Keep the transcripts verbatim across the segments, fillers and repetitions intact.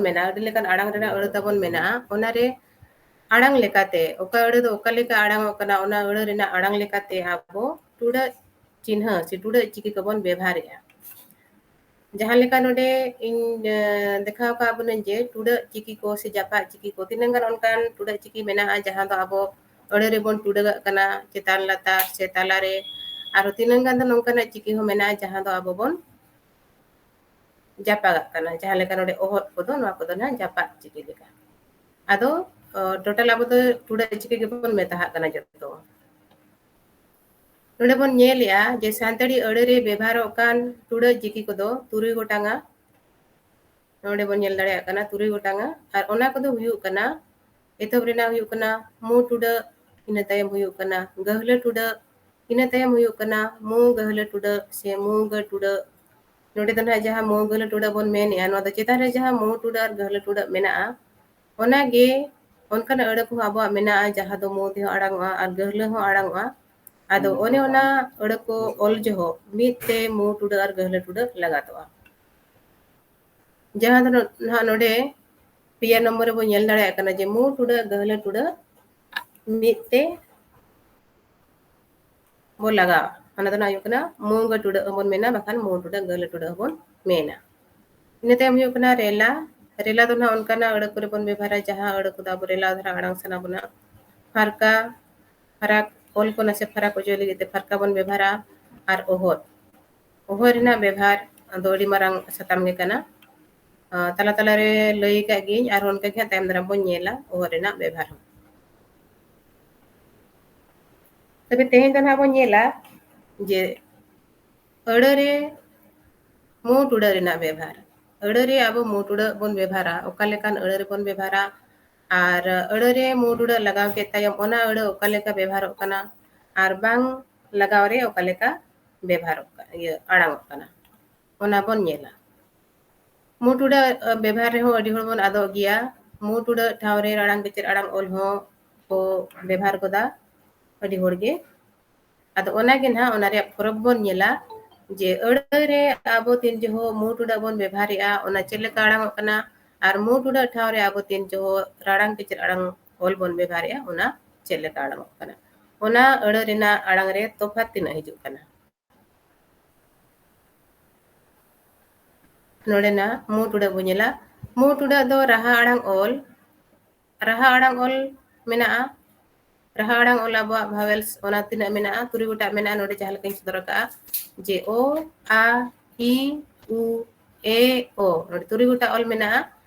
ᱢᱮᱱᱟ, ᱟᱹᱰᱤ ᱞᱮᱠᱟᱱ ᱟᱲᱟᱝ ᱨᱮᱱᱟᱜ ᱟᱹᱲᱟᱹ ᱛᱟᱵᱚᱱ ᱢᱮᱱᱟᱜᱼᱟ, ᱚᱱᱟᱨᱮ ᱟᱲᱟᱝ ᱞᱮᱠᱟᱛᱮ ᱚᱠᱟ ᱟᱹᱲᱟᱹ ᱫᱚ ᱚᱠᱟ ᱞᱮᱠᱟ ᱟᱲᱟᱝᱚᱜ ᱠᱟᱱᱟ, ᱚᱱᱟ ᱟᱹᱲᱟᱹ ᱨᱮᱱᱟᱜ ᱟᱲᱟᱝ ᱞᱮᱠᱟᱛᱮ ᱟᱵᱚ ᱴᱩᱰᱟᱹᱜ ᱪᱤᱱᱦᱟᱹ ᱥᱮ ᱴᱩᱰᱟᱹᱜ ᱪᱤᱠᱤ ᱠᱚᱵᱚᱱ ᱵᱮᱵᱷᱟᱨᱮᱜᱼᱟ᱾ ᱡᱟᱦᱟᱸ ᱞᱮᱠᱟ ᱱᱚᱰᱮ ᱤᱧ, ᱮ, ᱫᱮᱠᱷᱟᱣ ᱠᱟᱜ ᱵᱚᱱᱟᱹᱧ ᱡᱮ ᱴᱩᱰᱟᱹᱜ ᱪᱤᱠᱤ ᱠᱚ ᱥᱮ ᱡᱟᱯᱟᱜ ᱪᱤᱠᱤ ᱠᱚ, ᱛᱤᱱᱟᱹᱜ ᱜᱟᱱ ᱚᱱᱠᱟᱱ ᱴᱩᱰᱟᱹᱜ ᱪᱤᱠᱤ ᱢᱮᱱᱟᱜᱼᱟ ᱡᱟᱦᱟᱸ ᱫᱚ ᱟᱵᱚ ᱟᱹᱲᱟᱹ ᱨᱮᱵᱚᱱ ᱴᱩᱰᱟᱹᱜᱟᱜ ᱠᱟᱱᱟ, ᱪᱮᱛᱟᱱ ᱞᱟᱛᱟᱨ ᱥᱮ ᱛᱟᱞᱟᱨᱮ, ᱟᱨᱦᱚᱸ ᱛᱤᱱᱟᱹᱜ ᱜᱟᱱ ᱫᱚ ᱱᱚᱝᱠᱟᱱᱟᱜ ᱪᱤᱠᱤ ᱦᱚᱸ ᱢᱮᱱᱟᱜᱼᱟ ᱡᱟᱦᱟᱸ ᱫᱚ ᱟᱵᱚ ᱵᱚᱱ ᱡᱟᱯᱟᱜᱟᱜ ᱠᱟᱱᱟ, ᱡᱟᱦᱟᱸ ᱞᱮᱠᱟ ᱱᱚᱰᱮ ᱚᱦᱚᱫ ᱠᱚᱫᱚ, ᱱᱚᱣᱟ ᱠᱚᱫᱚ ᱱᱟᱦᱟᱜ ᱡᱟᱯᱟᱜ ᱪᱤᱠᱤ ᱞᱮᱠᱟ᱾ ᱟᱫᱚ, ᱚ, total ᱟᱵᱚ ᱫᱚ ᱴᱩᱰᱟᱹᱜ ᱪᱤᱠᱤ ᱜᱮᱵᱚᱱ ᱢᱮᱛᱟᱜ ᱠᱟᱱᱟ ᱡᱚᱛᱚ᱾ ᱱᱚᱰᱮ ᱵᱚᱱ ᱧᱮᱞᱮᱜᱼᱟ ᱡᱮ ᱥᱟᱱᱛᱟᱲᱤ ᱟᱹᱲᱟᱹ ᱨᱮ ᱵᱮᱵᱷᱟᱨᱚᱜ ᱠᱟᱱ ᱴᱩᱰᱟᱹᱜ ᱪᱤᱠᱤ ᱠᱚᱫᱚ ᱛᱩᱨᱩᱭ ᱜᱚᱴᱟᱝᱟ᱾ ᱱᱚᱰᱮ ᱵᱚᱱ ᱧᱮᱞ ᱫᱟᱲᱮᱭᱟᱜ ᱠᱟᱱᱟ ᱛᱩᱨᱩᱭ ᱜᱚᱴᱟᱝᱟ, ᱟᱨ ᱚᱱᱟ ᱠᱚᱫᱚ ᱦᱩᱭᱩᱜ ᱠᱟᱱᱟ, ᱮᱛᱚᱦᱚᱵ ᱨᱮᱱᱟᱜ ᱦᱩᱭᱩᱜ ᱠᱟᱱᱟ ᱢᱩ ᱴᱩᱰᱟᱹᱜ, ᱤᱱᱟᱹ ᱛᱟᱭᱚᱢ ᱦᱩᱭᱩᱜ ᱠᱟᱱᱟ ᱜᱟᱹᱦᱞᱟᱹ ᱴᱩᱰᱟᱹᱜ, ᱤᱱᱟᱹ ᱛᱟᱭᱚᱢ ᱦᱩᱭᱩᱜ ᱠᱟᱱᱟ ᱢᱩ ᱜᱟᱹᱦᱞᱟᱹ ᱴᱩᱰᱟᱹᱜ ᱥᱮ ᱢᱩ ᱜᱟᱹ ᱴᱩᱰᱟᱹᱜ᱾ ᱱᱚᱰᱮ ᱫᱚ ᱱᱟᱦᱟᱜ ᱡᱟᱦᱟᱸ ᱢᱩ ᱜᱟᱹᱦᱞᱟᱹ ᱴᱩᱰᱟᱹᱜ ᱵᱚᱱ ᱢᱮᱱᱮᱜᱼᱟ, ᱱᱚᱣᱟ ᱫᱚ ᱪᱮᱛᱟᱱ ᱨᱮ ᱡᱟᱦᱟᱸ ᱢᱩ ᱴᱩᱰᱟᱹᱜ ᱟᱨ ᱜᱟᱹᱦᱞᱟᱹ ᱴᱩᱰᱟᱹᱜ ᱢᱮᱱᱟᱜᱼᱟ, ᱚᱱᱟᱜᱮ ᱚᱱᱠᱟᱱᱟᱜ ᱟᱹᱲᱟᱹ ᱠᱚᱦᱚᱸ ᱟᱵᱚᱣᱟᱜ ᱢᱮᱱᱟᱜᱼᱟ ᱡᱟᱦᱟᱸ ᱫᱚ ᱢᱩ ᱛᱮᱦᱚᱸ ᱟᱲᱟᱝᱚᱜᱼᱟ ᱟᱨ ᱜᱟᱹᱦᱞᱟᱹ ᱦᱚᱸ ᱟᱲᱟᱝᱚᱜᱼᱟ᱾ ᱟᱫᱚ ᱚᱱᱮ ᱚᱱᱟ ᱟᱹᱲᱟᱹ ᱠᱚ ᱚᱞ ᱡᱚᱦᱚᱜ ᱢᱤᱫ ᱛᱮ ᱢᱩ ᱴᱩᱰᱟᱹᱜ ᱟᱨ ᱜᱟᱹᱦᱞᱟᱹ ᱴᱩᱰᱟᱹᱜ ᱞᱟᱜᱟᱛᱚᱜᱼᱟ᱾ ᱡᱟᱦᱟᱸ ᱫᱚ ᱱᱟᱦᱟᱜ ᱱᱚᱰᱮ ᱯᱮᱭᱟ ᱱᱚᱢᱵᱚᱨ ᱨᱮᱵᱚᱱ ᱧᱮᱞ ᱫᱟᱲᱮᱭᱟᱜ ᱠᱟᱱᱟ ᱡᱮ ᱢᱩ ᱴᱩᱰᱟᱹᱜ ᱜᱟᱹᱦᱞᱟᱹ ᱴᱩᱰᱟᱹᱜ ᱢᱤᱫ ᱛᱮ ᱵᱚ ᱞᱟᱜᱟᱣᱟ᱾ ᱚᱱᱟ ᱫᱚ ᱱᱟᱦᱟᱜ ᱦᱩᱭᱩᱜ ᱠᱟᱱᱟ ᱢᱩ ᱜᱟᱹ ᱴᱩᱰᱟᱹᱜ ᱦᱚᱸᱵᱚᱱ ᱢᱮᱱᱟ, ᱵᱟᱠᱷᱟᱱ ᱢᱩ ᱴᱩᱰᱟᱹᱜ ᱜᱟᱹᱦᱞᱟᱹ ᱴᱩᱰᱟᱹᱜ ᱦᱚᱸᱵᱚᱱ ᱢᱮᱱᱟ᱾ ᱤᱱᱟᱹ ᱛᱟᱭᱚᱢ ᱦᱩᱭᱩᱜ ᱠᱟᱱᱟ ᱨᱮᱞᱟ᱾ ᱨᱮᱞᱟ ᱫᱚ ᱱᱟᱦᱟᱜ ᱚᱱᱠᱟᱱᱟᱜ ᱟᱹᱲᱟᱹ ᱠᱚᱨᱮ ᱵᱚᱱ ᱵᱮᱵᱷᱟᱨᱟ ᱡᱟᱦᱟᱸ ᱟᱹᱲᱟᱹ ᱠᱚᱫᱚ ᱟᱵᱚ ᱨᱮᱞᱟ ᱫᱷᱟᱨᱟ ᱟᱲᱟᱝ ᱥᱟᱱᱟ ᱵᱚᱱᱟ᱾ ᱯᱷᱟᱨᱠᱟ, ᱯᱷᱟᱨᱟᱠ, ᱚᱞ ᱠᱚ ᱱᱟᱥᱮ ᱯᱷᱟᱨᱟᱠ ᱚᱪᱚᱭ ᱞᱟᱹᱜᱤᱫ ᱛᱮ ᱯᱷᱟᱨᱠᱟ ᱵᱚᱱ ᱵᱮᱵᱷᱟᱨᱟ᱾ ᱟᱨ ᱚᱦᱚᱫ, ᱚᱦᱚᱫ ᱨᱮᱱᱟᱜ ᱵᱮᱵᱷᱟᱨ ᱫᱚ ᱟᱹᱰᱤ ᱢᱟᱨᱟᱝ ᱥᱟᱛᱟᱢ ᱜᱮ ᱠᱟᱱᱟ᱾ ᱟᱸ, ᱛᱟᱞᱟ ᱛᱟᱞᱟ ᱨᱮ ᱞᱟᱹᱭ ᱟᱠᱟᱫ ᱜᱤᱭᱟᱹᱧ, ᱟᱨᱦᱚᱸ ᱚᱱᱠᱟ ᱜᱮ ᱦᱟᱸᱜ ᱛᱟᱭᱚᱢ ᱫᱟᱨᱟᱢ ᱵᱚᱱ ᱧᱮᱞᱟ ᱚᱦᱚᱫ ᱨᱮᱱᱟᱜ ᱵᱮᱵᱷᱟᱨ ᱦᱚᱸ᱾ ᱛᱚᱵᱮ ᱛᱮᱦᱮᱧ ᱫᱚ ᱱᱟᱦᱟᱜ ᱵᱚᱱ ᱧᱮᱞᱟ ᱡᱮ ᱟᱹᱲᱟᱹ ᱨᱮ ᱢᱩ ᱴᱩᱰᱟᱹᱜ ᱨᱮᱱᱟᱜ ᱵᱮᱵᱷᱟᱨ᱾ ᱟᱹᱲᱟᱹ ᱨᱮ ᱟᱵᱚ ᱢᱩ ᱴᱩᱰᱟᱹᱜ ᱵᱚᱱ ᱵᱮᱵᱷᱟᱨᱟ, ᱚᱠᱟ ᱞᱮᱠᱟᱱ ᱟᱹᱲᱟᱹ ᱨᱮᱵᱚᱱ ᱵᱮᱵᱷᱟᱨᱟ, ᱟᱨ ᱟᱹᱲᱟᱹ ᱨᱮ ᱢᱩ ᱴᱩᱰᱟᱹᱜ ᱞᱟᱜᱟᱣ ᱠᱮᱫ ᱛᱟᱭᱚᱢ ᱚᱱᱟ ᱟᱹᱲᱟᱹ ᱚᱠᱟ ᱞᱮᱠᱟ ᱵᱮᱵᱷᱟᱨᱚᱜ ᱠᱟᱱᱟ, ᱟᱨ ᱵᱟᱝ ᱞᱟᱜᱟᱣ ᱨᱮ ᱚᱠᱟ ᱞᱮᱠᱟ ᱵᱮᱵᱷᱟᱨᱚᱜ ᱠᱟ-, ᱤᱭᱟᱹ, ᱟᱲᱟᱝᱚᱜ ᱠᱟᱱᱟ, ᱚᱱᱟ ᱵᱚᱱ ᱧᱮᱞᱟ᱾ ᱢᱩ ᱴᱩᱰᱟᱹᱜ, ᱟᱹ, ᱵᱮᱵᱷᱟᱨ ᱨᱮᱦᱚᱸ ᱟᱹᱰᱤ ᱦᱚᱲ ᱵᱚᱱ ᱟᱫᱚᱜ ᱜᱮᱭᱟ᱾ ᱢᱩ ᱴᱩᱰᱟᱹᱜ ᱴᱷᱟᱶ ᱨᱮ ᱨᱟᱲᱟᱝ ᱵᱤᱪᱟᱹᱨ ᱟᱲᱟᱝ ᱚᱞ ᱦᱚᱸ ᱠᱚ ᱵᱮᱵᱷᱟᱨ ᱜᱚᱫᱟ ᱟᱹᱰᱤ ᱦᱚᱲ ᱜᱮ᱾ ᱟᱫᱚ ᱚᱱᱟ ᱜᱮ ᱱᱟᱦᱟᱜ ᱚᱱᱟ ᱨᱮᱭᱟᱜ ᱯᱷᱚᱨᱚᱠ ᱵᱚᱱ ᱧᱮᱞᱟ ᱡᱮ ᱟᱹᱲᱟᱹ ᱨᱮ ᱟᱵᱚ ᱛᱤᱱ ᱡᱚᱦᱚᱜ ᱢᱩ ᱴᱩᱰᱟᱹᱜ ᱵᱚᱱ ᱵᱮᱵᱷᱟᱨᱮᱜᱼᱟ, ᱚᱱᱟ ᱪᱮᱫ ᱞᱮᱠᱟ ᱟᱲᱟᱝᱚᱜ ᱠᱟᱱᱟ, ᱟᱨ ᱢᱩ ᱴᱩᱰᱟᱹᱜ ᱴᱷᱟᱶ ᱨᱮ ᱟᱵᱚ ᱛᱤᱱ ᱡᱚᱦᱚᱜ ᱨᱟᱲᱟᱝ ᱠᱮᱪᱮᱫ ᱟᱲᱟᱝ ᱚᱞ ᱵᱚᱱ ᱵᱮᱵᱷᱟᱨᱮᱜᱼᱟ, ᱚᱱᱟ ᱪᱮᱫ ᱞᱮᱠᱟ ᱟᱲᱟᱝᱚᱜ ᱠᱟᱱᱟ, ᱚᱱᱟ ᱟᱹᱲᱟᱹ ᱨᱮᱱᱟᱜ ᱟᱲᱟᱝ ᱨᱮ ᱛᱚᱯᱷᱟᱛ ᱛᱤᱱᱟᱹᱜ ᱦᱤᱡᱩᱜ ᱠᱟᱱᱟ᱾ ᱱᱚᱰᱮᱱᱟᱜ ᱢᱩ ᱴᱩᱰᱟᱹᱜ ᱵᱚᱱ ᱧᱮᱞᱟ᱾ ᱢᱩ ᱴᱩᱰᱟᱹᱜ ᱫᱚ ᱨᱟᱦᱟ ᱟᱲᱟᱝ ᱚᱞ, ᱨᱟᱦᱟ ᱟᱲᱟᱝ ᱚᱞ ᱢᱮᱱᱟᱜᱼᱟ, ᱨᱟᱦᱟ ᱟᱲᱟᱝ ᱚᱞ ᱟᱵᱚᱣᱟᱜ vowels ᱚᱱᱟ ᱛᱤᱱᱟᱹᱜ ᱢᱮᱱᱟᱜᱼᱟ, ᱛᱩᱨᱩᱭ ᱜᱚᱴᱟᱝ ᱢᱮᱱᱟᱜᱼᱟ᱾ ᱱᱚᱰᱮ ᱡᱟᱦᱟᱸ ᱞᱮᱠᱟᱧ ᱥᱚᱫᱚᱨ ᱟᱠᱟᱫᱼᱟ ᱡᱮ ᱚ, ᱟ, ᱤ, ᱩ, ᱮ, ᱳ, ᱱᱚᱰᱮ ᱛᱩᱨᱩᱭ ᱜᱚᱴᱟᱝ ᱚᱞ ᱢᱮᱱᱟᱜᱼᱟ᱾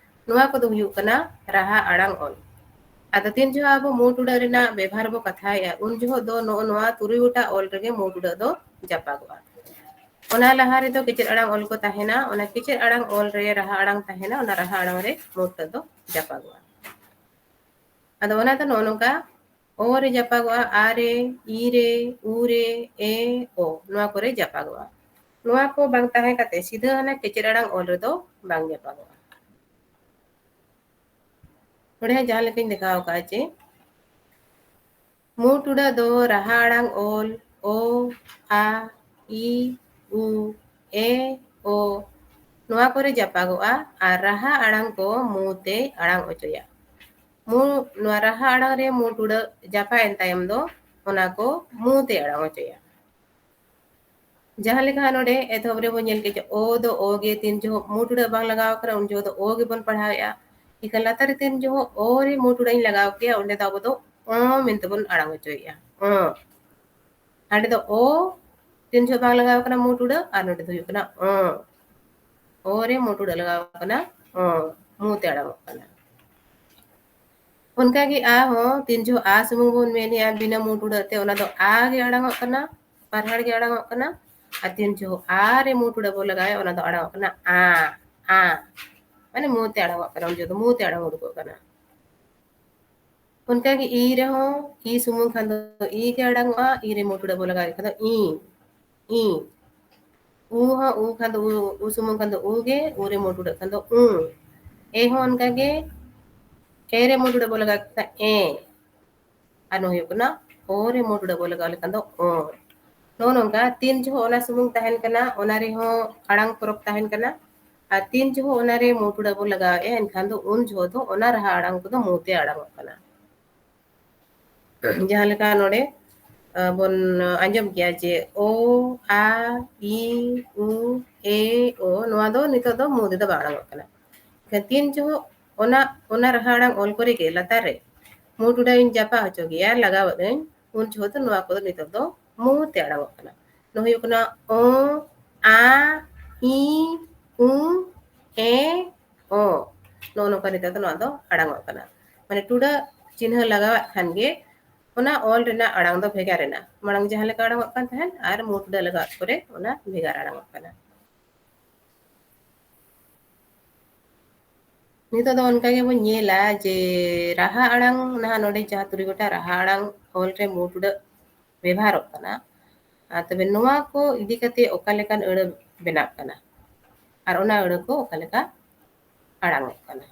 ᱱᱚᱣᱟ ᱠᱚᱫᱚ ᱦᱩᱭᱩᱜ ᱠᱟᱱᱟ ᱨᱟᱦᱟ ᱟᱲᱟᱝ ᱚᱞ᱾ ᱟᱫᱚ ᱛᱤᱱ ᱡᱚᱦᱚᱜ ᱟᱵᱚ ᱢᱩ ᱴᱩᱰᱟᱹᱜ ᱨᱮᱱᱟᱜ ᱵᱮᱵᱷᱟᱨ ᱵᱚ ᱠᱟᱛᱷᱟᱭᱮᱫᱼᱟ, ᱩᱱ ᱡᱚᱦᱚᱜ ᱫᱚ ᱱᱚᱜᱼᱚ ᱱᱚᱣᱟ ᱛᱩᱨᱩᱭ ᱜᱚᱴᱟᱝ ᱚᱞ ᱨᱮᱜᱮ ᱢᱩ ᱴᱩᱰᱟᱹᱜ ᱫᱚ ᱡᱟᱯᱟᱜᱚᱜᱼᱟ᱾ ᱚᱱᱟ ᱞᱟᱦᱟ ᱨᱮᱫᱚ ᱠᱮᱪᱮᱫ ᱟᱲᱟᱝ ᱚᱞ ᱠᱚ ᱛᱟᱦᱮᱱᱟ, ᱚᱱᱟ ᱠᱮᱪᱮᱫ ᱟᱲᱟᱝ ᱚᱞ ᱨᱮ ᱨᱟᱦᱟ ᱟᱲᱟᱝ ᱛᱟᱦᱮᱱᱟ, ᱚᱱᱟ ᱨᱟᱦᱟ ᱟᱲᱟᱝ ᱨᱮ ᱢᱩ ᱴᱩᱰᱟᱹᱜ ᱫᱚ ᱡᱟᱯᱟᱜᱚᱜᱼᱟ᱾ ᱟᱫᱚ ᱚᱱᱟ ᱫᱚ ᱱᱚᱜᱼᱚ ᱱᱚᱝᱠᱟ, ᱚ ᱨᱮ ᱡᱟᱯᱟᱜᱚᱜᱼᱟ, ᱟ ᱨᱮ, ᱤ ᱨᱮ, ᱩ ᱨᱮ, ᱮ, ᱳ, ᱱᱚᱣᱟ ᱠᱚᱨᱮ ᱡᱟᱯᱟᱜᱚᱜᱼᱟ᱾ ᱱᱚᱣᱟ ᱠᱚ ᱵᱟᱝ ᱛᱟᱦᱮᱸ ᱠᱟᱛᱮ ᱥᱤᱫᱷᱟᱹ ᱦᱟᱱᱟ ᱠᱮᱪᱮᱫ ᱟᱲᱟᱝ ᱚᱞ ᱨᱮᱫᱚ ᱵᱟᱝ ᱡᱟᱯᱟᱜᱚᱜᱼᱟ᱾ ᱱᱚᱰᱮ ᱦᱚᱸ ᱡᱟᱦᱟᱸ ᱞᱮᱠᱟᱧ ᱫᱮᱠᱷᱟᱣ ᱟᱠᱟᱫᱼᱟ ᱡᱮ ᱢᱩ ᱴᱩᱰᱟᱹᱜ ᱫᱚ ᱨᱟᱦᱟ ᱟᱲᱟᱝ ᱚᱞ ᱚ, ᱟ, ᱤ, ᱩ, ᱮ, ᱳ, ᱱᱚᱣᱟ ᱠᱚᱨᱮ ᱡᱟᱯᱟᱜᱚᱜᱼᱟ ᱟᱨ ᱨᱟᱦᱟ ᱟᱲᱟᱝ ᱠᱚ ᱢᱩ ᱛᱮ ᱟᱲᱟᱝ ᱚᱪᱚᱭᱟ᱾ ᱢᱩ, ᱱᱚᱣᱟ ᱨᱟᱦᱟ ᱟᱲᱟᱝ ᱨᱮ ᱢᱩ ᱴᱩᱰᱟᱹᱜ ᱡᱟᱯᱟᱜ ᱮᱱ ᱛᱟᱭᱚᱢ ᱫᱚ ᱚᱱᱟ ᱠᱚ ᱢᱩ ᱛᱮ ᱟᱲᱟᱝ ᱚᱪᱚᱭᱟ᱾ ᱡᱟᱦᱟᱸ ᱞᱮᱠᱟ ᱱᱚᱰᱮ ᱮᱛᱚᱦᱚᱵ ᱨᱮᱵᱚᱱ ᱧᱮᱞ ᱠᱮᱫ ᱡᱮ ᱚ ᱫᱚ ᱚ ᱜᱮ, ᱛᱤᱱ ᱡᱚᱦᱚᱜ ᱢᱩ ᱴᱩᱰᱟᱹᱜ ᱵᱟᱝ ᱞᱟᱜᱟᱣ ᱟᱠᱟᱱᱟ ᱩᱱ ᱡᱚᱦᱚᱜ ᱫᱚ ᱚ ᱜᱮᱵᱚᱱ ᱯᱟᱲᱦᱟᱣᱮᱫᱼᱟ᱾ ᱤᱠᱷᱟᱹᱱ ᱞᱟᱛᱟᱨ ᱨᱮ ᱛᱤᱱ ᱡᱚᱦᱚᱜ ᱚ ᱨᱮ ᱢᱩ ᱴᱩᱰᱟᱹᱜ ᱤᱧ ᱞᱟᱜᱟᱣ ᱠᱮᱭᱟ, ᱚᱸᱰᱮ ᱫᱚ ᱟᱵᱚ ᱫᱚ ᱚ ᱢᱮᱱᱛᱮ ᱵᱚᱱ ᱟᱲᱟᱝ ᱚᱪᱚᱭᱮᱫᱼᱟ, ᱚ᱾ ᱦᱟᱸᱰᱮ ᱫᱚ ᱚ ᱛᱤᱱ ᱡᱚᱦᱚᱜ ᱵᱟᱝ ᱞᱟᱜᱟᱣ ᱠᱟᱱᱟ ᱢᱩ ᱴᱩᱰᱟᱹᱜ, ᱟᱨ ᱱᱚᱰᱮ ᱫᱚ ᱦᱩᱭᱩᱜ ᱠᱟᱱᱟ ᱚ᱾ ᱚ ᱨᱮ ᱢᱩ ᱴᱩᱰᱟᱹᱜ ᱞᱟᱜᱟᱣ ᱠᱟᱱᱟ, ᱚ, ᱢᱩ ᱛᱮ ᱟᱲᱟᱝᱚᱜ ᱠᱟᱱᱟ᱾ ᱚᱱᱠᱟᱜᱮ ᱟ ᱦᱚᱸ ᱛᱤᱱ ᱡᱚᱦᱚᱜ ᱟ ᱥᱩᱢᱩᱝ ᱵᱚᱱ ᱢᱮᱱᱮᱜᱼᱟ ᱵᱤᱱᱟᱹ ᱢᱩ ᱴᱩᱰᱟᱹᱜ ᱛᱮ, ᱚᱱᱟ ᱫᱚ ᱟ ᱜᱮ ᱟᱲᱟᱝᱚᱜ ᱠᱟᱱᱟ, ᱯᱟᱨᱦᱟᱲ ᱜᱮ ᱟᱲᱟᱝᱚᱜ ᱠᱟᱱᱟ᱾ ᱟᱨ ᱛᱤᱱ ᱡᱚᱦᱚᱜ ᱟ ᱨᱮ ᱢᱩ ᱴᱩᱰᱟᱹᱜ ᱵᱚᱱ ᱞᱟᱜᱟᱣᱮᱫᱼᱟ, ᱚᱱᱟ ᱫᱚ ᱟᱲᱟᱝᱚᱜ ᱠᱟᱱᱟ ᱟ, ᱟ, ᱢᱟᱱᱮ ᱢᱩ ᱛᱮ ᱟᱲᱟᱝᱚᱜ ᱠᱟᱱᱟ, ᱩᱱ ᱡᱚᱦᱚᱜ ᱫᱚ ᱢᱩ ᱛᱮ ᱟᱲᱟᱝ ᱩᱰᱩᱠᱚᱜ ᱠᱟᱱᱟ᱾ ᱚᱱᱠᱟᱜᱮ ᱤ ᱨᱮᱦᱚᱸ, ᱤ ᱥᱩᱢᱩᱝ ᱠᱷᱟᱱ ᱫᱚ ᱤ ᱜᱮ ᱟᱲᱟᱝᱚᱜᱼᱟ, ᱤ ᱨᱮ ᱢᱩ ᱴᱩᱰᱟᱹᱜ ᱵᱚᱱ ᱞᱟᱜᱟᱣᱮᱫ ᱠᱷᱟᱱ ᱫᱚ ᱤ, ᱤ᱾ ᱩ ᱦᱚᱸ ᱩ ᱠᱷᱟᱱ ᱫᱚ ᱩ, ᱩ ᱥᱩᱢᱩᱝ ᱠᱷᱟᱱ ᱫᱚ ᱩ ᱜᱮ, ᱩ ᱨᱮ ᱢᱩ ᱴᱩᱰᱟᱹᱜ ᱠᱷᱟᱱ ᱫᱚ ᱩ᱾ ᱮ ᱦᱚᱸ ᱚᱱᱠᱟ ᱜᱮ, ᱮ ᱨᱮ ᱢᱩ ᱴᱩᱰᱟᱹᱜ ᱵᱚᱱ ᱞᱟᱜᱟᱣ ᱠᱮᱫᱟ ᱮ᱾ ᱟᱨ ᱱᱚᱣᱟ ᱦᱩᱭᱩᱜ ᱠᱟᱱᱟ ᱚ ᱨᱮ ᱢᱩ ᱴᱩᱰᱟᱹᱜ ᱵᱚᱱ ᱞᱟᱜᱟᱣ ᱞᱮᱠᱷᱟᱱ ᱫᱚ ᱚ᱾ ᱱᱚᱜᱼᱚ ᱱᱚᱝᱠᱟ ᱛᱤᱱ ᱡᱚᱦᱚᱜ ᱚᱱᱟ ᱥᱩᱢᱩᱝ ᱛᱟᱦᱮᱱ ᱠᱟᱱᱟ, ᱚᱱᱟ ᱨᱮᱦᱚᱸ ᱟᱲᱟᱝ ᱯᱚᱨᱚᱠ ᱛᱟᱦᱮᱱ ᱠᱟᱱᱟ᱾ ᱟᱨ ᱛᱤᱱ ᱡᱚᱦᱚᱜ ᱚᱱᱟᱨᱮ ᱢᱩ ᱴᱩᱰᱟᱹᱜ ᱵᱚᱱ ᱞᱟᱜᱟᱣᱮᱫᱼᱟ, ᱮᱱᱠᱷᱟᱱ ᱫᱚ ᱩᱱ ᱡᱚᱦᱚᱜ ᱫᱚ ᱚᱱᱟ ᱨᱟᱦᱟ ᱟᱲᱟᱝ ᱠᱚᱫᱚ ᱢᱩ ᱛᱮ ᱟᱲᱟᱝᱚᱜ ᱠᱟᱱᱟ᱾ ᱡᱟᱦᱟᱸ ᱞᱮᱠᱟ ᱱᱚᱰᱮ, ᱟᱸ, ᱵᱚᱱ ᱟᱸᱡᱚᱢ ᱜᱮᱭᱟ ᱡᱮ ᱳ, ᱟ, ᱤ, ᱩ, ᱮ, ᱳ, ᱱᱚᱣᱟ ᱫᱚ ᱱᱤᱛᱚᱜ ᱫᱚ ᱢᱩ ᱛᱮᱫᱚ ᱵᱟᱝ ᱟᱲᱟᱝᱚᱜ ᱠᱟᱱᱟ᱾ ᱮᱱᱠᱷᱟᱱ ᱛᱤᱱ ᱡᱚᱦᱚᱜ ᱚᱱᱟ, ᱚᱱᱟ ᱨᱟᱦᱟ ᱟᱲᱟᱝ ᱚᱞ ᱠᱚᱨᱮ ᱜᱮ ᱞᱟᱛᱟᱨ ᱨᱮ ᱢᱩ ᱴᱩᱰᱟᱹᱜ ᱤᱧ ᱡᱟᱯᱟᱜ ᱦᱚᱪᱚ ᱜᱮᱭᱟ, ᱞᱟᱜᱟᱣ ᱟᱹᱫᱟᱹᱧ, ᱩᱱ ᱡᱚᱦᱚᱜ ᱫᱚ ᱱᱚᱣᱟ ᱠᱚᱫᱚ ᱱᱤᱛᱚᱜ ᱫᱚ ᱢᱩ ᱛᱮ ᱟᱲᱟᱝᱚᱜ ᱠᱟᱱᱟ᱾ ᱱᱚᱣᱟ ᱦᱩᱭᱩᱜ ᱠᱟᱱᱟ ᱳ, ᱟ, ᱤ, ᱩ, ᱮ, ᱳ᱾ ᱱᱚᱜᱼᱚ ᱱᱚᱝᱠᱟ ᱱᱤᱛᱚᱜ ᱫᱚ ᱱᱚᱣᱟ ᱫᱚ ᱟᱲᱟᱝᱚᱜ ᱠᱟᱱᱟ᱾ ᱢᱟᱱᱮ ᱴᱩᱰᱟᱹᱜ ᱪᱤᱱᱦᱟᱹ ᱞᱟᱜᱟᱣᱟᱜ ᱠᱷᱟᱱ ᱜᱮ ᱚᱱᱟ ᱚᱞ ᱨᱮᱱᱟᱜ ᱟᱲᱟᱝ ᱫᱚ ᱵᱷᱮᱜᱟᱨ ᱮᱱᱟ᱾ ᱢᱟᱲᱟᱝ ᱡᱟᱦᱟᱸ ᱞᱮᱠᱟ ᱟᱲᱟᱝᱚᱜ ᱠᱟᱱ ᱛᱟᱦᱮᱸᱫ ᱟᱨ ᱢᱩ ᱴᱩᱰᱟᱹᱜ ᱞᱟᱜᱟᱣᱟᱜ ᱯᱚᱨᱮ ᱚᱱᱟ ᱵᱷᱮᱜᱟᱨ ᱟᱲᱟᱝᱚᱜ ᱠᱟᱱᱟ᱾ ᱱᱤᱛᱚᱜ ᱫᱚ ᱚᱱᱠᱟ ᱜᱮᱵᱚᱱ ᱧᱮᱞᱟ ᱡᱮ ᱨᱟᱦᱟ ᱟᱲᱟᱝ ᱱᱟᱦᱟᱜ ᱱᱚᱰᱮ ᱡᱟᱦᱟᱸ ᱛᱩᱨᱩᱭ ᱜᱚᱴᱟᱝ ᱨᱟᱦᱟ ᱟᱲᱟᱝ ᱚᱞ ᱨᱮ ᱢᱩ ᱴᱩᱰᱟᱹᱜ ᱵᱮᱵᱷᱟᱨᱚᱜ ᱠᱟᱱᱟ, ᱟᱨ ᱛᱚᱵᱮ ᱱᱚᱣᱟ ᱠᱚ ᱤᱫᱤ ᱠᱟᱛᱮ ᱚᱠᱟ ᱞᱮᱠᱟᱱ ᱟᱹᱲᱟᱹ ᱵᱮᱱᱟᱜ ᱠᱟᱱᱟ ᱟᱨ ᱚᱱᱟ ᱟᱹᱲᱟᱹ ᱠᱚ ᱚᱠᱟ ᱞᱮᱠᱟ ᱟᱲᱟᱝᱚᱜ ᱠᱟᱱᱟ᱾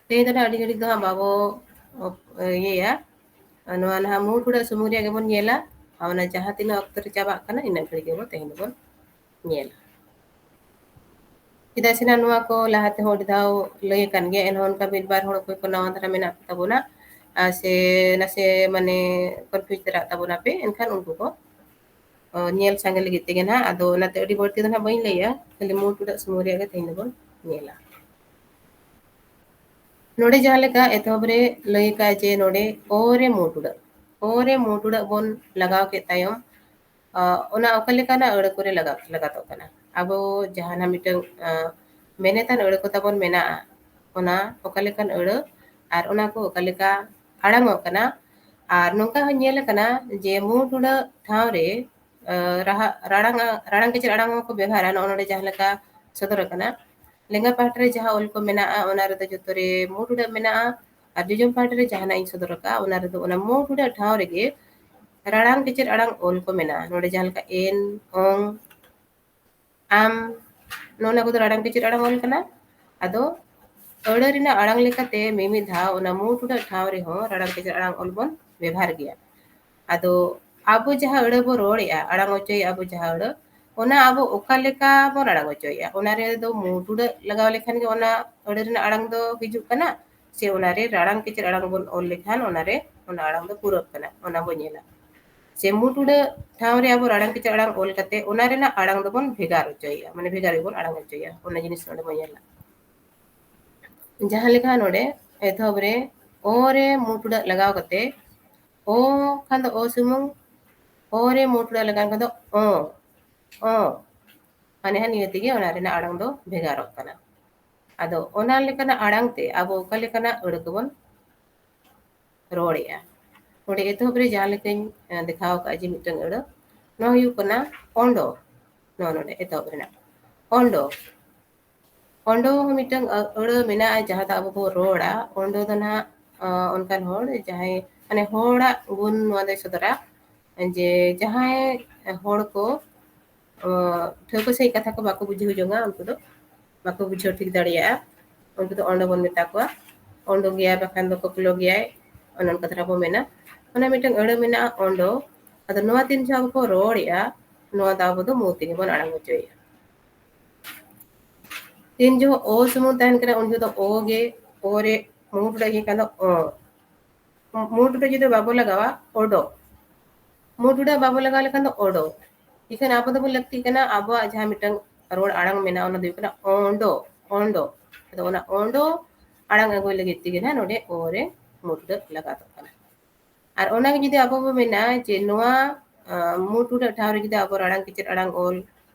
ᱛᱮᱦᱮᱧ ᱫᱚ ᱱᱟᱦᱟᱜ ᱟᱹᱰᱤ ᱜᱷᱟᱹᱲᱤᱡ ᱫᱚ ᱦᱟᱸᱜ ᱵᱟᱵᱚ, ᱤᱭᱟᱹᱭᱟ, ᱱᱚᱣᱟ ᱱᱟᱦᱟᱜ ᱢᱩ ᱴᱩᱰᱟᱹᱜ ᱥᱩᱢᱩᱝ ᱨᱮᱭᱟᱜ ᱜᱮᱵᱚᱱ ᱧᱮᱞᱟ᱾ ᱟᱨ ᱚᱱᱟ ᱡᱟᱦᱟᱸ ᱛᱤᱱᱟᱹᱜ ᱚᱠᱛᱚ ᱨᱮ ᱪᱟᱵᱟᱜ ᱠᱟᱱᱟ, ᱤᱱᱟᱹᱜ ᱜᱷᱟᱹᱲᱤᱡ ᱜᱮᱵᱚᱱ ᱛᱮᱦᱮᱧ ᱫᱚᱵᱚᱱ ᱧᱮᱞᱟ᱾ ᱪᱮᱫᱟᱜ ᱥᱮ ᱱᱟᱜ ᱱᱚᱣᱟ ᱠᱚ ᱞᱟᱦᱟ ᱛᱮᱦᱚᱸ ᱟᱹᱰᱤ ᱫᱷᱟᱣ ᱞᱟᱹᱭ ᱟᱠᱟᱱ ᱜᱮᱭᱟ, ᱮᱱᱦᱚᱸ ᱚᱱᱠᱟ ᱢᱤᱫ ᱵᱟᱨ ᱦᱚᱲ ᱚᱠᱚᱭ ᱠᱚ ᱱᱟᱣᱟ ᱫᱷᱟᱨᱟ ᱢᱮᱱᱟᱜ ᱛᱟᱵᱚᱱᱟ, ᱟᱨ ᱥᱮ ᱱᱟᱥᱮ ᱢᱟᱱᱮ confuse ᱫᱷᱟᱨᱟᱜ ᱛᱟᱵᱚᱱᱟ ᱯᱮ, ᱮᱱᱠᱷᱟᱱ ᱩᱱᱠᱩ ᱠᱚ, ᱚ, ᱧᱮᱞ ᱥᱟᱸᱜᱮ ᱞᱟᱹᱜᱤᱫ ᱛᱮᱜᱮ ᱱᱟᱦᱟᱜ᱾ ᱟᱫᱚ ᱚᱱᱟᱛᱮ ᱟᱹᱰᱤ ᱵᱟᱹᱲᱛᱤ ᱫᱚ ᱱᱟᱦᱟᱜ ᱵᱟᱹᱧ ᱞᱟᱹᱭᱟ, ᱠᱷᱟᱹᱞᱤ ᱢᱩ ᱴᱩᱰᱟᱹᱜ ᱥᱩᱢᱩᱝ ᱨᱮᱭᱟᱜ ᱜᱮ ᱛᱮᱦᱮᱧ ᱫᱚᱵᱚᱱ ᱧᱮᱞᱟ᱾ ᱱᱚᱰᱮ ᱡᱟᱦᱟᱸ ᱞᱮᱠᱟ ᱮᱛᱚᱦᱚᱵ ᱨᱮ ᱞᱟᱹᱭ ᱟᱠᱟᱫ ᱡᱮ ᱱᱚᱰᱮ ᱚ ᱨᱮ ᱢᱩ ᱴᱩᱰᱟᱹᱜ, ᱚ ᱨᱮ ᱢᱩ ᱴᱩᱰᱟᱹᱜ ᱵᱚᱱ ᱞᱟᱜᱟᱣ ᱠᱮᱫ ᱛᱟᱭᱚᱢ, ᱟᱸ, ᱚᱱᱟ ᱚᱠᱟ ᱞᱮᱠᱟᱱᱟᱜ ᱟᱹᱲᱟᱹ ᱠᱚᱨᱮ ᱞᱟᱜᱟ-, ᱞᱟᱜᱟᱛᱚᱜ ᱠᱟᱱᱟ? ᱟᱵᱚ ᱡᱟᱦᱟᱱᱟᱜ ᱢᱤᱫᱴᱟᱝ, ᱟᱸ, ᱢᱮᱱᱮᱛᱟᱱ ᱟᱹᱲᱟᱹ ᱠᱚ ᱛᱟᱵᱚᱱ ᱢᱮᱱᱟᱜᱼᱟ, ᱚᱱᱟ ᱚᱠᱟ ᱞᱮᱠᱟᱱ ᱟᱹᱲᱟᱹ ᱟᱨ ᱚᱱᱟ ᱠᱚ ᱚᱠᱟ ᱞᱮᱠᱟ ᱟᱲᱟᱝᱚᱜ ᱠᱟᱱᱟ? ᱟᱨ ᱱᱚᱝᱠᱟ ᱦᱚᱸ ᱧᱮᱞ ᱟᱠᱟᱱᱟ ᱡᱮ ᱢᱩ ᱴᱩᱰᱟᱹᱜ ᱴᱷᱟᱶ ᱨᱮ, ᱟᱸ, ᱨᱟᱦᱟ-, ᱨᱟᱲᱟᱝ, ᱨᱟᱲᱟᱝ ᱠᱮᱪᱮᱫ ᱟᱲᱟᱝ ᱦᱚᱸᱠᱚ ᱵᱮᱵᱷᱟᱨᱟ᱾ ᱱᱚᱜᱼᱚ ᱱᱚᱰᱮ ᱡᱟᱦᱟᱸ ᱞᱮᱠᱟ ᱥᱚᱫᱚᱨ ᱟᱠᱟᱱᱟ, ᱞᱮᱸᱜᱟ ᱯᱟᱦᱴᱟ ᱨᱮ ᱡᱟᱦᱟᱸ ᱚᱞ ᱠᱚ ᱢᱮᱱᱟᱜᱼᱟ, ᱚᱱᱟ ᱨᱮᱫᱚ ᱡᱚᱛᱚ ᱨᱮ ᱢᱩ ᱴᱩᱰᱟᱹᱜ ᱢᱮᱱᱟᱜᱼᱟ, ᱟᱨ ᱡᱚᱡᱚᱢ ᱯᱟᱦᱴᱟ ᱨᱮ ᱡᱟᱦᱟᱱᱟᱜ ᱤᱧ ᱥᱚᱫᱚᱨ ᱟᱠᱟᱫᱼᱟ, ᱚᱱᱟ ᱨᱮᱫᱚ ᱚᱱᱟ ᱢᱩ ᱴᱩᱰᱟᱹᱜ ᱴᱷᱟᱶ ᱨᱮᱜᱮ ᱨᱟᱲᱟᱝ ᱠᱮᱪᱮᱫ ᱟᱲᱟᱝ ᱚᱞ ᱠᱚ ᱢᱮᱱᱟᱜᱼᱟ᱾ ᱱᱚᱰᱮ ᱡᱟᱦᱟᱸ ᱞᱮᱠᱟ ᱮᱱ, ᱚᱝ, ᱟᱢ, ᱱᱚᱜᱼᱚ ᱱᱚᱣᱟ ᱠᱚᱫᱚ ᱨᱟᱲᱟᱝ ᱠᱮᱪᱮᱫ ᱟᱲᱟᱝ ᱚᱞ ᱠᱟᱱᱟ᱾ ᱟᱫᱚ ᱟᱹᱲᱟᱹ ᱨᱮᱱᱟᱜ ᱟᱲᱟᱝ ᱞᱮᱠᱟᱛᱮ ᱢᱤᱢᱤᱫ ᱫᱷᱟᱣ ᱚᱱᱟ ᱢᱩ ᱴᱩᱰᱟᱹᱜ ᱴᱷᱟᱶ ᱨᱮᱦᱚᱸ ᱨᱟᱲᱟᱝ ᱠᱮᱪᱮᱫ ᱟᱲᱟᱝ ᱚᱞ ᱵᱚᱱ ᱵᱮᱵᱷᱟᱨ ᱜᱮᱭᱟ᱾ ᱟᱫᱚ ᱟᱵᱚ ᱡᱟᱦᱟᱸ ᱟᱹᱲᱟᱹ ᱵᱚ ᱨᱚᱲᱮᱫᱼᱟ, ᱟᱲᱟᱝ ᱚᱪᱚᱭᱮᱫᱼᱟ ᱵᱚ ᱡᱟᱦᱟᱸ ᱟᱹᱲᱟᱹ, ᱚᱱᱟ ᱟᱵᱚ ᱚᱠᱟ ᱞᱮᱠᱟ ᱵᱚᱱ ᱟᱲᱟᱝ ᱦᱚᱪᱚᱭᱮᱫᱼᱟ, ᱚᱱᱟ ᱨᱮᱫᱚ ᱢᱩ ᱴᱩᱰᱟᱹᱜ ᱞᱟᱜᱟᱣ ᱞᱮᱠᱷᱟᱱ ᱜᱮ ᱚᱱᱟ ᱟᱹᱲᱟᱹ ᱨᱮᱱᱟᱜ ᱟᱲᱟᱝ ᱫᱚ ᱦᱤᱡᱩᱜ ᱠᱟᱱᱟ, ᱥᱮ ᱚᱱᱟᱨᱮ ᱨᱟᱲᱟᱝ ᱠᱮᱪᱮᱫ ᱟᱲᱟᱝ ᱵᱚᱱ ᱚᱞ ᱞᱮᱠᱷᱟᱱ ᱚᱱᱟᱨᱮ ᱚᱱᱟ ᱟᱲᱟᱝ ᱫᱚ ᱯᱩᱨᱟᱹᱜ ᱠᱟᱱᱟ, ᱚᱱᱟ ᱵᱚᱱ ᱧᱮᱞᱟ᱾ ᱥᱮ ᱢᱩ ᱴᱩᱰᱟᱹᱜ ᱴᱷᱟᱶ ᱨᱮ ᱟᱵᱚ ᱨᱟᱲᱟᱝ ᱠᱮᱪᱮᱫ ᱟᱲᱟᱝ ᱚᱞ ᱠᱟᱛᱮ ᱚᱱᱟ ᱨᱮᱱᱟᱜ ᱟᱲᱟᱝ ᱫᱚᱵᱚᱱ ᱵᱷᱮᱜᱟᱨ ᱦᱚᱪᱚᱭᱮᱫᱼᱟ, ᱢᱟᱱᱮ ᱵᱷᱮᱜᱟᱨ ᱜᱮᱵᱚᱱ ᱟᱲᱟᱝ ᱦᱚᱪᱚᱭᱟ, ᱚᱱᱟ ᱡᱤᱱᱤᱥ ᱱᱚᱰᱮ ᱵᱚᱱ ᱧᱮᱞᱟ᱾ ᱡᱟᱦᱟᱸ ᱞᱮᱠᱟ ᱱᱚᱰᱮ ᱮᱛᱚᱦᱚᱵ ᱨᱮ ᱚ ᱨᱮ ᱢᱩ ᱴᱩᱰᱟᱹᱜ ᱞᱟᱜᱟᱣ ᱠᱟᱛᱮ, ᱚ ᱠᱷᱟᱱ ᱫᱚ ᱚ ᱥᱩᱢᱩᱝ, ᱚ ᱨᱮ ᱢᱩ ᱴᱩᱰᱟᱹᱜ ᱞᱟᱜᱟᱣ ᱠᱷᱟᱱ ᱫᱚ ᱚ, ᱚ, ᱢᱟᱱᱮ ᱦᱟᱸᱜ ᱱᱤᱭᱟᱹ ᱛᱮᱜᱮ ᱚᱱᱟ ᱨᱮᱱᱟᱜ ᱟᱲᱟᱝ ᱫᱚ ᱵᱷᱮᱜᱟᱨᱚᱜ ᱠᱟᱱᱟ᱾ ᱟᱫᱚ ᱚᱱᱟ ᱞᱮᱠᱟᱱᱟᱜ ᱟᱲᱟᱝ ᱛᱮ ᱟᱵᱚ ᱚᱠᱟ ᱞᱮᱠᱟᱱᱟᱜ ᱟᱹᱲᱟᱹ ᱠᱚᱵᱚᱱ ᱨᱚᱲᱮᱫᱼᱟ? ᱱᱚᱰᱮ ᱮᱛᱚᱦᱚᱵ ᱨᱮ ᱡᱟᱦᱟᱸ ᱞᱮᱠᱟᱧ, ᱮ, ᱫᱮᱠᱷᱟᱣ ᱟᱠᱟᱫᱼᱟ ᱡᱮ ᱢᱤᱫᱴᱟᱝ ᱟᱹᱲᱟᱹ, ᱱᱚᱣᱟ ᱦᱩᱭᱩᱜ ᱠᱟᱱᱟ ᱚᱸᱰᱚ᱾ ᱱᱚᱣᱟ ᱱᱚᱰᱮ ᱮᱛᱚᱦᱚᱵ ᱨᱮᱱᱟᱜ ᱚᱸᱰᱚ, ᱚᱸᱰᱚ ᱦᱚᱸ ᱢᱤᱫᱴᱟᱝ ᱟᱹ-, ᱟᱹᱲᱟᱹ ᱢᱮᱱᱟᱜᱼᱟ ᱡᱟᱦᱟᱸ ᱫᱚ ᱟᱵᱚ ᱵᱚ ᱨᱚᱲᱟ᱾ ᱚᱸᱰᱚ ᱫᱚ ᱱᱟᱦᱟᱜ, ᱟᱸ, ᱚᱱᱠᱟᱱ ᱦᱚᱲ ᱡᱟᱦᱟᱸᱭ, ᱢᱟᱱᱮ, ᱦᱚᱲᱟᱜ ᱜᱩᱱ ᱱᱚᱣᱟ ᱫᱚᱭ ᱥᱚᱫᱚᱨᱟ, ᱡᱮ ᱡᱟᱦᱟᱸᱭ ᱦᱚᱲ ᱠᱚ, ᱟᱸ, ᱴᱷᱟᱹᱣᱠᱟᱹ ᱥᱟᱺᱦᱤᱡ ᱠᱟᱛᱷᱟ ᱠᱚ ᱵᱟᱠᱚ ᱵᱩᱡᱷᱟᱹᱣ ᱡᱚᱝᱟ, ᱩᱱᱠᱩ ᱫᱚ ᱵᱟᱠᱚ ᱵᱩᱡᱷᱟᱹᱣ ᱴᱷᱤᱠ ᱫᱟᱲᱮᱭᱟᱜᱼᱟ, ᱩᱱᱠᱩ ᱫᱚ ᱚᱸᱰᱚ ᱵᱚᱱ ᱢᱮᱛᱟ ᱠᱚᱣᱟ᱾ ᱚᱸᱰᱚ ᱜᱮᱭᱟᱭ ᱵᱟᱠᱷᱟᱱ ᱫᱚ ᱠᱚᱠᱞᱚ ᱜᱮᱭᱟᱭ, ᱚᱱᱮ ᱚᱱᱠᱟ ᱫᱷᱟᱨᱟ ᱵᱚ ᱢᱮᱱᱟ᱾ ᱚᱱᱟ ᱢᱤᱫᱴᱟᱝ ᱟᱹᱲᱟᱹ ᱢᱮᱱᱟᱜᱼᱟ ᱚᱸᱰᱚ᱾ ᱟᱫᱚ ᱱᱚᱣᱟ ᱛᱤᱱ ᱡᱚᱠᱷᱚᱱ ᱟᱵᱚ ᱠᱚ ᱨᱚᱲᱮᱜᱼᱟ, ᱱᱚᱣᱟ ᱫᱚ ᱟᱵᱚ ᱫᱚ ᱢᱩ ᱛᱮᱜᱮ ᱵᱚᱱ ᱟᱲᱟᱝ ᱦᱚᱪᱚᱭᱮᱜᱼᱟ᱾ ᱛᱤᱱ ᱡᱚᱦᱚᱜ ᱚ ᱥᱩᱢᱩᱝ ᱛᱟᱦᱮᱱ ᱠᱟᱱᱟ, ᱩᱱ ᱡᱚᱦᱚᱜ ᱫᱚ ᱚ ᱜᱮ, ᱚ ᱨᱮ ᱢᱩ ᱴᱩᱰᱟᱹᱜ ᱤᱭᱟᱹ ᱠᱷᱟᱱ ᱫᱚ ᱚ᱾ ᱢᱩ ᱴᱩᱰᱟᱹᱜ ᱡᱩᱫᱤ ᱵᱟᱵᱚ ᱞᱟᱜᱟᱣᱟ, ᱚᱰᱚ᱾ ᱢᱩ ᱴᱩᱰᱟᱹᱜ ᱵᱟᱵᱚ ᱞᱟᱜᱟᱣ ᱞᱮᱠᱷᱟᱱ ᱫᱚ ᱚᱰᱚ᱾ ᱤᱠᱷᱟᱹᱱ ᱟᱵᱚ ᱫᱚᱵᱚᱱ ᱞᱟᱹᱠᱛᱤᱜ ᱠᱟᱱᱟ, ᱟᱵᱚᱣᱟᱜ ᱡᱟᱦᱟᱸ ᱢᱤᱫᱴᱟᱝ ᱨᱚᱲ ᱟᱲᱟᱝ ᱢᱮᱱᱟᱜᱼᱟ, ᱚᱱᱟ ᱫᱚ ᱦᱩᱭᱩᱜ ᱠᱟᱱᱟ ᱚᱸᱰᱚ, ᱚᱸᱰᱚ᱾ ᱟᱫᱚ ᱚᱱᱟ ᱚᱸᱰᱚ ᱟᱲᱟᱝ ᱟᱹᱜᱩᱭ ᱞᱟᱹᱜᱤᱫ ᱛᱮᱜᱮ ᱱᱟᱦᱟᱜ ᱱᱚᱰᱮ ᱚ ᱨᱮ ᱢᱩ ᱴᱩᱰᱟᱹᱜ ᱞᱟᱜᱟᱣ ᱠᱟᱱᱟ᱾ ᱟᱨ ᱚᱱᱟᱜᱮ ᱡᱩᱫᱤ ᱟᱵᱚ ᱵᱚ ᱢᱮᱱᱟ ᱡᱮ ᱱᱚᱣᱟ, ᱟᱸ, ᱢᱩ ᱴᱩᱰᱟᱹᱜ ᱴᱷᱟᱶ ᱨᱮ ᱡᱩᱫᱤ ᱟᱵᱚ ᱨᱟᱲᱟᱝ ᱠᱮᱪᱮᱫ ᱟᱲᱟᱝ ᱚᱞ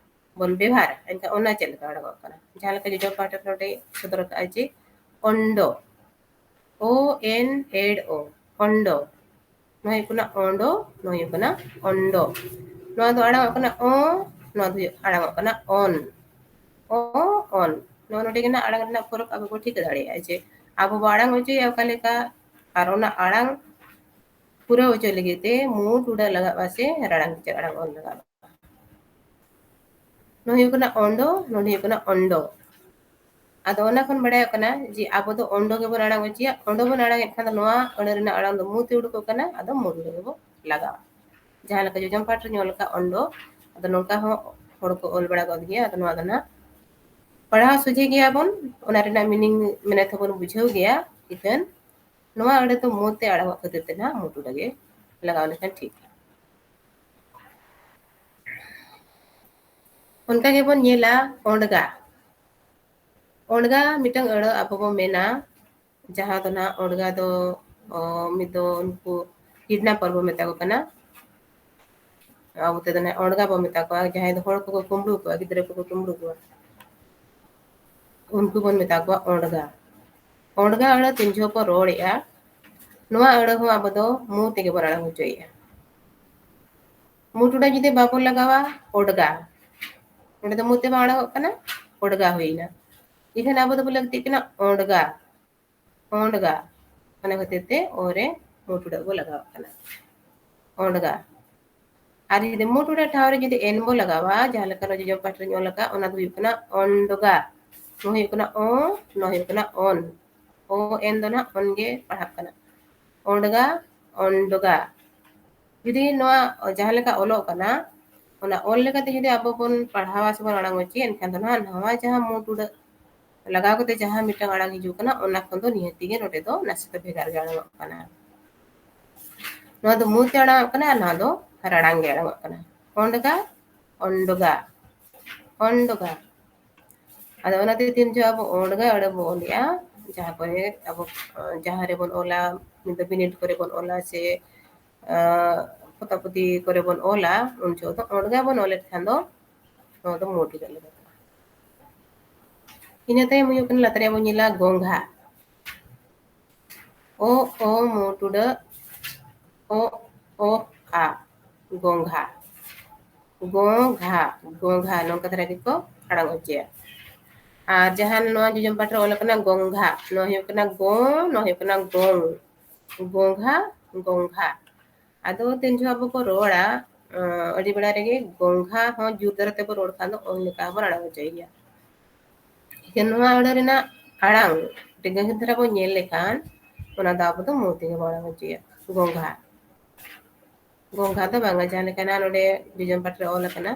ᱵᱚᱱ ᱵᱮᱣᱦᱟᱨᱟ, ᱮᱱᱠᱷᱟᱱ ᱚᱱᱟ ᱪᱮᱫ ᱞᱮᱠᱟ ᱚᱰᱚᱠᱚᱜ ᱠᱟᱱᱟ? ᱡᱟᱦᱟᱸ ᱞᱮᱠᱟ ᱡᱚᱡᱚᱢ ᱯᱟᱦᱴᱟ ᱨᱮ ᱱᱚᱰᱮ ᱥᱚᱫᱚᱨ ᱟᱠᱟᱫᱼᱟ ᱡᱮ ᱚᱱᱰᱚ, ᱳ ᱮᱱ ᱮᱰ ᱳ, ᱚᱱᱰᱚ᱾ ᱱᱚᱣᱟ ᱦᱩᱭᱩᱜ ᱠᱟᱱᱟ ᱚᱸᱰᱚ, ᱱᱚᱣᱟ ᱦᱩᱭᱩᱜ ᱠᱟᱱᱟ ᱚᱱᱰᱚ᱾ ᱱᱚᱣᱟ ᱫᱚ ᱟᱲᱟᱝᱚᱜ ᱠᱟᱱᱟ ᱚ, ᱱᱚᱣᱟ ᱫᱚ ᱦᱩᱭᱩᱜ, ᱟᱲᱟᱝᱚᱜ ᱠᱟᱱᱟ ᱚᱱ᱾ ᱚ, ᱚᱱ᱾ ᱱᱚᱣᱟ ᱱᱚᱰᱮ ᱜᱮ ᱱᱟᱜ ᱟᱲᱟᱝ ᱨᱮᱱᱟᱜ ᱯᱷᱚᱨᱚᱠ ᱟᱵᱚ ᱵᱚ ᱴᱷᱤᱠᱟᱹ ᱫᱟᱲᱮᱭᱟᱜᱼᱟ ᱡᱮ ᱟᱵᱚ ᱵᱚ ᱟᱲᱟᱝ ᱦᱚᱪᱚᱭᱟ ᱚᱠᱟ ᱞᱮᱠᱟ, ᱟᱨ ᱚᱱᱟ ᱟᱲᱟᱝ ᱯᱩᱨᱟᱹᱣ ᱦᱚᱪᱚ ᱞᱟᱹᱜᱤᱫ ᱛᱮ ᱢᱩ ᱴᱩᱰᱟᱹᱜ ᱞᱟᱜᱟᱜᱼᱟ ᱥᱮ ᱨᱟᱲᱟᱝ ᱠᱮᱪᱮᱫ ᱟᱲᱟᱝ ᱚᱞ ᱞᱟᱜᱟᱜᱼᱟ᱾ ᱱᱚᱣᱟ ᱦᱩᱭᱩᱜ ᱠᱟᱱᱟ ᱚᱸᱰᱚ, ᱱᱚᱰᱮ ᱦᱩᱭᱩᱜ ᱠᱟᱱᱟ ᱚᱱᱰᱚ᱾ ᱟᱫᱚ ᱚᱱᱟ ᱠᱷᱚᱱ ᱵᱟᱲᱟᱭᱚᱜ ᱠᱟᱱᱟ ᱡᱮ ᱟᱵᱚ ᱫᱚ ᱚᱸᱰᱚ ᱜᱮᱵᱚᱱ ᱟᱲᱟᱝ ᱦᱚᱪᱚᱭᱟ᱾ ᱚᱸᱰᱚ ᱵᱚᱱ ᱟᱲᱟᱝᱮᱫ ᱠᱷᱟᱱ ᱫᱚ ᱱᱚᱣᱟ ᱟᱹᱲᱟᱹ ᱨᱮᱱᱟᱜ ᱟᱲᱟᱝ ᱫᱚ ᱢᱩ ᱛᱮ ᱩᱰᱩᱠᱚᱜ ᱠᱟᱱᱟ, ᱟᱫᱚ ᱢᱩ ᱴᱩᱰᱟᱹᱜ ᱜᱮᱵᱚ ᱞᱟᱜᱟᱣᱟ᱾ ᱡᱟᱦᱟᱸ ᱞᱮᱠᱟ ᱡᱚᱡᱚᱢ ᱯᱟᱦᱴᱟ ᱨᱮ ᱧᱮᱞ ᱞᱮᱠᱟ ᱚᱸᱰᱚ, ᱟᱫᱚ ᱱᱚᱝᱠᱟ ᱦᱚᱸ ᱦᱚᱲ ᱠᱚ ᱚᱞ ᱵᱟᱲᱟ ᱜᱚᱫ ᱜᱮᱭᱟ᱾ ᱟᱫᱚ ᱱᱚᱣᱟ ᱫᱚ ᱱᱟᱦᱟᱜ ᱯᱟᱲᱦᱟᱣ ᱥᱚᱡᱷᱮ ᱜᱮᱭᱟᱵᱚᱱ, ᱚᱱᱟ ᱨᱮᱱᱟᱜ meaning ᱢᱮᱱᱮᱛ ᱦᱚᱸᱵᱚᱱ ᱵᱩᱡᱷᱟᱹᱣ ᱜᱮᱭᱟ᱾ ᱤᱠᱷᱟᱹᱱ ᱱᱚᱣᱟ ᱟᱹᱲᱟᱹ ᱫᱚ ᱢᱩ ᱛᱮ ᱟᱲᱟᱜᱚᱜ ᱠᱷᱟᱹᱛᱤᱨ ᱛᱮ ᱱᱟᱦᱟᱜ ᱢᱩ ᱴᱩᱰᱟᱹᱜ ᱜᱮ ᱞᱟᱜᱟᱣ ᱞᱮᱠᱷᱟᱱ ᱴᱷᱤᱠ᱾ ᱚᱱᱠᱟ ᱜᱮᱵᱚᱱ ᱧᱮᱞᱟ ᱚᱸᱰᱜᱟ᱾ ᱚᱸᱰᱜᱟ ᱢᱤᱫᱴᱟᱝ ᱟᱹᱲᱟᱹ ᱟᱵᱚ ᱵᱚ ᱢᱮᱱᱟ, ᱡᱟᱦᱟᱸ ᱫᱚ ᱱᱟᱦᱟᱜ ᱚᱸᱰᱜᱟ ᱫᱚ, ᱚ, ᱢᱤᱫ ᱫᱚ ᱩᱱᱠᱩ kidnapper ᱵᱚ ᱢᱮᱛᱟ ᱠᱚ ᱠᱟᱱᱟ᱾ ᱟᱵᱚ ᱛᱮᱫᱚ ᱱᱟᱦᱟᱜ ᱚᱸᱰᱜᱟ ᱵᱚ ᱢᱮᱛᱟ ᱠᱚᱣᱟ᱾ ᱡᱟᱦᱟᱸᱭ ᱫᱚ ᱦᱚᱲ ᱠᱚᱠᱚ ᱠᱩᱢᱵᱽᱲᱩ ᱠᱚᱣᱟ, ᱜᱤᱫᱽᱨᱟᱹ ᱠᱚᱠᱚ ᱠᱩᱢᱵᱽᱲᱩ ᱠᱚᱣᱟ, ᱩᱱᱠᱩ ᱵᱚᱱ ᱢᱮᱛᱟ ᱠᱚᱣᱟ ᱚᱸᱰᱜᱟ᱾ ᱚᱸᱰᱜᱟ ᱟᱹᱲᱟᱹ ᱛᱤᱱ ᱡᱚᱦᱚᱜ ᱠᱚ ᱨᱚᱲᱮᱜᱼᱟ, ᱱᱚᱣᱟ ᱟᱹᱲᱟᱹ ᱦᱚᱸ ᱟᱵᱚ ᱫᱚ ᱢᱩ ᱛᱮᱜᱮ ᱵᱚᱱ ᱟᱲᱟᱝ ᱦᱚᱪᱚᱭᱮᱜᱼᱟ᱾ ᱢᱩ ᱴᱩᱰᱟᱹᱜ ᱡᱩᱫᱤ ᱵᱟᱵᱚᱱ ᱞᱟᱜᱟᱣᱟ, ᱚᱰᱜᱟ᱾ ᱚᱸᱰᱮ ᱫᱚ ᱢᱩ ᱛᱮ ᱵᱟᱝ ᱟᱲᱟᱝᱚᱜ ᱠᱟᱱᱟ, ᱚᱰᱜᱟ ᱦᱩᱭᱱᱟ᱾ ᱤᱠᱷᱟᱹᱱ ᱟᱵᱚ ᱫᱚᱵᱚ ᱞᱟᱹᱠᱛᱤᱜ ᱠᱟᱱᱟ ᱚᱸᱰᱜᱟ, ᱚᱸᱰᱜᱟ᱾ ᱚᱱᱟ ᱠᱷᱟᱹᱛᱤᱨ ᱛᱮ ᱚ ᱨᱮ ᱢᱩ ᱴᱩᱰᱟᱹᱜ ᱵᱚ ᱞᱟᱜᱟᱣᱟᱜ ᱠᱟᱱᱟ, ᱚᱸᱰᱜᱟ᱾ ᱟᱨ ᱡᱩᱫᱤ ᱢᱩ ᱴᱩᱰᱟᱹᱜ ᱴᱷᱟᱶ ᱨᱮ ᱡᱩᱫᱤ ᱮᱱ ᱵᱚ ᱞᱟᱜᱟᱣᱟ, ᱡᱟᱦᱟᱸ ᱞᱮᱠᱟ ᱱᱚᱣᱟ ᱡᱚᱡᱚᱢ ᱯᱟᱴᱷ ᱨᱮᱧ ᱚᱞ ᱟᱠᱟᱫ, ᱚᱱᱟ ᱫᱚ ᱦᱩᱭᱩᱜ ᱠᱟᱱᱟ ᱚᱱᱰᱜᱟ᱾ ᱱᱚᱣᱟ ᱦᱩᱭᱩᱜ ᱠᱟᱱᱟ ᱚ, ᱱᱚᱣᱟ ᱦᱩᱭᱩᱜ ᱠᱟᱱᱟ ᱚᱱ᱾ ᱚ ᱮᱱ ᱫᱚ ᱱᱟᱦᱟᱜ ᱚᱱ ᱜᱮ ᱯᱟᱲᱦᱟᱜ ᱠᱟᱱᱟ᱾ ᱚᱸᱰᱜᱟ, ᱚᱸᱰᱜᱟ᱾ ᱡᱩᱫᱤ ᱱᱚᱣᱟ ᱡᱟᱦᱟᱸ ᱞᱮᱠᱟ ᱚᱞᱚᱜ ᱠᱟᱱᱟ, ᱚᱱᱟ ᱚᱞ ᱞᱮᱠᱟᱛᱮ ᱡᱩᱫᱤ ᱟᱵᱚ ᱵᱚᱱ ᱯᱟᱲᱦᱟᱣᱟ ᱥᱮ ᱵᱚᱱ ᱟᱲᱟᱝ ᱦᱚᱪᱚᱭᱟ, ᱮᱱᱠᱷᱟᱱ ᱫᱚ ᱱᱟᱦᱟᱜ ᱱᱟᱣᱟ ᱡᱟᱦᱟᱸ ᱢᱩ ᱴᱩᱰᱟᱹᱜ ᱞᱟᱜᱟᱣ ᱠᱟᱛᱮ ᱡᱟᱦᱟᱸ ᱢᱤᱫᱴᱟᱝ ᱟᱲᱟᱝ ᱦᱤᱡᱩᱜ ᱠᱟᱱᱟ, ᱚᱱᱟ ᱠᱷᱚᱱ ᱫᱚ ᱱᱤᱦᱟᱹᱛᱤ ᱜᱮ ᱱᱚᱰᱮ ᱫᱚ ᱱᱟᱥᱮ ᱫᱚ ᱵᱷᱮᱜᱟᱨ ᱜᱮ ᱟᱲᱟᱝᱚᱜ ᱠᱟᱱᱟ᱾ ᱱᱚᱣᱟ ᱫᱚ ᱢᱩ ᱛᱮ ᱟᱲᱟᱝᱚᱜ ᱠᱟᱱᱟ ᱟᱨ ᱱᱚᱣᱟ ᱫᱚ ᱨᱟᱲᱟᱝ ᱜᱮ ᱟᱲᱟᱝᱚᱜ ᱠᱟᱱᱟ᱾ ᱚᱸᱰᱜᱟ, ᱚᱸᱰᱜᱟ, ᱚᱸᱰᱜᱟ᱾ ᱟᱫᱚ ᱚᱱᱟᱛᱮ ᱛᱤᱱ ᱡᱚᱦᱚᱜ ᱟᱵᱚ ᱚᱸᱰᱜᱟ ᱟᱹᱲᱟᱹ ᱵᱚ ᱚᱞᱮᱜᱼᱟ, ᱡᱟᱦᱟᱸ ᱠᱚᱨᱮ ᱟᱵᱚ, ᱡᱟᱦᱟᱸ ᱨᱮᱵᱚᱱ ᱚᱞᱟ, ᱢᱮᱱᱫᱚ ᱵᱤᱱᱤᱰ ᱠᱚᱨᱮ ᱵᱚᱱ ᱚᱞᱟ ᱥᱮ, ᱟᱸ, ᱯᱚᱛᱟ ᱯᱩᱛᱷᱤ ᱠᱚᱨᱮ ᱵᱚᱱ ᱚᱞᱟ, ᱩᱱ ᱡᱚᱦᱚᱜ ᱫᱚ ᱚᱸᱰᱜᱟ ᱵᱚᱱ ᱚᱞᱮᱫ ᱠᱷᱟᱱ ᱫᱚ ᱱᱚᱣᱟ ᱫᱚ ᱢᱩ ᱴᱩᱰᱟᱹᱜ ᱞᱟᱜᱟᱜᱼᱟ᱾ ᱤᱱᱟᱹ ᱛᱟᱭᱚᱢ ᱦᱩᱭᱩᱜ ᱠᱟᱱᱟ, ᱞᱟᱛᱟᱨ ᱨᱮᱭᱟᱜ ᱵᱚᱱ ᱧᱮᱞᱟ ᱜᱚᱝᱜᱷᱟ᱾ ᱚ, ᱚ, ᱢᱩ ᱴᱩᱰᱟᱹᱜ, ᱚ, ᱚ, ᱟ, ᱜᱚᱝᱜᱷᱟ᱾ ᱜᱚᱝᱜᱷᱟ, ᱜᱚᱝᱜᱷᱟ, ᱱᱚᱝᱠᱟ ᱫᱷᱟᱨᱟ ᱜᱮᱠᱚ ᱟᱲᱟᱝ ᱦᱚᱪᱚᱭᱟ᱾ ᱟᱨ ᱡᱟᱦᱟᱸ ᱱᱚᱣᱟ ᱡᱚᱡᱚᱢ ᱯᱟᱴᱷ ᱨᱮ ᱚᱞ ᱟᱠᱟᱱᱟ ᱜᱚᱝᱜᱷᱟ, ᱱᱚᱣᱟ ᱦᱩᱭᱩᱜ ᱠᱟᱱᱟ ᱜᱚ, ᱱᱚᱣᱟ ᱦᱩᱭᱩᱜ ᱠᱟᱱᱟ ᱜᱚᱝ᱾ ᱜᱚᱝᱜᱷᱟ, ᱜᱚᱝᱜᱷᱟ᱾ ᱟᱫᱚ ᱛᱤᱱ ᱡᱚᱦᱚᱜ ᱟᱵᱚ ᱠᱚ ᱨᱚᱲᱟ, ᱟᱸ, ᱟᱹᱰᱤ ᱵᱮᱲᱟ ᱨᱮᱜᱮ ᱜᱚᱝᱜᱷᱟ ᱦᱚᱸ ᱡᱳᱨ ᱫᱷᱟᱨᱟ ᱛᱮᱵᱚ ᱨᱚᱲ ᱠᱷᱟᱱ ᱫᱚ ᱚᱝ ᱞᱮᱠᱟ ᱦᱚᱸᱵᱚᱱ ᱟᱲᱟᱝ ᱦᱚᱪᱚᱭ ᱜᱮᱭᱟ᱾ ᱮᱱᱠᱷᱟᱱ ᱱᱚᱣᱟ ᱟᱹᱲᱟᱹ ᱨᱮᱱᱟᱜ ᱟᱲᱟᱝ ᱟᱹᱰᱤ ᱜᱟᱹᱦᱤᱨ ᱫᱷᱟᱨᱟ ᱵᱚᱱ ᱧᱮᱞ ᱞᱮᱠᱷᱟᱱ, ᱚᱱᱟ ᱫᱚ ᱟᱵᱚ ᱫᱚ ᱢᱩ ᱛᱮᱜᱮ ᱵᱚᱱ ᱟᱲᱟᱝ ᱦᱚᱪᱚᱭᱟ, ᱜᱚᱝᱜᱷᱟ᱾ ᱜᱚᱝᱜᱷᱟ ᱫᱚ ᱵᱟᱝᱟ, ᱡᱟᱦᱟᱸ ᱞᱮᱠᱟ ᱱᱟᱜ ᱱᱚᱰᱮ ᱡᱚᱡᱚᱢ ᱯᱟᱴᱷ ᱨᱮ ᱚᱞ ᱟᱠᱟᱱᱟ,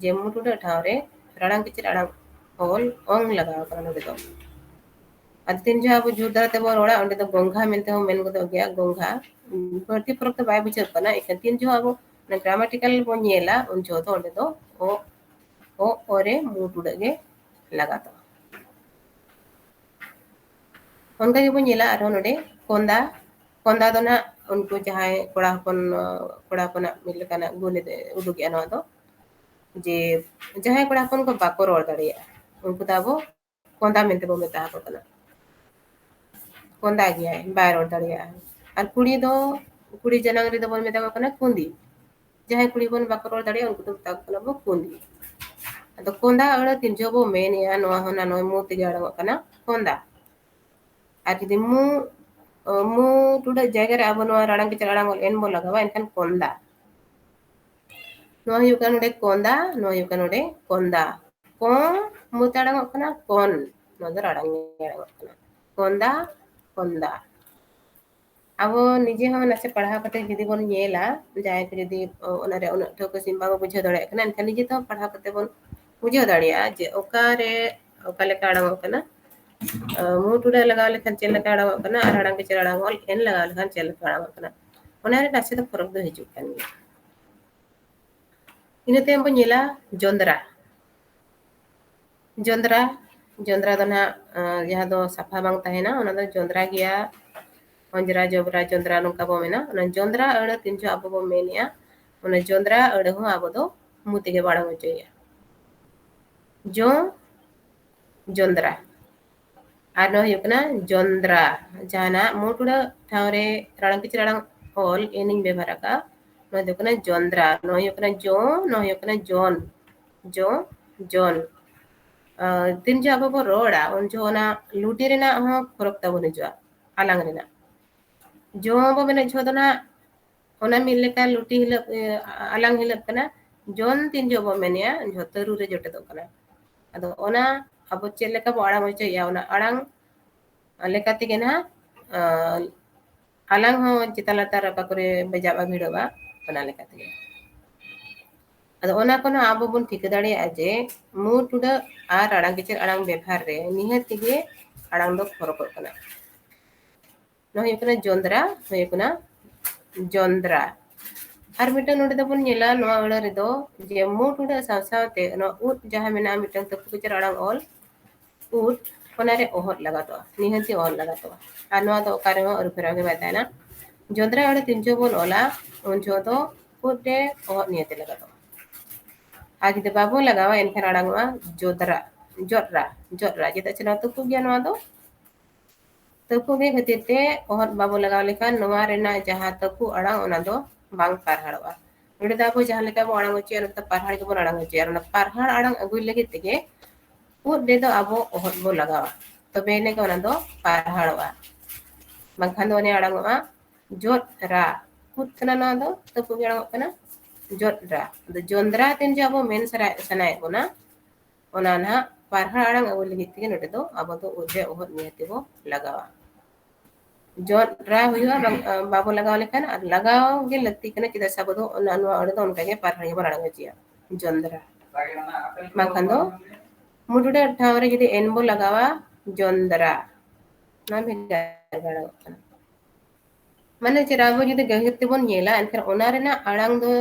ᱡᱮ ᱢᱩ ᱴᱩᱰᱟᱹᱜ ᱴᱷᱟᱶ ᱨᱮ ᱨᱟᱲᱟᱝ ᱠᱤᱪᱨᱤᱡ ᱟᱲᱟᱝ ᱚᱞ ᱚᱝ ᱞᱟᱜᱟᱣ ᱠᱟᱱᱟ ᱱᱚᱰᱮ ᱫᱚ᱾ ᱟᱫᱚ ᱛᱤᱱ ᱡᱚᱦᱚᱜ ᱟᱵᱚ ᱡᱳᱨ ᱫᱟᱨᱟ ᱛᱮᱵᱚᱱ ᱨᱚᱲᱟ, ᱚᱸᱰᱮ ᱫᱚ ᱜᱚᱝᱜᱷᱟ ᱢᱮᱱᱛᱮ ᱦᱚᱸ ᱢᱮᱱ ᱜᱚᱫᱚᱜ ᱜᱮᱭᱟ, ᱜᱚᱝᱜᱷᱟ᱾ ᱵᱟᱹᱲᱛᱤ ᱯᱷᱚᱨᱚᱠ ᱫᱚ ᱵᱟᱭ ᱵᱩᱡᱷᱟᱹᱜ ᱠᱟᱱᱟ, ᱮᱱᱠᱷᱟᱱ ᱛᱤᱱ ᱡᱚᱦᱚᱜ ᱟᱵᱚ grammatical ᱵᱚᱱ ᱧᱮᱞᱟ, ᱩᱱ ᱡᱚᱦᱚᱜ ᱫᱚ ᱚᱸᱰᱮ ᱫᱚ ᱚ, ᱚ, ᱚ ᱨᱮ ᱢᱩ ᱴᱩᱰᱟᱹᱜ ᱜᱮ ᱞᱟᱜᱟᱛᱚᱜᱼᱟ᱾ ᱚᱱᱠᱟ ᱜᱮᱵᱚᱱ ᱧᱮᱞᱟ ᱟᱨᱦᱚᱸ ᱱᱚᱰᱮ ᱠᱚᱸᱫᱟ᱾ ᱠᱚᱸᱫᱟ ᱫᱚ ᱱᱟᱦᱟᱜ ᱩᱱᱠᱩ ᱡᱟᱦᱟᱸᱭ ᱠᱚᱲᱟ ᱦᱚᱯᱚᱱ, ᱠᱚᱲᱟ ᱦᱚᱯᱚᱱᱟᱜ ᱢᱤᱫ ᱞᱮᱠᱟᱱᱟᱜ ᱜᱩᱱ ᱮ ᱩᱫᱩᱜᱮᱜᱼᱟ ᱱᱚᱣᱟ ᱫᱚ, ᱡᱮ ᱡᱟᱦᱟᱸᱭ ᱠᱚᱲᱟ ᱦᱚᱯᱚᱱ ᱠᱚ ᱵᱟᱠᱚ ᱨᱚᱲ ᱫᱟᱲᱮᱭᱟᱜᱼᱟ, ᱩᱱᱠᱩ ᱫᱚ ᱟᱵᱚ ᱠᱚᱸᱫᱟ ᱢᱮᱱᱛᱮ ᱵᱚᱱ ᱢᱮᱛᱟ ᱟᱠᱚ ᱠᱟᱱᱟ᱾ ᱠᱚᱸᱫᱟ ᱜᱮᱭᱟᱭ, ᱵᱟᱭ ᱨᱚᱲ ᱫᱟᱲᱮᱭᱟᱜᱼᱟ᱾ ᱟᱨ ᱠᱩᱲᱤ ᱫᱚ, ᱠᱩᱲᱤ ᱡᱟᱱᱟᱝ ᱨᱮᱫᱚ ᱵᱚᱱ ᱢᱮᱛᱟ ᱠᱚ ᱠᱟᱱᱟ ᱠᱩᱸᱫᱤ᱾ ᱡᱟᱦᱟᱸᱭ ᱠᱩᱲᱤ ᱦᱚᱯᱚᱱ ᱵᱟᱠᱚ ᱨᱚᱲ ᱫᱟᱲᱮᱭᱟᱜᱼᱟ, ᱩᱱᱠᱩ ᱫᱚ ᱢᱮᱛᱟ ᱠᱚ ᱠᱟᱱᱟ ᱵᱚ ᱠᱩᱸᱫᱤ᱾ ᱟᱫᱚ ᱠᱚᱸᱫᱟ ᱟᱹᱲᱟᱹ ᱛᱤᱱ ᱡᱚᱦᱚᱜ ᱵᱚ ᱢᱮᱱᱮᱜᱼᱟ, ᱱᱚᱣᱟ ᱦᱚᱸ ᱱᱟ ᱱᱚᱜᱼᱚᱭ ᱢᱩ ᱛᱮᱜᱮ ᱟᱲᱟᱝᱚᱜ ᱠᱟᱱᱟ ᱠᱚᱸᱫᱟ᱾ ᱟᱨ ᱡᱩᱫᱤ ᱢᱩ, ᱢᱩ ᱴᱩᱰᱟᱹᱜ ᱡᱟᱭᱜᱟ ᱨᱮ ᱟᱵᱚ ᱱᱚᱣᱟ ᱨᱟᱲᱟᱝ ᱠᱤᱪᱨᱤᱡ ᱟᱲᱟᱝ ᱚᱞ ᱮᱱ ᱵᱚ ᱞᱟᱜᱟᱣᱟ, ᱮᱱᱠᱷᱟᱱ ᱠᱚᱸᱫᱟ᱾ ᱱᱚᱣᱟ ᱦᱩᱭᱩᱜ ᱠᱟᱱᱟ ᱱᱚᱰᱮ ᱠᱚᱸᱫᱟ, ᱱᱚᱣᱟ ᱦᱩᱭᱩᱜ ᱠᱟᱱᱟ ᱱᱚᱰᱮ ᱠᱚᱸᱫᱟ᱾ ᱠᱚᱸ ᱢᱩ ᱛᱮ ᱟᱲᱟᱝᱚᱜ ᱠᱟᱱᱟ ᱠᱚᱱ, ᱱᱚᱣᱟ ᱫᱚ ᱨᱟᱲᱟᱝ ᱜᱮ ᱟᱲᱟᱝᱚᱜ ᱠᱟᱱᱟ᱾ ᱠᱚᱸᱫᱟ, ᱠᱚᱸᱫᱟ᱾ ᱟᱵᱚ ᱱᱤᱡᱮ ᱦᱚᱸ ᱱᱟᱥᱮ ᱯᱟᱲᱦᱟᱣ ᱠᱟᱛᱮ ᱡᱩᱫᱤ ᱵᱚᱱ ᱧᱮᱞᱟ, ᱡᱟᱦᱟᱸᱭ ᱠᱚ ᱡᱩᱫᱤ, ᱚ, ᱚᱱᱟᱨᱮ ᱩᱱᱟᱹᱜ ᱴᱷᱟᱹᱣᱠᱟᱹ ᱥᱟᱺᱦᱤᱡ ᱵᱟᱵᱚ ᱵᱩᱡᱷᱟᱹᱣ ᱫᱟᱲᱮᱭᱟᱜ ᱠᱟᱱᱟ, ᱮᱱᱠᱷᱟᱱ ᱱᱤᱡᱮ ᱛᱮᱦᱚᱸ ᱯᱟᱲᱦᱟᱣ ᱠᱟᱛᱮ ᱵᱚᱱ ᱵᱩᱡᱷᱟᱹᱣ ᱫᱟᱲᱮᱭᱟᱜᱼᱟ ᱡᱮ ᱚᱠᱟᱨᱮ ᱚᱠᱟ ᱞᱮᱠᱟ ᱟᱲᱟᱝᱚᱜ ᱠᱟᱱᱟ᱾ ᱚ, ᱢᱩ ᱴᱩᱰᱟᱹᱜ ᱞᱟᱜᱟᱣ ᱞᱮᱠᱷᱟᱱ ᱪᱮᱫ ᱞᱮᱠᱟ ᱟᱲᱟᱝᱚᱜ ᱠᱟᱱᱟ ᱟᱨ ᱟᱲᱟᱝ ᱠᱤᱪᱨᱤᱡ ᱟᱲᱟᱝ ᱚᱞ ᱮᱱ ᱞᱟᱜᱟᱣ ᱞᱮᱠᱷᱟᱱ ᱪᱮᱫ ᱞᱮᱠᱟ ᱟᱲᱟᱝᱚᱜ ᱠᱟᱱᱟ, ᱚᱱᱟᱨᱮ ᱱᱟᱥᱮ ᱫᱚ ᱯᱷᱚᱨᱚᱠ ᱫᱚ ᱦᱤᱡᱩᱜ ᱠᱟᱱ ᱜᱮᱭᱟ᱾ ᱤᱱᱟᱹ ᱛᱟᱭᱚᱢ ᱵᱚᱱ ᱧᱮᱞᱟ ᱡᱚᱸᱫᱽᱨᱟ᱾ ᱡᱚᱸᱫᱽᱨᱟ, ᱡᱚᱸᱫᱽᱨᱟ ᱫᱚ ᱱᱟᱦᱟᱜ, ᱟᱸ, ᱡᱟᱦᱟᱸ ᱫᱚ ᱥᱟᱯᱷᱟ ᱵᱟᱝ ᱛᱟᱦᱮᱱᱟ, ᱚᱱᱟ ᱫᱚ ᱡᱚᱸᱫᱽᱨᱟ ᱜᱮᱭᱟ᱾ ᱚᱸᱡᱽᱨᱟ, ᱡᱚᱵᱽᱨᱟ, ᱡᱚᱸᱫᱽᱨᱟ ᱱᱚᱝᱠᱟ ᱵᱚ ᱢᱮᱱᱟ᱾ ᱚᱱᱟ ᱡᱚᱸᱫᱽᱨᱟ ᱟᱹᱲᱟᱹ ᱛᱤᱱ ᱡᱚᱦᱚᱜ ᱟᱵᱚ ᱵᱚ ᱢᱮᱱᱮᱜᱼᱟ, ᱚᱱᱟ ᱡᱚᱸᱫᱽᱨᱟ ᱟᱹᱲᱟᱹ ᱦᱚᱸ ᱟᱵᱚ ᱫᱚ ᱢᱩ ᱛᱮᱜᱮ ᱵᱚ ᱟᱲᱟᱝ ᱦᱚᱪᱚᱭᱮᱜᱼᱟ᱾ ᱡᱚᱸ, ᱡᱚᱸᱫᱽᱨᱟ᱾ ᱟᱨ ᱱᱚᱣᱟ ᱦᱩᱭᱩᱜ ᱠᱟᱱᱟ ᱡᱚᱸᱫᱽᱨᱟ᱾ ᱡᱟᱦᱟᱱᱟᱜ ᱢᱩ ᱴᱩᱰᱟᱹᱜ ᱴᱷᱟᱶ ᱨᱮ ᱨᱟᱲᱟᱝ ᱠᱤᱪᱨᱤᱡ ᱟᱲᱟᱝ ᱚᱞ ᱮᱱ ᱤᱧ ᱵᱮᱵᱚᱦᱟᱨ ᱟᱠᱟᱫᱼᱟ, ᱱᱚᱣᱟ ᱫᱚ ᱦᱩᱭᱩᱜ ᱠᱟᱱᱟ ᱡᱚᱸᱫᱽᱨᱟ᱾ ᱱᱚᱣᱟ ᱦᱩᱭᱩᱜ ᱠᱟᱱᱟ ᱡᱚᱸ, ᱱᱚᱣᱟ ᱦᱩᱭᱩᱜ ᱠᱟᱱᱟ ᱡᱚᱱ᱾ ᱡᱚᱸ, ᱡᱚᱱ᱾ ᱟᱨ ᱛᱤᱱ ᱡᱚᱦᱚᱜ ᱟᱵᱚ ᱵᱚ ᱨᱚᱲᱟ, ᱩᱱ ᱡᱚᱦᱚᱜ ᱚᱱᱟ ᱞᱩᱴᱤ ᱨᱮᱱᱟᱜ ᱦᱚᱸ ᱯᱷᱚᱨᱚᱠ ᱛᱟᱵᱚᱱ ᱦᱤᱡᱩᱜᱼᱟ, ᱟᱞᱟᱝ ᱨᱮᱱᱟᱜ᱾ ᱡᱚᱸ ᱵᱚ ᱢᱮᱱᱮᱫ ᱡᱚᱦᱚᱜ ᱫᱚ ᱱᱟᱦᱟᱜ ᱚᱱᱟ ᱢᱤᱫ ᱞᱮᱠᱟ ᱞᱩᱴᱤ ᱦᱤᱞᱟᱹᱯ, ᱤᱭᱟᱹ, ᱟᱞᱟᱝ ᱦᱤᱞᱟᱹᱯ ᱠᱟᱱᱟ᱾ ᱡᱚᱱ ᱛᱤᱱ ᱡᱚᱦᱚᱜ ᱵᱚ ᱢᱮᱱᱮᱜᱼᱟ, ᱡᱚᱛᱚ ᱨᱩ ᱨᱮ ᱡᱚᱴᱮᱫᱚᱜ ᱠᱟᱱᱟ᱾ ᱟᱫᱚ ᱚᱱᱟ ᱟᱵᱚ ᱪᱮᱫ ᱞᱮᱠᱟ ᱵᱚ ᱟᱲᱟᱝ ᱦᱚᱪᱚᱭᱮᱜᱼᱟ, ᱚᱱᱟ ᱟᱲᱟᱝ ᱞᱮᱠᱟ ᱛᱮᱜᱮ ᱱᱟᱦᱟᱜ, ᱟᱸ, ᱟᱞᱟᱝ ᱦᱚᱸ ᱪᱮᱛᱟᱱ ᱞᱟᱛᱟᱨ ᱚᱠᱟ ᱠᱚᱨᱮ ᱵᱟᱡᱟᱜᱼᱟ, ᱵᱷᱤᱲᱟᱹᱜᱼᱟ, ᱚᱱᱟ ᱞᱮᱠᱟ ᱛᱮᱜᱮ᱾ ᱟᱫᱚ ᱚᱱᱟ ᱠᱷᱚᱱ ᱦᱚᱸ ᱟᱵᱚ ᱵᱚᱱ ᱴᱷᱤᱠᱟᱹ ᱫᱟᱲᱮᱭᱟᱜᱼᱟ ᱡᱮ ᱢᱩ ᱴᱩᱰᱟᱹᱜ ᱟᱨ ᱨᱟᱲᱟᱝ ᱠᱤᱪᱟᱹᱨ ᱟᱲᱟᱝ ᱵᱮᱵᱷᱟᱨ ᱨᱮ ᱱᱤᱦᱟᱹᱛ ᱜᱮ ᱟᱲᱟᱝ ᱫᱚ ᱯᱷᱚᱨᱚᱠᱚᱜ ᱠᱟᱱᱟ᱾ ᱱᱚᱣᱟ ᱦᱩᱭᱩᱜ ᱠᱟᱱᱟ ᱡᱚᱸᱫᱽᱨᱟ, ᱦᱩᱭᱩᱜ ᱠᱟᱱᱟ ᱡᱚᱸᱫᱽᱨᱟ᱾ ᱟᱨ ᱢᱤᱫᱴᱟᱝ ᱱᱚᱰᱮ ᱫᱚᱵᱚᱱ ᱧᱮᱞᱟ ᱱᱚᱣᱟ ᱟᱹᱲᱟᱹ ᱨᱮᱫᱚ ᱡᱮ ᱢᱩ ᱴᱩᱰᱟᱹᱜ ᱥᱟᱶ ᱥᱟᱶᱛᱮ ᱱᱚᱣᱟ ᱩᱫ ᱡᱟᱦᱟᱸ ᱢᱮᱱᱟᱜᱼᱟ ᱢᱤᱫᱴᱟᱝ ᱛᱟᱹᱯᱩ ᱠᱤᱪᱟᱹᱨ ᱟᱲᱟᱝ ᱚᱞ, ᱩᱫ, ᱚᱱᱟᱨᱮ ᱚᱦᱚᱫ ᱞᱟᱜᱟᱛᱚᱜᱼᱟ, ᱱᱤᱦᱟᱹᱛ ᱜᱮ ᱚᱦᱚᱫ ᱞᱟᱜᱟᱛᱚᱜᱼᱟ᱾ ᱟᱨ ᱱᱚᱣᱟ ᱫᱚ ᱚᱠᱟ ᱨᱮᱦᱚᱸ ᱟᱹᱨᱩ ᱯᱷᱮᱨᱟᱣ ᱜᱮ ᱵᱟᱭ ᱛᱟᱦᱮᱱᱟ᱾ ᱡᱚᱸᱫᱽᱨᱟ ᱟᱹᱲᱟᱹ ᱛᱤᱱ ᱡᱚᱦᱚᱜ ᱵᱚᱱ ᱚᱞᱟ ᱩᱱ ᱡᱚᱦᱚᱜ ᱫᱚ ᱩᱫ ᱨᱮ ᱚᱦᱚᱫ ᱱᱤᱦᱟᱹᱛ ᱞᱟᱜᱟᱛᱚᱜᱼᱟ᱾ ᱟᱨ ᱡᱩᱫᱤ ᱵᱟᱵᱚ ᱞᱟᱜᱟᱣᱟ ᱮᱱᱠᱷᱟᱱ ᱟᱲᱟᱝᱚᱜᱼᱟ ᱡᱚᱫᱽᱨᱟ, ᱡᱚᱫᱽᱨᱟ, ᱡᱚᱫᱽᱨᱟ᱾ ᱪᱮᱫᱟᱜ ᱥᱮ ᱱᱚᱣᱟ ᱛᱩᱯᱩᱜ ᱜᱮᱭᱟ, ᱱᱚᱣᱟ ᱫᱚ ᱛᱟᱹᱯᱩ ᱜᱮ ᱠᱷᱟᱹᱛᱤᱨ ᱛᱮ ᱚᱦᱚᱫ ᱵᱟᱵᱚ ᱞᱟᱜᱟᱣ ᱞᱮᱠᱷᱟᱱ ᱱᱚᱣᱟ ᱨᱮᱱᱟᱜ ᱡᱟᱦᱟᱸ ᱛᱟᱹᱯᱩ ᱟᱲᱟᱝ ᱚᱱᱟ ᱫᱚ ᱵᱟᱝ ᱯᱟᱨᱦᱟᱲᱚᱜᱼᱟ᱾ ᱱᱚᱰᱮ ᱫᱚ ᱟᱵᱚ ᱡᱟᱦᱟᱸ ᱞᱮᱠᱟ ᱵᱚ ᱟᱲᱟᱝ ᱦᱚᱪᱚᱭᱟ, ᱚᱱᱟ ᱫᱚ ᱯᱟᱨᱦᱟᱲ ᱜᱮᱵᱚᱱ ᱟᱲᱟᱝ ᱦᱚᱪᱚᱭᱟ᱾ ᱚᱱᱟ ᱯᱟᱨᱦᱟᱲ ᱟᱲᱟᱝ ᱟᱹᱜᱩᱭ ᱞᱟᱹᱜᱤᱫ ᱛᱮᱜᱮ ᱩᱫ ᱨᱮᱫᱚ ᱟᱵᱚ ᱚᱦᱚᱫ ᱵᱚ ᱞᱟᱜᱟᱣᱟ, ᱛᱚᱵᱮ ᱮᱱᱮ ᱜᱮ ᱚᱱᱟ ᱫᱚ ᱯᱟᱨᱦᱟᱲᱚᱜᱼᱟ᱾ ᱵᱟᱝᱠᱷᱟᱱ ᱫᱚ ᱚᱱᱮ ᱟᱲᱟᱝᱚᱜᱼᱟ ᱡᱚᱫᱽᱨᱟ᱾ ᱩᱫ ᱠᱟᱱᱟ ᱱᱚᱣᱟ ᱫᱚ, ᱛᱟᱹᱯᱩ ᱜᱮ ᱟᱲᱟᱝᱚᱜ ᱠᱟᱱᱟ ᱡᱚᱫᱽᱨᱟ᱾ ᱟᱫᱚ ᱡᱚᱸᱫᱽᱨᱟ ᱛᱤᱱ ᱡᱚᱦᱚᱜ ᱟᱵᱚ ᱢᱮᱱ ᱥᱟᱱᱟᱭᱮᱫ ᱵᱚᱱᱟ, ᱚᱱᱟ ᱱᱟᱦᱟᱜ ᱯᱟᱨᱦᱟᱲ ᱟᱲᱟᱝ ᱟᱹᱜᱩ ᱞᱟᱹᱜᱤᱫ ᱛᱮᱜᱮ ᱱᱚᱰᱮ ᱫᱚ ᱟᱵᱚ ᱫᱚ ᱩᱫ ᱨᱮ ᱚᱦᱚᱫ ᱱᱤᱦᱟᱹᱛ ᱜᱮᱵᱚ ᱞᱟᱜᱟᱣᱟ᱾ ᱡᱚᱫᱽᱨᱟ ᱦᱩᱭᱩᱜᱼᱟ, ᱵᱟᱝ, ᱵᱟᱵᱚ ᱞᱟᱜᱟᱣ ᱞᱮᱠᱷᱟᱱ, ᱟᱨ ᱞᱟᱜᱟᱣ ᱜᱮ ᱞᱟᱹᱠᱛᱤ ᱠᱟᱱᱟ, ᱪᱮᱫᱟᱜ ᱥᱮ ᱟᱵᱚ ᱫᱚ ᱚᱱᱟ, ᱱᱚᱣᱟ ᱟᱹᱲᱟᱹ ᱫᱚ ᱚᱱᱠᱟ ᱜᱮ ᱯᱟᱨᱦᱟᱲ ᱜᱮᱵᱚᱱ ᱟᱲᱟᱝ ᱦᱚᱪᱚᱭᱟ, ᱡᱚᱸᱫᱽᱨᱟ᱾ ᱵᱟᱝᱠᱷᱟᱱ ᱫᱚ ᱢᱩ ᱴᱩᱰᱟᱹᱜ ᱴᱷᱟᱶ ᱨᱮ ᱡᱩᱫᱤ ᱮᱱ ᱵᱚ ᱞᱟᱜᱟᱣᱟ, ᱡᱚᱸᱫᱽᱨᱟ, ᱱᱚᱣᱟ ᱵᱷᱮᱜᱟᱨ ᱟᱲᱟᱝᱚᱜ ᱠᱟᱱᱟ᱾ ᱢᱟᱱᱮ ᱪᱮᱫ, ᱟᱵᱚ ᱡᱩᱫᱤ ᱜᱟᱹᱦᱤᱨ ᱛᱮᱵᱚᱱ ᱧᱮᱞᱟ ᱮᱱᱠᱷᱟᱱ ᱚᱱᱟ ᱨᱮᱱᱟᱜ ᱟᱲᱟᱝ ᱫᱚ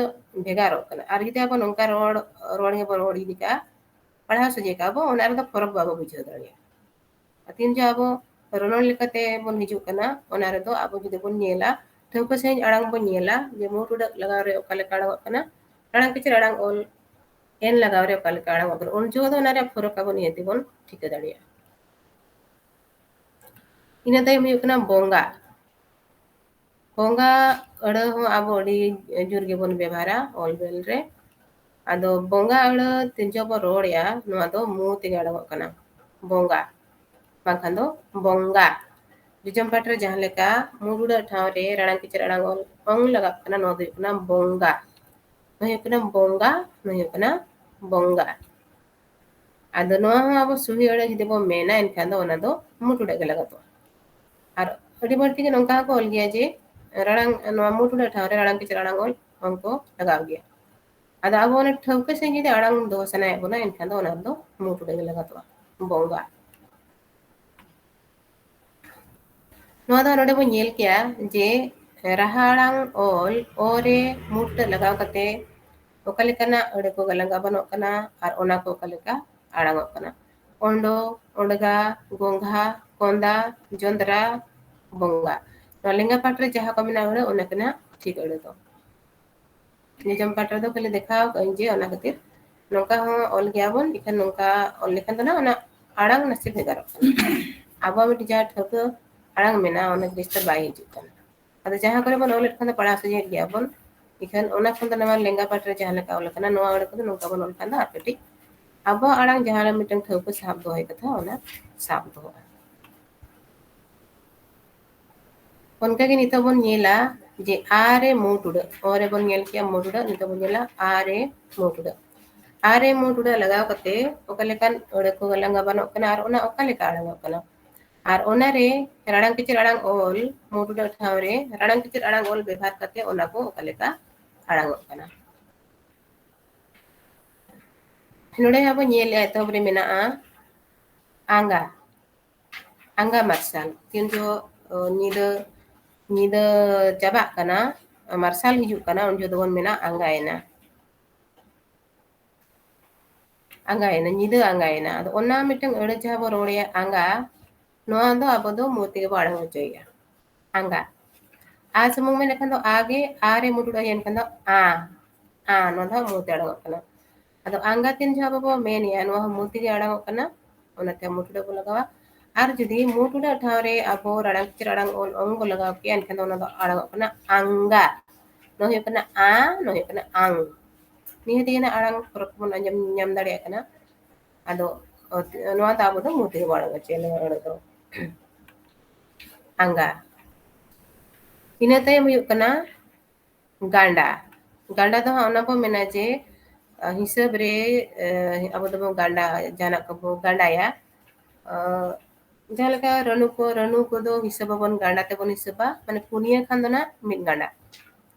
ᱵᱷᱮᱜᱟᱨᱚᱜ ᱠᱟᱱᱟ᱾ ᱟᱨ ᱡᱩᱫᱤ ᱟᱵᱚ ᱱᱚᱝᱠᱟ ᱨᱚᱲ, ᱨᱚᱲ ᱜᱮᱵᱚᱱ ᱨᱚᱲ ᱤᱫᱤ ᱠᱟᱜᱼᱟ, ᱯᱟᱲᱦᱟᱣ ᱥᱚᱡᱷᱮ ᱠᱟᱜᱼᱟ ᱵᱚ, ᱚᱱᱟ ᱨᱮᱫᱚ ᱯᱷᱚᱨᱚᱠ ᱵᱟᱵᱚ ᱵᱩᱡᱷᱟᱹᱣ ᱫᱟᱲᱮᱭᱟᱜᱼᱟ᱾ ᱟᱨ ᱛᱤᱱ ᱡᱚᱦᱚᱜ ᱟᱵᱚ ᱨᱚᱱᱚᱲ ᱞᱮᱠᱟᱛᱮ ᱵᱚᱱ ᱦᱤᱡᱩᱜ ᱠᱟᱱᱟ, ᱚᱱᱟ ᱨᱮᱫᱚ ᱟᱵᱚ ᱡᱩᱫᱤ ᱵᱚᱱ ᱧᱮᱞᱟ, ᱴᱷᱟᱹᱣᱠᱟᱹ ᱥᱟᱺᱦᱤᱡ ᱟᱲᱟᱝ ᱵᱚᱱ ᱧᱮᱞᱟ ᱡᱮ ᱢᱩ ᱴᱩᱰᱟᱹᱜ ᱞᱟᱜᱟᱣ ᱨᱮ ᱚᱠᱟ ᱞᱮᱠᱟ ᱟᱲᱟᱝᱚᱜ ᱠᱟᱱᱟ, ᱟᱲᱟᱝ ᱠᱤᱪᱟᱹᱨ ᱟᱲᱟᱝ ᱚᱞ, ᱮᱱ ᱞᱟᱜᱟᱣ ᱨᱮ ᱚᱠᱟ ᱞᱮᱠᱟ ᱟᱲᱟᱝᱚᱜ ᱠᱟᱱᱟ, ᱩᱱ ᱡᱚᱦᱚᱜ ᱫᱚ ᱚᱱᱟ ᱨᱮᱭᱟᱜ ᱯᱷᱚᱨᱚᱠ ᱟᱵᱚ ᱱᱤᱦᱟᱹᱛ ᱜᱮᱵᱚᱱ ᱴᱷᱤᱠᱟᱹ ᱫᱟᱲᱮᱭᱟᱜᱼᱟ᱾ ᱤᱱᱟᱹ ᱛᱟᱭᱚᱢ ᱦᱩᱭᱩᱜ ᱠᱟᱱᱟ ᱵᱚᱸᱜᱟ᱾ ᱵᱚᱸᱜᱟ ᱟᱹᱲᱟᱹ ᱦᱚᱸ ᱟᱵᱚ ᱟᱹᱰᱤ ᱡᱳᱨ ᱜᱮᱵᱚᱱ ᱵᱮᱵᱷᱟᱨᱟ ᱚᱞ ᱵᱮᱞ ᱨᱮ᱾ ᱟᱫᱚ ᱵᱚᱸᱜᱟ ᱟᱹᱲᱟᱹ ᱛᱤᱱ ᱡᱚᱦᱚᱜ ᱵᱚᱱ ᱨᱚᱲᱮᱜᱼᱟ, ᱱᱚᱣᱟ ᱫᱚ ᱢᱩ ᱛᱮᱜᱮ ᱟᱲᱟᱝᱚᱜ ᱠᱟᱱᱟ, ᱵᱚᱸᱜᱟ, ᱵᱟᱝᱠᱷᱟᱱ ᱫᱚ ᱵᱚᱸᱜᱟ᱾ ᱡᱚᱡᱚᱢ ᱯᱟᱴ ᱨᱮ ᱡᱟᱦᱟᱸ ᱞᱮᱠᱟ ᱢᱩ ᱴᱩᱰᱟᱹᱜ ᱴᱷᱟᱶ ᱨᱮ ᱨᱟᱲᱟᱝ ᱠᱤᱪᱟᱹᱨ ᱟᱲᱟᱝ ᱚᱞ ᱚᱝ ᱞᱟᱜᱟᱜ ᱠᱟᱱᱟ, ᱱᱚᱣᱟ ᱫᱚ ᱦᱩᱭᱩᱜ ᱠᱟᱱᱟ ᱵᱚᱸᱜᱟ᱾ ᱱᱚᱣᱟ ᱦᱩᱭᱩᱜ ᱠᱟᱱᱟ ᱵᱚᱸᱜᱟ, ᱱᱚᱣᱟ ᱦᱩᱭᱩᱜ ᱠᱟᱱᱟ ᱵᱚᱸᱜᱟ᱾ ᱟᱫᱚ ᱱᱚᱣᱟ ᱦᱚᱸ ᱟᱵᱚ ᱥᱩᱦᱤ ᱟᱹᱲᱟᱹ ᱡᱩᱫᱤ ᱵᱚᱱ ᱢᱮᱱᱟ, ᱮᱱᱠᱷᱟᱱ ᱫᱚ ᱚᱱᱟ ᱫᱚ ᱢᱩ ᱴᱩᱰᱟᱹᱜ ᱜᱮ ᱞᱟᱜᱟᱜᱼᱟ᱾ ᱟᱨ ᱟᱹᱰᱤ ᱵᱟᱹᱲᱛᱤ ᱜᱮ ᱱᱚᱝᱠᱟ ᱦᱚᱸᱠᱚ ᱚᱞ ᱜᱮᱭᱟ ᱡᱮ ᱨᱟᱲᱟᱝ, ᱱᱚᱣᱟ ᱢᱩ ᱴᱩᱰᱟᱹᱜ ᱴᱷᱟᱶ ᱨᱮ ᱨᱟᱲᱟᱝ ᱠᱤᱪᱟᱹᱨ ᱟᱲᱟᱝ ᱚᱞ ᱚᱝ ᱠᱚ ᱞᱟᱜᱟᱣ ᱜᱮᱭᱟ᱾ ᱟᱫᱚ ᱟᱵᱚ ᱚᱱᱟ ᱴᱷᱟᱹᱣᱠᱟᱹ ᱥᱟᱺᱦᱤᱡ ᱡᱩᱫᱤ ᱟᱲᱟᱝ ᱫᱚᱦᱚ ᱥᱟᱱᱟᱭᱮᱫ ᱵᱚᱱᱟ, ᱮᱱᱠᱷᱟᱱ ᱫᱚ ᱚᱱᱟ ᱨᱮᱫᱚ ᱢᱩ ᱴᱩᱰᱟᱹᱜ ᱜᱮ ᱞᱟᱜᱟᱛᱚᱜᱼᱟ, ᱵᱚᱸᱜᱟ᱾ ᱱᱚᱣᱟ ᱫᱚ ᱱᱚᱰᱮ ᱵᱚᱱ ᱧᱮᱞ ᱠᱮᱭᱟ ᱡᱮ ᱨᱟᱦᱟ ᱟᱲᱟᱝ ᱚᱞ ᱚ ᱨᱮ ᱢᱩ ᱴᱩᱰᱟᱹᱜ ᱞᱟᱜᱟᱣ ᱠᱟᱛᱮ ᱚᱠᱟ ᱞᱮᱠᱟᱱᱟᱜ ᱟᱹᱲᱟᱹ ᱠᱚ ᱜᱟᱞᱟᱝ ᱜᱟᱵᱟᱱᱚᱜ ᱠᱟᱱᱟ ᱟᱨ ᱚᱱᱟ ᱠᱚ ᱚᱠᱟ ᱞᱮᱠᱟ ᱟᱲᱟᱝᱚᱜ ᱠᱟᱱᱟ᱾ ᱚᱸᱰᱚ, ᱚᱸᱰᱜᱟ, ᱜᱚᱸᱜᱷᱟ, ᱠᱚᱸᱫᱟ, ᱡᱚᱸᱫᱽᱨᱟ, ᱵᱚᱸᱜᱟ᱾ ᱱᱚᱣᱟ ᱞᱮᱸᱜᱟ ᱯᱟᱴ ᱨᱮ ᱡᱟᱦᱟᱸ ᱠᱚ ᱢᱮᱱᱟᱜᱼᱟ ᱟᱹᱲᱟᱹ, ᱚᱱᱟ ᱠᱟᱱᱟ ᱴᱷᱤᱠ ᱟᱹᱲᱟᱹ ᱫᱚ᱾ ᱡᱚᱡᱚᱢ ᱯᱟᱴ ᱨᱮᱫᱚ ᱠᱷᱟᱹᱞᱤ ᱫᱮᱠᱷᱟᱣ ᱠᱟᱜ ᱟᱹᱧ ᱡᱮ ᱚᱱᱟ ᱠᱷᱟᱹᱛᱤᱨ ᱱᱚᱝᱠᱟ ᱦᱚᱸ ᱚᱞ ᱜᱮᱭᱟ ᱵᱚᱱ, ᱮᱱᱠᱷᱟᱱ ᱱᱚᱝᱠᱟ ᱚᱞ ᱞᱮᱠᱷᱟᱱ ᱫᱚ ᱱᱟᱜ ᱚᱱᱟ ᱟᱲᱟᱝ ᱱᱟᱥᱮ ᱵᱷᱮᱜᱟᱨᱚᱜ ᱠᱟᱱᱟ᱾ ᱟᱵᱚᱣᱟᱜ ᱢᱤᱫᱴᱤᱡ ᱡᱟᱦᱟᱸ ᱴᱷᱟᱹᱣᱠᱟᱹ ᱟᱲᱟᱝ ᱢᱮᱱᱟᱜᱼᱟ, ᱚᱱᱟ ᱡᱤᱱᱤᱥ ᱫᱚ ᱵᱟᱭ ᱦᱤᱡᱩᱜ ᱠᱟᱱᱟ᱾ ᱟᱫᱚ ᱡᱟᱦᱟᱸ ᱠᱚᱨᱮ ᱵᱚᱱ ᱚᱞᱮᱫ ᱠᱷᱟᱱ ᱫᱚ ᱯᱟᱲᱦᱟᱣ ᱥᱚᱡᱷᱮᱭᱮᱫ ᱜᱮᱭᱟ ᱵᱚᱱ, ᱮᱱᱠᱷᱟᱱ ᱚᱱᱟ ᱠᱷᱚᱱ ᱫᱚ ᱱᱚᱣᱟ ᱞᱮᱸᱜᱟ ᱯᱟᱴ ᱨᱮ ᱡᱟᱦᱟᱸ ᱞᱮᱠᱟ ᱚᱞ ᱟᱠᱟᱱᱟ, ᱱᱚᱣᱟ ᱟᱹᱲᱟᱹ ᱠᱚᱫᱚ ᱱᱚᱝᱠᱟ ᱵᱚᱱ ᱚᱞ ᱠᱷᱟᱱ ᱫᱚ ᱟᱨ ᱠᱟᱹᱴᱤᱡ ᱟᱵᱚᱣᱟᱜ ᱟᱲᱟᱝ ᱡᱟᱦᱟᱸ ᱨᱮ ᱢᱤᱫᱴᱟᱝ ᱴᱷᱟᱹᱣᱠᱟᱹ ᱥᱟᱵ ᱫᱚᱦᱚᱭ ᱠᱟᱛᱷᱟ, ᱚᱱᱟ ᱥᱟᱵ ᱫᱚᱦᱚᱜᱼᱟ᱾ ᱚᱱᱠᱟᱜᱮ ᱱᱤᱛᱚᱜ ᱵᱚᱱ ᱧᱮᱞᱟ ᱡᱮ ᱟ ᱨᱮ ᱢᱩ ᱴᱩᱰᱟᱹᱜ, ᱚ ᱨᱮᱵᱚᱱ ᱧᱮᱞ ᱠᱮᱜᱼᱟ ᱢᱩ ᱴᱩᱰᱟᱹᱜ, ᱱᱤᱛᱚᱜ ᱵᱚᱱ ᱧᱮᱞᱟ ᱟ ᱨᱮ ᱢᱩ ᱴᱩᱰᱟᱹᱜ᱾ ᱟ ᱨᱮ ᱢᱩ ᱴᱩᱰᱟᱹᱜ ᱞᱟᱜᱟᱣ ᱠᱟᱛᱮ ᱚᱠᱟ ᱞᱮᱠᱟᱱ ᱟᱹᱲᱟᱹ ᱠᱚ ᱜᱟᱞᱟᱝ ᱜᱟᱵᱟᱱᱚᱜ ᱠᱟᱱᱟ ᱟᱨ ᱚᱱᱟ ᱚᱠᱟ ᱞᱮᱠᱟ ᱟᱲᱟᱝᱚᱜ ᱠᱟᱱᱟ᱾ ᱟᱨ ᱚᱱᱟᱨᱮ ᱨᱟᱲᱟᱝ ᱠᱤᱪᱤᱨ ᱟᱲᱟᱝ ᱚᱞ ᱢᱩ ᱴᱩᱰᱟᱹᱜ ᱴᱷᱟᱶ ᱨᱮ ᱨᱟᱲᱟᱝ ᱠᱤᱪᱤᱨ ᱟᱲᱟᱝ ᱚᱞ ᱵᱮᱵᱷᱟᱨ ᱠᱟᱛᱮ ᱚᱱᱟ ᱠᱚ ᱚᱠᱟ ᱞᱮᱠᱟ ᱟᱲᱟᱝᱚᱜ ᱠᱟᱱᱟ᱾ ᱱᱚᱰᱮ ᱦᱟᱸᱜ ᱵᱚᱱ ᱧᱮᱞᱮᱜᱼᱟ, ᱮᱛᱚᱦᱚᱵ ᱨᱮ ᱢᱮᱱᱟᱜᱼᱟ ᱟᱸᱜᱟ, ᱟᱸᱜᱟ ᱢᱟᱨᱥᱟᱞ᱾ ᱛᱤᱱ ᱡᱚᱦᱚᱜ, ᱚ, ᱧᱤᱫᱟᱹ, ᱧᱤᱫᱟᱹ ᱪᱟᱵᱟᱜ ᱠᱟᱱᱟ, ᱢᱟᱨᱥᱟᱞ ᱦᱤᱡᱩᱜ ᱠᱟᱱᱟ, ᱩᱱ ᱡᱚᱦᱚᱜ ᱫᱚᱵᱚᱱ ᱢᱮᱱᱟ ᱟᱸᱜᱟᱭᱮᱱᱟ, ᱟᱸᱜᱟᱭᱮᱱᱟ, ᱧᱤᱫᱟᱹ ᱟᱸᱜᱟᱭᱮᱱᱟ᱾ ᱟᱫᱚ ᱚᱱᱟ ᱢᱤᱫᱴᱟᱝ ᱟᱹᱲᱟᱹ ᱡᱟᱦᱟᱸ ᱵᱚᱱ ᱨᱚᱲᱮᱜᱼᱟ ᱟᱸᱜᱟ, ᱱᱚᱣᱟ ᱫᱚ ᱟᱵᱚ ᱫᱚ ᱢᱩ ᱛᱮᱜᱮ ᱵᱚᱱ ᱟᱲᱟᱝ ᱦᱚᱪᱚᱭᱮᱜᱼᱟ, ᱟᱸᱜᱟ᱾ ᱟ ᱥᱩᱢᱩᱝ ᱢᱮᱱ ᱞᱮᱠᱷᱟᱱ ᱫᱚ ᱟ ᱜᱮ, ᱟ ᱨᱮ ᱢᱩ ᱴᱩᱰᱟᱹᱜ ᱮᱱᱠᱷᱟᱱ ᱫᱚ ᱟ, ᱟ, ᱱᱚᱣᱟ ᱫᱚ ᱢᱩ ᱛᱮ ᱟᱲᱟᱝᱚᱜ ᱠᱟᱱᱟ᱾ ᱟᱫᱚ ᱟᱸᱜᱟ ᱛᱤᱱ ᱡᱚᱦᱚᱜ ᱟᱵᱚ ᱵᱚ ᱢᱮᱱᱮᱜᱼᱟ, ᱱᱚᱣᱟ ᱦᱚᱸ ᱢᱩ ᱛᱮᱜᱮ ᱟᱲᱟᱝᱚᱜ ᱠᱟᱱᱟ, ᱚᱱᱟᱛᱮ ᱢᱩ ᱴᱩᱰᱟᱹᱜ ᱵᱚ ᱞᱟᱜᱟᱣᱟ᱾ ᱟᱨ ᱡᱩᱫᱤ ᱢᱩ ᱴᱩᱰᱟᱹᱜ ᱴᱷᱟᱶ ᱨᱮ ᱟᱵᱚ ᱨᱟᱲᱟᱝ ᱠᱤᱪᱤᱨ ᱟᱲᱟᱝ ᱚᱞ ᱚᱝ ᱵᱚ ᱞᱟᱜᱟᱣ ᱠᱮᱜᱼᱟ, ᱮᱱᱠᱷᱟᱱ ᱫᱚ ᱚᱱᱟ ᱫᱚ ᱟᱲᱟᱝᱚᱜ ᱠᱟᱱᱟ ᱟᱝᱜᱟ᱾ ᱱᱚᱣᱟ ᱦᱩᱭᱩᱜ ᱠᱟᱱᱟ ᱟ, ᱱᱚᱣᱟ ᱦᱩᱭᱩᱜ ᱠᱟᱱᱟ ᱟᱝ᱾ ᱱᱤᱭᱟᱹ ᱛᱮᱜᱮ ᱱᱟᱜ ᱟᱲᱟᱝ ᱯᱷᱚᱨᱚᱠ ᱵᱚᱱ ᱟᱸᱡᱚᱢ ᱧᱟᱢ ᱫᱟᱲᱮᱭᱟᱜ ᱠᱟᱱᱟ᱾ ᱟᱫᱚ, ᱱᱚᱣᱟ ᱫᱚ ᱟᱵᱚ ᱫᱚ ᱢᱩ ᱛᱮᱜᱮ ᱵᱚᱱ ᱟᱲᱟᱝ ᱦᱚᱪᱚᱭᱟ, ᱱᱚᱣᱟ ᱟᱲᱟᱝ ᱫᱚ᱾ ᱟᱸᱜᱟ᱾ ᱤᱱᱟᱹ ᱛᱟᱭᱚᱢ ᱦᱩᱭᱩᱜ ᱠᱟᱱᱟ ᱜᱟᱸᱰᱟ᱾ ᱜᱟᱸᱰᱟ ᱫᱚ ᱦᱟᱸᱜ ᱚᱱᱟ ᱵᱚ ᱢᱮᱱᱟ ᱡᱮ, ᱟ, ᱦᱤᱥᱟᱹᱵ ᱨᱮ, ᱮ, ᱟᱵᱚ ᱫᱚᱵᱚᱱ ᱜᱟᱸᱰᱟ, ᱡᱟᱦᱟᱱᱟᱜ ᱠᱚᱵᱚ ᱜᱟᱸᱰᱟᱭᱟ᱾ ᱟ, ᱡᱟᱦᱟᱸ ᱞᱮᱠᱟ ᱨᱟᱹᱱᱩ ᱠᱚ, ᱨᱟᱹᱱᱩ ᱠᱚᱫᱚ ᱦᱤᱥᱟᱹᱵ ᱟᱵᱚᱱ, ᱜᱟᱸᱰᱟ ᱛᱮᱵᱚᱱ ᱦᱤᱥᱟᱹᱵᱟ, ᱢᱟᱱᱮ ᱯᱩᱱᱭᱟᱹ ᱠᱷᱟᱱ ᱫᱚ ᱱᱟᱜ ᱢᱤᱫ ᱜᱟᱸᱰᱟ᱾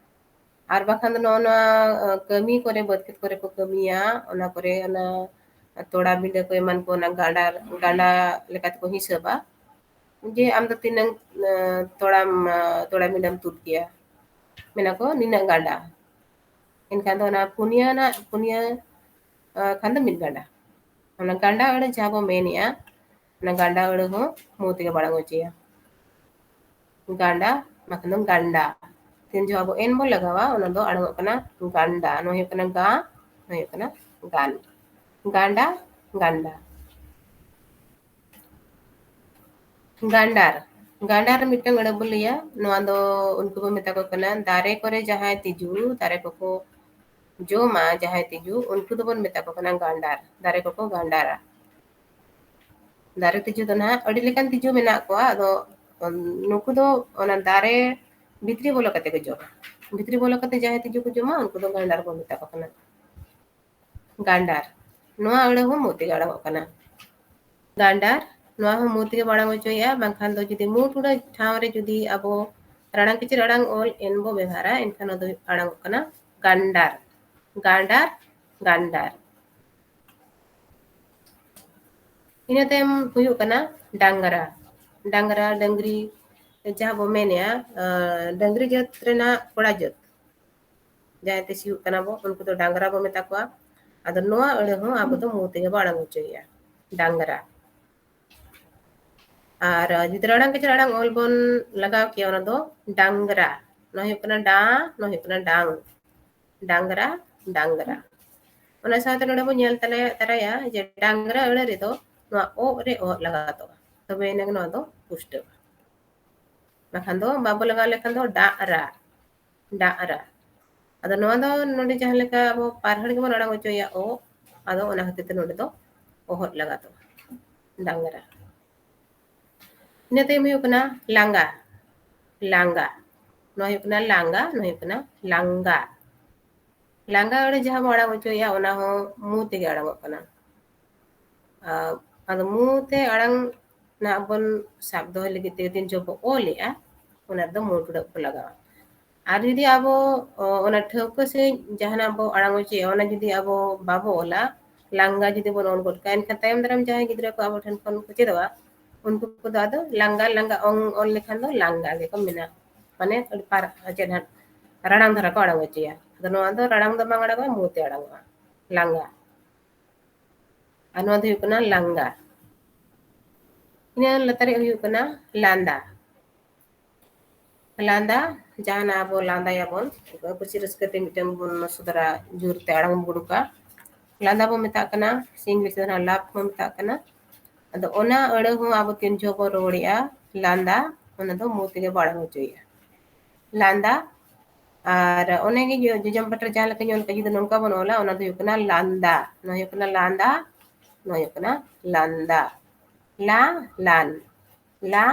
ᱟᱨ ᱵᱟᱠᱷᱟᱱ ᱫᱚ ᱱᱚᱜᱼᱚ ᱱᱚᱣᱟ, ᱟᱸ, ᱠᱟᱹᱢᱤ ᱠᱚᱨᱮ, ᱵᱟᱹᱫᱽ ᱠᱷᱮᱛ ᱠᱚᱨᱮ ᱠᱚ ᱠᱟᱹᱢᱤᱭᱟ, ᱚᱱᱟ ᱠᱚᱨᱮ ᱚᱱᱟ ᱛᱚᱲᱟ ᱵᱤᱸᱰᱟᱹ ᱠᱚ ᱮᱢᱟᱱ ᱠᱚ ᱚᱱᱟ ᱜᱟᱸᱰᱟ, ᱜᱟᱸᱰᱟ ᱞᱮᱠᱟ ᱛᱮᱠᱚ ᱦᱤᱥᱟᱹᱵᱟ᱾ ᱡᱮ ᱟᱢ ᱫᱚ ᱛᱤᱱᱟᱹᱝ, ᱟᱸ, ᱛᱚᱲᱟᱢ, ᱟᱸ, ᱛᱚᱲᱟ ᱵᱤᱸᱰᱟᱹᱢ ᱛᱩᱫ ᱠᱮᱭᱟ, ᱢᱮᱱᱟ ᱠᱚ ᱱᱤᱱᱟᱹᱜ ᱜᱟᱸᱰᱟ᱾ ᱮᱱᱠᱷᱟᱱ ᱫᱚ ᱚᱱᱟ ᱯᱩᱱᱭᱟᱹ ᱨᱮᱱᱟᱜ ᱯᱩᱱᱭᱟᱹ, ᱟᱸ, ᱠᱷᱟᱱ ᱫᱚ ᱢᱤᱫ ᱜᱟᱸᱰᱟ᱾ ᱚᱱᱟ ᱜᱟᱸᱰᱟ ᱟᱹᱲᱟᱹ ᱡᱟᱦᱟᱸ ᱵᱚ ᱢᱮᱱᱮᱜᱼᱟ, ᱚᱱᱟ ᱜᱟᱸᱰᱟ ᱟᱹᱲᱟᱹ ᱦᱚᱸ ᱢᱩ ᱛᱮᱜᱮ ᱵᱚ ᱟᱲᱟᱝ ᱦᱚᱪᱚᱭᱟ᱾ ᱜᱟᱸᱰᱟ, ᱵᱟᱠᱷᱟᱱ ᱫᱚ ᱜᱟᱱᱰᱟ᱾ ᱛᱤᱱ ᱡᱚᱦᱚᱜ ᱟᱵᱚ ᱮᱱ ᱵᱚ ᱞᱟᱜᱟᱣᱟ, ᱚᱱᱟ ᱫᱚ ᱟᱲᱟᱝᱚᱜ ᱠᱟᱱᱟ ᱜᱟᱱᱰᱟ᱾ ᱱᱚᱣᱟ ᱦᱩᱭᱩᱜ ᱠᱟᱱᱟ ᱜᱟ, ᱱᱚᱣᱟ ᱦᱩᱭᱩᱜ ᱠᱟᱱᱟ ᱜᱟᱱ᱾ ᱜᱟᱸᱰᱟ, ᱜᱟᱱᱰᱟ᱾ ᱜᱟᱸᱰᱟᱨ᱾ ᱜᱟᱸᱰᱟᱨ ᱢᱤᱫᱴᱟᱝ ᱟᱹᱲᱟᱹ ᱵᱚ ᱞᱟᱹᱭᱟ᱾ ᱱᱚᱣᱟ ᱫᱚ ᱩᱱᱠᱩ ᱵᱚ ᱢᱮᱛᱟ ᱠᱚ ᱠᱟᱱᱟ ᱫᱟᱨᱮ ᱠᱚᱨᱮ ᱡᱟᱦᱟᱸᱭ ᱛᱤᱡᱩ, ᱫᱟᱨᱮ ᱠᱚᱠᱚ ᱡᱚᱢᱟ, ᱡᱟᱦᱟᱸᱭ ᱛᱤᱡᱩ, ᱩᱱᱠᱩ ᱫᱚᱵᱚᱱ ᱢᱮᱛᱟ ᱠᱚ ᱠᱟᱱᱟ ᱜᱟᱸᱰᱟᱨ᱾ ᱫᱟᱨᱮ ᱠᱚᱠᱚ ᱜᱟᱸᱰᱟᱨᱟ᱾ ᱫᱟᱨᱮ ᱛᱤᱡᱩ ᱫᱚ ᱱᱟᱦᱟᱜ ᱟᱹᱰᱤ ᱞᱮᱠᱟᱱ ᱛᱤᱡᱩ ᱢᱮᱱᱟᱜ ᱠᱚᱣᱟ᱾ ᱟᱫᱚ, ᱩᱢ, ᱱᱩᱠᱩ ᱫᱚ ᱚᱱᱟ ᱫᱟᱨᱮ ᱵᱷᱤᱛᱨᱤ ᱵᱚᱞᱚ ᱠᱟᱛᱮ ᱠᱚ ᱡᱚᱢᱟ᱾ ᱵᱷᱤᱛᱨᱤ ᱵᱚᱞᱚ ᱠᱟᱛᱮ ᱡᱟᱦᱟᱸᱭ ᱛᱤᱡᱩ ᱠᱚ ᱡᱚᱢᱟ, ᱩᱱᱠᱩ ᱫᱚ ᱜᱟᱸᱰᱟᱨ ᱵᱚᱱ ᱢᱮᱛᱟ ᱠᱚ ᱠᱟᱱᱟ᱾ ᱜᱟᱸᱰᱟᱨ᱾ ᱱᱚᱣᱟ ᱟᱹᱲᱟᱹ ᱦᱚᱸ ᱢᱩ ᱛᱮᱜᱮ ᱟᱲᱟᱝᱚᱜ ᱠᱟᱱᱟ᱾ ᱜᱟᱸᱰᱟᱨ, ᱱᱚᱣᱟ ᱦᱚᱸ ᱢᱩ ᱛᱮᱜᱮ ᱵᱚ ᱟᱲᱟᱝ ᱦᱚᱪᱚᱭᱮᱜᱼᱟ, ᱵᱟᱝᱠᱷᱟᱱ ᱫᱚ ᱡᱩᱫᱤ ᱢᱩ ᱴᱩᱰᱟᱹᱜ ᱴᱷᱟᱶ ᱨᱮ ᱡᱩᱫᱤ ᱟᱵᱚ ᱨᱟᱲᱟᱝ ᱠᱤᱪᱨᱤᱡ ᱟᱲᱟᱝ ᱚᱞ ᱮᱱ ᱵᱚ ᱵᱮᱵᱷᱟᱨᱟ, ᱮᱱᱠᱷᱟᱱ ᱱᱚᱣᱟ ᱫᱚ ᱟᱲᱟᱝᱚᱜ ᱠᱟᱱᱟ ᱜᱟᱱᱰᱟᱨ, ᱜᱟᱸᱰᱟᱨ, ᱜᱟᱱᱰᱟᱨ᱾ ᱤᱱᱟᱹ ᱛᱟᱭᱚᱢ ᱦᱩᱭᱩᱜ ᱠᱟᱱᱟ ᱰᱟᱝᱨᱟ᱾ ᱰᱟᱝᱨᱟ, ᱰᱟᱹᱝᱨᱤ, ᱡᱟᱦᱟᱸ ᱵᱚ ᱢᱮᱱᱮᱜᱼᱟ, ᱟᱸ, ᱰᱟᱹᱝᱨᱤ ᱡᱟᱹᱛ ᱨᱮᱱᱟᱜ ᱠᱚᱲᱟ ᱡᱟᱹᱛ᱾ ᱡᱟᱦᱟᱸᱭ ᱛᱮ ᱥᱤᱭᱳᱜ ᱠᱟᱱᱟ ᱵᱚ, ᱩᱱᱠᱩ ᱫᱚ ᱰᱟᱝᱨᱟ ᱵᱚ ᱢᱮᱛᱟ ᱠᱚᱣᱟ᱾ ᱟᱫᱚ ᱱᱚᱣᱟ ᱟᱹᱲᱟᱹ ᱦᱚᱸ ᱟᱵᱚ ᱫᱚ ᱢᱩ ᱛᱮᱜᱮ ᱵᱚ ᱟᱲᱟᱝ ᱦᱚᱪᱚᱭᱮᱜᱼᱟ, ᱰᱟᱝᱨᱟ᱾ ᱟᱨ ᱡᱩᱫᱤ ᱨᱟᱲᱟᱝ ᱠᱤᱪᱨᱤᱡ ᱟᱲᱟᱝ ᱚᱞ ᱵᱚᱱ ᱞᱟᱜᱟᱣ ᱠᱮᱭᱟ, ᱚᱱᱟ ᱫᱚ ᱰᱟᱝᱨᱟ᱾ ᱱᱚᱣᱟ ᱦᱩᱭᱩᱜ ᱠᱟᱱᱟ ᱰᱟ, ᱱᱚᱣᱟ ᱦᱩᱭᱩᱜ ᱠᱟᱱᱟ ᱰᱟᱝ᱾ ᱰᱟᱝᱨᱟ, ᱰᱟᱝᱨᱟ᱾ ᱚᱱᱟ ᱥᱟᱶᱛᱮ ᱱᱚᱰᱮ ᱵᱚᱱ ᱧᱮᱞ ᱛᱟᱞᱮ, ᱛᱟᱨᱟᱭᱟ ᱡᱮ ᱰᱟᱝᱨᱟ ᱟᱹᱲᱟᱹ ᱨᱮᱫᱚ ᱱᱚᱣᱟ ᱚᱜ ᱨᱮ ᱚᱦᱚᱫ ᱞᱟᱜᱟᱣ ᱛᱚᱜᱼᱟ, ᱛᱚᱵᱮ ᱮᱱᱟᱝ ᱱᱚᱣᱟ ᱫᱚ ᱯᱩᱥᱴᱟᱹᱜᱼᱟ᱾ ᱵᱟᱠᱷᱟᱱ ᱫᱚ ᱵᱟᱵᱚ ᱞᱟᱜᱟᱣ ᱞᱮᱠᱷᱟᱱ ᱫᱚ ᱰᱟᱜ ᱨᱟ, ᱰᱟᱜ ᱨᱟ᱾ ᱟᱫᱚ ᱱᱚᱣᱟ ᱫᱚ ᱱᱚᱰᱮ ᱡᱟᱦᱟᱸ ᱞᱮᱠᱟ ᱟᱵᱚ ᱯᱟᱨᱦᱟᱲ ᱜᱮᱵᱚᱱ ᱟᱲᱟᱝ ᱦᱚᱪᱚᱭᱟ ᱚ, ᱟᱫᱚ ᱚᱱᱟ ᱠᱷᱟᱹᱛᱤᱨ ᱛᱮ ᱱᱚᱰᱮ ᱫᱚ ᱚᱦᱚᱫ ᱞᱟᱜᱟᱣ ᱛᱚᱜᱼᱟ, ᱰᱟᱝᱨᱟ᱾ ᱤᱱᱟᱹ ᱛᱟᱭᱚᱢ ᱦᱩᱭᱩᱜ ᱠᱟᱱᱟ ᱞᱟᱸᱜᱟ, ᱞᱟᱸᱜᱟ᱾ ᱱᱚᱣᱟ ᱦᱩᱭᱩᱜ ᱠᱟᱱᱟ ᱞᱟᱸᱜᱟ, ᱱᱚᱣᱟ ᱦᱩᱭᱩᱜ ᱠᱟᱱᱟ ᱞᱟᱸᱜᱟ᱾ ᱞᱟᱸᱜᱟ ᱟᱹᱲᱟᱹ ᱡᱟᱦᱟᱸ ᱵᱚᱱ ᱟᱲᱟᱝ ᱦᱚᱪᱚᱭᱮᱜᱼᱟ, ᱚᱱᱟ ᱦᱚᱸ ᱢᱩ ᱛᱮᱜᱮ ᱟᱲᱟᱝᱚᱜ ᱠᱟᱱᱟ᱾ ᱟᱨ ᱟᱫᱚ ᱢᱩ ᱛᱮ ᱟᱲᱟᱝ ᱱᱟᱦᱟᱜ ᱵᱚᱱ ᱥᱟᱵ ᱫᱚᱦᱚᱭ ᱞᱟᱹᱜᱤᱫ ᱛᱮ ᱛᱤᱱ ᱡᱚᱦᱚᱜ ᱵᱚ ᱚᱞᱮᱜᱼᱟ, ᱚᱱᱟ ᱨᱮᱫᱚ ᱢᱩ ᱴᱩᱰᱟᱹᱜ ᱵᱚ ᱞᱟᱜᱟᱣᱟ᱾ ᱟᱨ ᱡᱩᱫᱤ ᱟᱵᱚ, ᱚ, ᱚᱱᱟ ᱴᱷᱟᱹᱣᱠᱟᱹ ᱥᱟᱺᱦᱤᱡ ᱡᱟᱦᱟᱱᱟᱜ ᱵᱚ ᱟᱲᱟᱝ ᱚᱪᱚᱭᱟ, ᱚᱱᱟ ᱡᱩᱫᱤ ᱟᱵᱚ ᱵᱟᱵᱚ ᱚᱞᱟ, ᱞᱟᱝᱜᱟ ᱡᱩᱫᱤ ᱵᱚᱱ ᱚᱞ ᱜᱚᱫ ᱠᱟᱜᱼᱟ, ᱮᱱᱠᱷᱟᱱ ᱛᱟᱭᱚᱢ ᱫᱟᱨᱟᱢ ᱡᱟᱦᱟᱸᱭ ᱜᱤᱫᱽᱨᱟᱹ ᱠᱚ ᱟᱵᱚ ᱴᱷᱮᱱ ᱠᱷᱚᱱ ᱠᱚ ᱪᱮᱫᱚᱜᱼᱟ, ᱩᱱᱠᱩ ᱠᱚᱫᱚ ᱟᱫᱚ ᱞᱟᱝᱜᱟ, ᱞᱟᱝᱜᱟ ᱚᱝ ᱚᱞ ᱞᱮᱠᱷᱟᱱ ᱫᱚ ᱞᱟᱝᱜᱟ ᱜᱮᱠᱚ ᱢᱮᱱᱟ᱾ ᱢᱟᱱᱮ ᱟᱹᱰᱤ ᱯᱟᱨ-, ᱪᱮᱫ ᱦᱟᱸᱜ, ᱨᱟᱲᱟᱝ ᱫᱷᱟᱨᱟ ᱠᱚ ᱟᱲᱟᱝ ᱚᱪᱚᱭᱟ᱾ ᱟᱫᱚ ᱱᱚᱣᱟ ᱫᱚ ᱨᱟᱲᱟᱝ ᱫᱚ ᱵᱟᱝ ᱟᱲᱟᱝᱚᱜᱼᱟ, ᱢᱩ ᱛᱮ ᱟᱲᱟᱝᱚᱜᱼᱟ, ᱞᱟᱝᱜᱟ᱾ ᱟᱨ ᱱᱚᱣᱟ ᱫᱚ ᱦᱩᱭᱩᱜ ᱠᱟᱱᱟ ᱞᱟᱝᱜᱟ᱾ ᱤᱱᱟᱹ ᱞᱟᱛᱟᱨ ᱨᱮ ᱦᱩᱭᱩᱜ ᱠᱟᱱᱟ ᱞᱟᱸᱫᱟ᱾ ᱞᱟᱸᱫᱟ, ᱡᱟᱦᱟᱱᱟᱜ ᱟᱵᱚ ᱞᱟᱸᱫᱟᱭᱟᱵᱚᱱ, ᱠᱩᱥᱤ ᱨᱟᱹᱥᱠᱟᱹ ᱛᱮ ᱢᱤᱫᱴᱮᱱ ᱵᱚᱱ ᱥᱚᱫᱚᱨᱟ, ᱡᱳᱨ ᱛᱮ ᱟᱲᱟᱝ ᱵᱚᱱ ᱩᱰᱩᱠᱟ, ᱞᱟᱸᱫᱟ ᱵᱚᱱ ᱢᱮᱛᱟᱜ ᱠᱟᱱᱟ, ᱥᱮ ᱤᱝᱞᱤᱥ ᱛᱮ ᱞᱟᱯᱷ ᱵᱚᱱ ᱢᱮᱛᱟᱜ ᱠᱟᱱᱟ᱾ ᱟᱫᱚ ᱚᱱᱟ ᱟᱹᱲᱟᱹ ᱦᱚᱸ ᱟᱵᱚ ᱛᱤᱱ ᱡᱚᱦᱚᱜ ᱵᱚᱱ ᱨᱚᱲᱮᱜᱼᱟ, ᱞᱟᱸᱫᱟ, ᱚᱱᱟ ᱫᱚ ᱢᱩ ᱛᱮᱜᱮ ᱵᱚ ᱟᱲᱟᱝ ᱦᱚᱪᱚᱭᱮᱜᱼᱟ, ᱞᱟᱸᱫᱟ᱾ ᱟᱨ ᱚᱱᱮ ᱜᱮ ᱡᱚ-, ᱡᱚᱡᱚᱢ ᱯᱟᱴᱟ ᱨᱮ ᱡᱟᱦᱟᱸ ᱞᱮᱠᱟ ᱧᱮᱞ ᱠᱟᱜ, ᱡᱩᱫᱤ ᱱᱚᱝᱠᱟ ᱵᱚᱱ ᱚᱞᱟ, ᱚᱱᱟ ᱫᱚ ᱦᱩᱭᱩᱜ ᱠᱟᱱᱟ ᱞᱟᱸᱫᱟ, ᱱᱚᱣᱟ ᱦᱩᱭᱩᱜ ᱠᱟᱱᱟ ᱞᱟᱸᱫᱟ, ᱱᱚᱣᱟ ᱦᱩᱭᱩᱜ ᱠᱟᱱᱟ ᱞᱟᱸᱫᱟ᱾ ᱞᱟ, ᱞᱟᱱ, ᱞᱟ,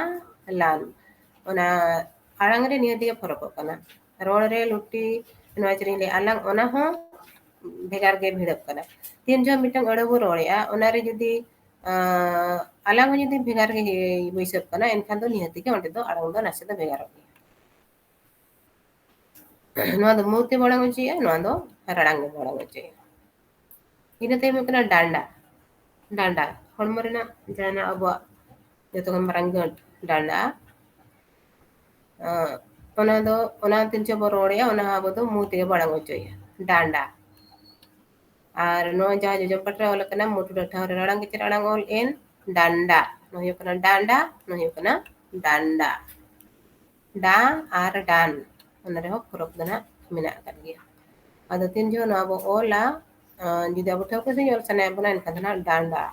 ᱞᱟᱱ᱾ ᱚᱱᱟ ᱟᱲᱟᱝ ᱨᱮ ᱱᱤᱭᱟᱹ ᱛᱮᱜᱮ ᱯᱷᱚᱨᱚᱠᱚᱜ ᱠᱟᱱᱟ᱾ ᱨᱚᱲ ᱨᱮ ᱞᱩᱴᱤ, ᱱᱚᱣᱟ ᱪᱮᱫ ᱤᱧ ᱞᱟᱹᱭᱟ, ᱟᱞᱟᱝ, ᱚᱱᱟ ᱦᱚᱸ ᱵᱷᱮᱜᱟᱨ ᱜᱮ ᱵᱷᱤᱲᱟᱹᱜ ᱠᱟᱱᱟ᱾ ᱛᱤᱱ ᱡᱚᱦᱚᱜ ᱢᱤᱫᱴᱟᱝ ᱟᱹᱲᱟᱹ ᱵᱚ ᱨᱚᱲᱮᱜᱼᱟ, ᱚᱱᱟ ᱨᱮ ᱡᱩᱫᱤ, ᱟᱸ, ᱟᱞᱟᱝ ᱦᱚᱸ ᱡᱩᱫᱤ ᱵᱷᱮᱜᱟᱨ ᱜᱮ ᱵᱟᱹᱭᱥᱟᱹᱜ ᱠᱟᱱᱟ, ᱮᱱᱠᱷᱟᱱ ᱫᱚ ᱱᱤᱦᱟᱹᱛ ᱜᱮ ᱚᱸᱰᱮ ᱫᱚ ᱟᱲᱟᱝ ᱫᱚ ᱱᱟᱥᱮ ᱫᱚ ᱵᱷᱮᱜᱟᱨᱚᱜ ᱜᱮᱭᱟ᱾ ᱱᱚᱣᱟ ᱫᱚ ᱢᱩ ᱛᱮ ᱵᱚ ᱟᱲᱟᱝ ᱚᱪᱚᱭᱮᱜᱼᱟ, ᱱᱚᱣᱟ ᱫᱚ ᱨᱟᱲᱟᱝ ᱜᱮ ᱵᱚ ᱟᱲᱟᱝ ᱚᱪᱚᱭᱮᱜᱼᱟ᱾ ᱤᱱᱟᱹ ᱛᱟᱭᱚᱢ ᱦᱩᱭᱩᱜ ᱠᱟᱱᱟ ᱰᱟᱸᱰᱟ᱾ ᱰᱟᱸᱰᱟ, ᱦᱚᱲᱢᱚ ᱨᱮᱱᱟᱜ ᱡᱟᱦᱟᱸ ᱟᱵᱚᱣᱟᱜ ᱡᱚᱛᱚ ᱠᱷᱚᱱ ᱢᱟᱨᱟᱝ ᱜᱟᱹᱴ, ᱰᱟᱸᱰᱟ᱾ ᱟᱸ, ᱚᱱᱟ ᱫᱚ, ᱚᱱᱟ ᱛᱤᱱ ᱡᱚᱦᱚᱜ ᱵᱚ ᱨᱚᱲᱮᱜᱼᱟ, ᱚᱱᱟ ᱦᱚᱸ ᱟᱵᱚ ᱫᱚ ᱢᱩ ᱛᱮᱜᱮ ᱵᱚ ᱟᱲᱟᱝ ᱚᱪᱚᱭᱮᱜᱼᱟ, ᱰᱟᱸᱰᱟ᱾ ᱟᱨ ᱱᱚᱣᱟ ᱡᱟᱦᱟᱸ ᱡᱚᱡᱚᱢ ᱯᱟᱴᱟ ᱨᱮ ᱚᱞ ᱟᱠᱟᱱᱟ, ᱢᱩ ᱴᱩᱰᱟᱹᱜ ᱴᱷᱟᱶ ᱨᱮ ᱨᱟᱲᱟᱝ ᱠᱮᱪᱮᱨ ᱟᱲᱟᱝ ᱚᱞ ᱮᱱ, ᱰᱟᱸᱰᱟ᱾ ᱱᱚᱣᱟ ᱦᱩᱭᱩᱜ ᱠᱟᱱᱟ ᱰᱟᱸᱰᱟ, ᱱᱚᱣᱟ ᱦᱩᱭᱩᱜ ᱠᱟᱱᱟ ᱰᱟᱸᱰᱟ᱾ ᱰᱟ ᱟᱨ ᱰᱟᱱ, ᱚᱱᱟ ᱨᱮᱦᱚᱸ ᱯᱷᱚᱨᱚᱠ ᱫᱚ ᱱᱟᱦᱟᱜ ᱢᱮᱱᱟᱜ ᱟᱠᱟᱫ ᱜᱮᱭᱟ᱾ ᱟᱫᱚ ᱛᱤᱱ ᱡᱚᱦᱚᱜ ᱱᱚᱣᱟ ᱵᱚ ᱚᱞᱟ, ᱟᱸ, ᱡᱩᱫᱤ ᱟᱵᱚ ᱴᱷᱟᱹᱣᱠᱟᱹ ᱥᱟᱺᱦᱤᱡ ᱚᱞ ᱥᱟᱱᱟᱭᱮᱫ ᱵᱚᱱᱟ, ᱮᱱᱠᱷᱟᱱ ᱫᱚ ᱱᱟᱦᱟᱜ ᱰᱟᱸᱰᱟ,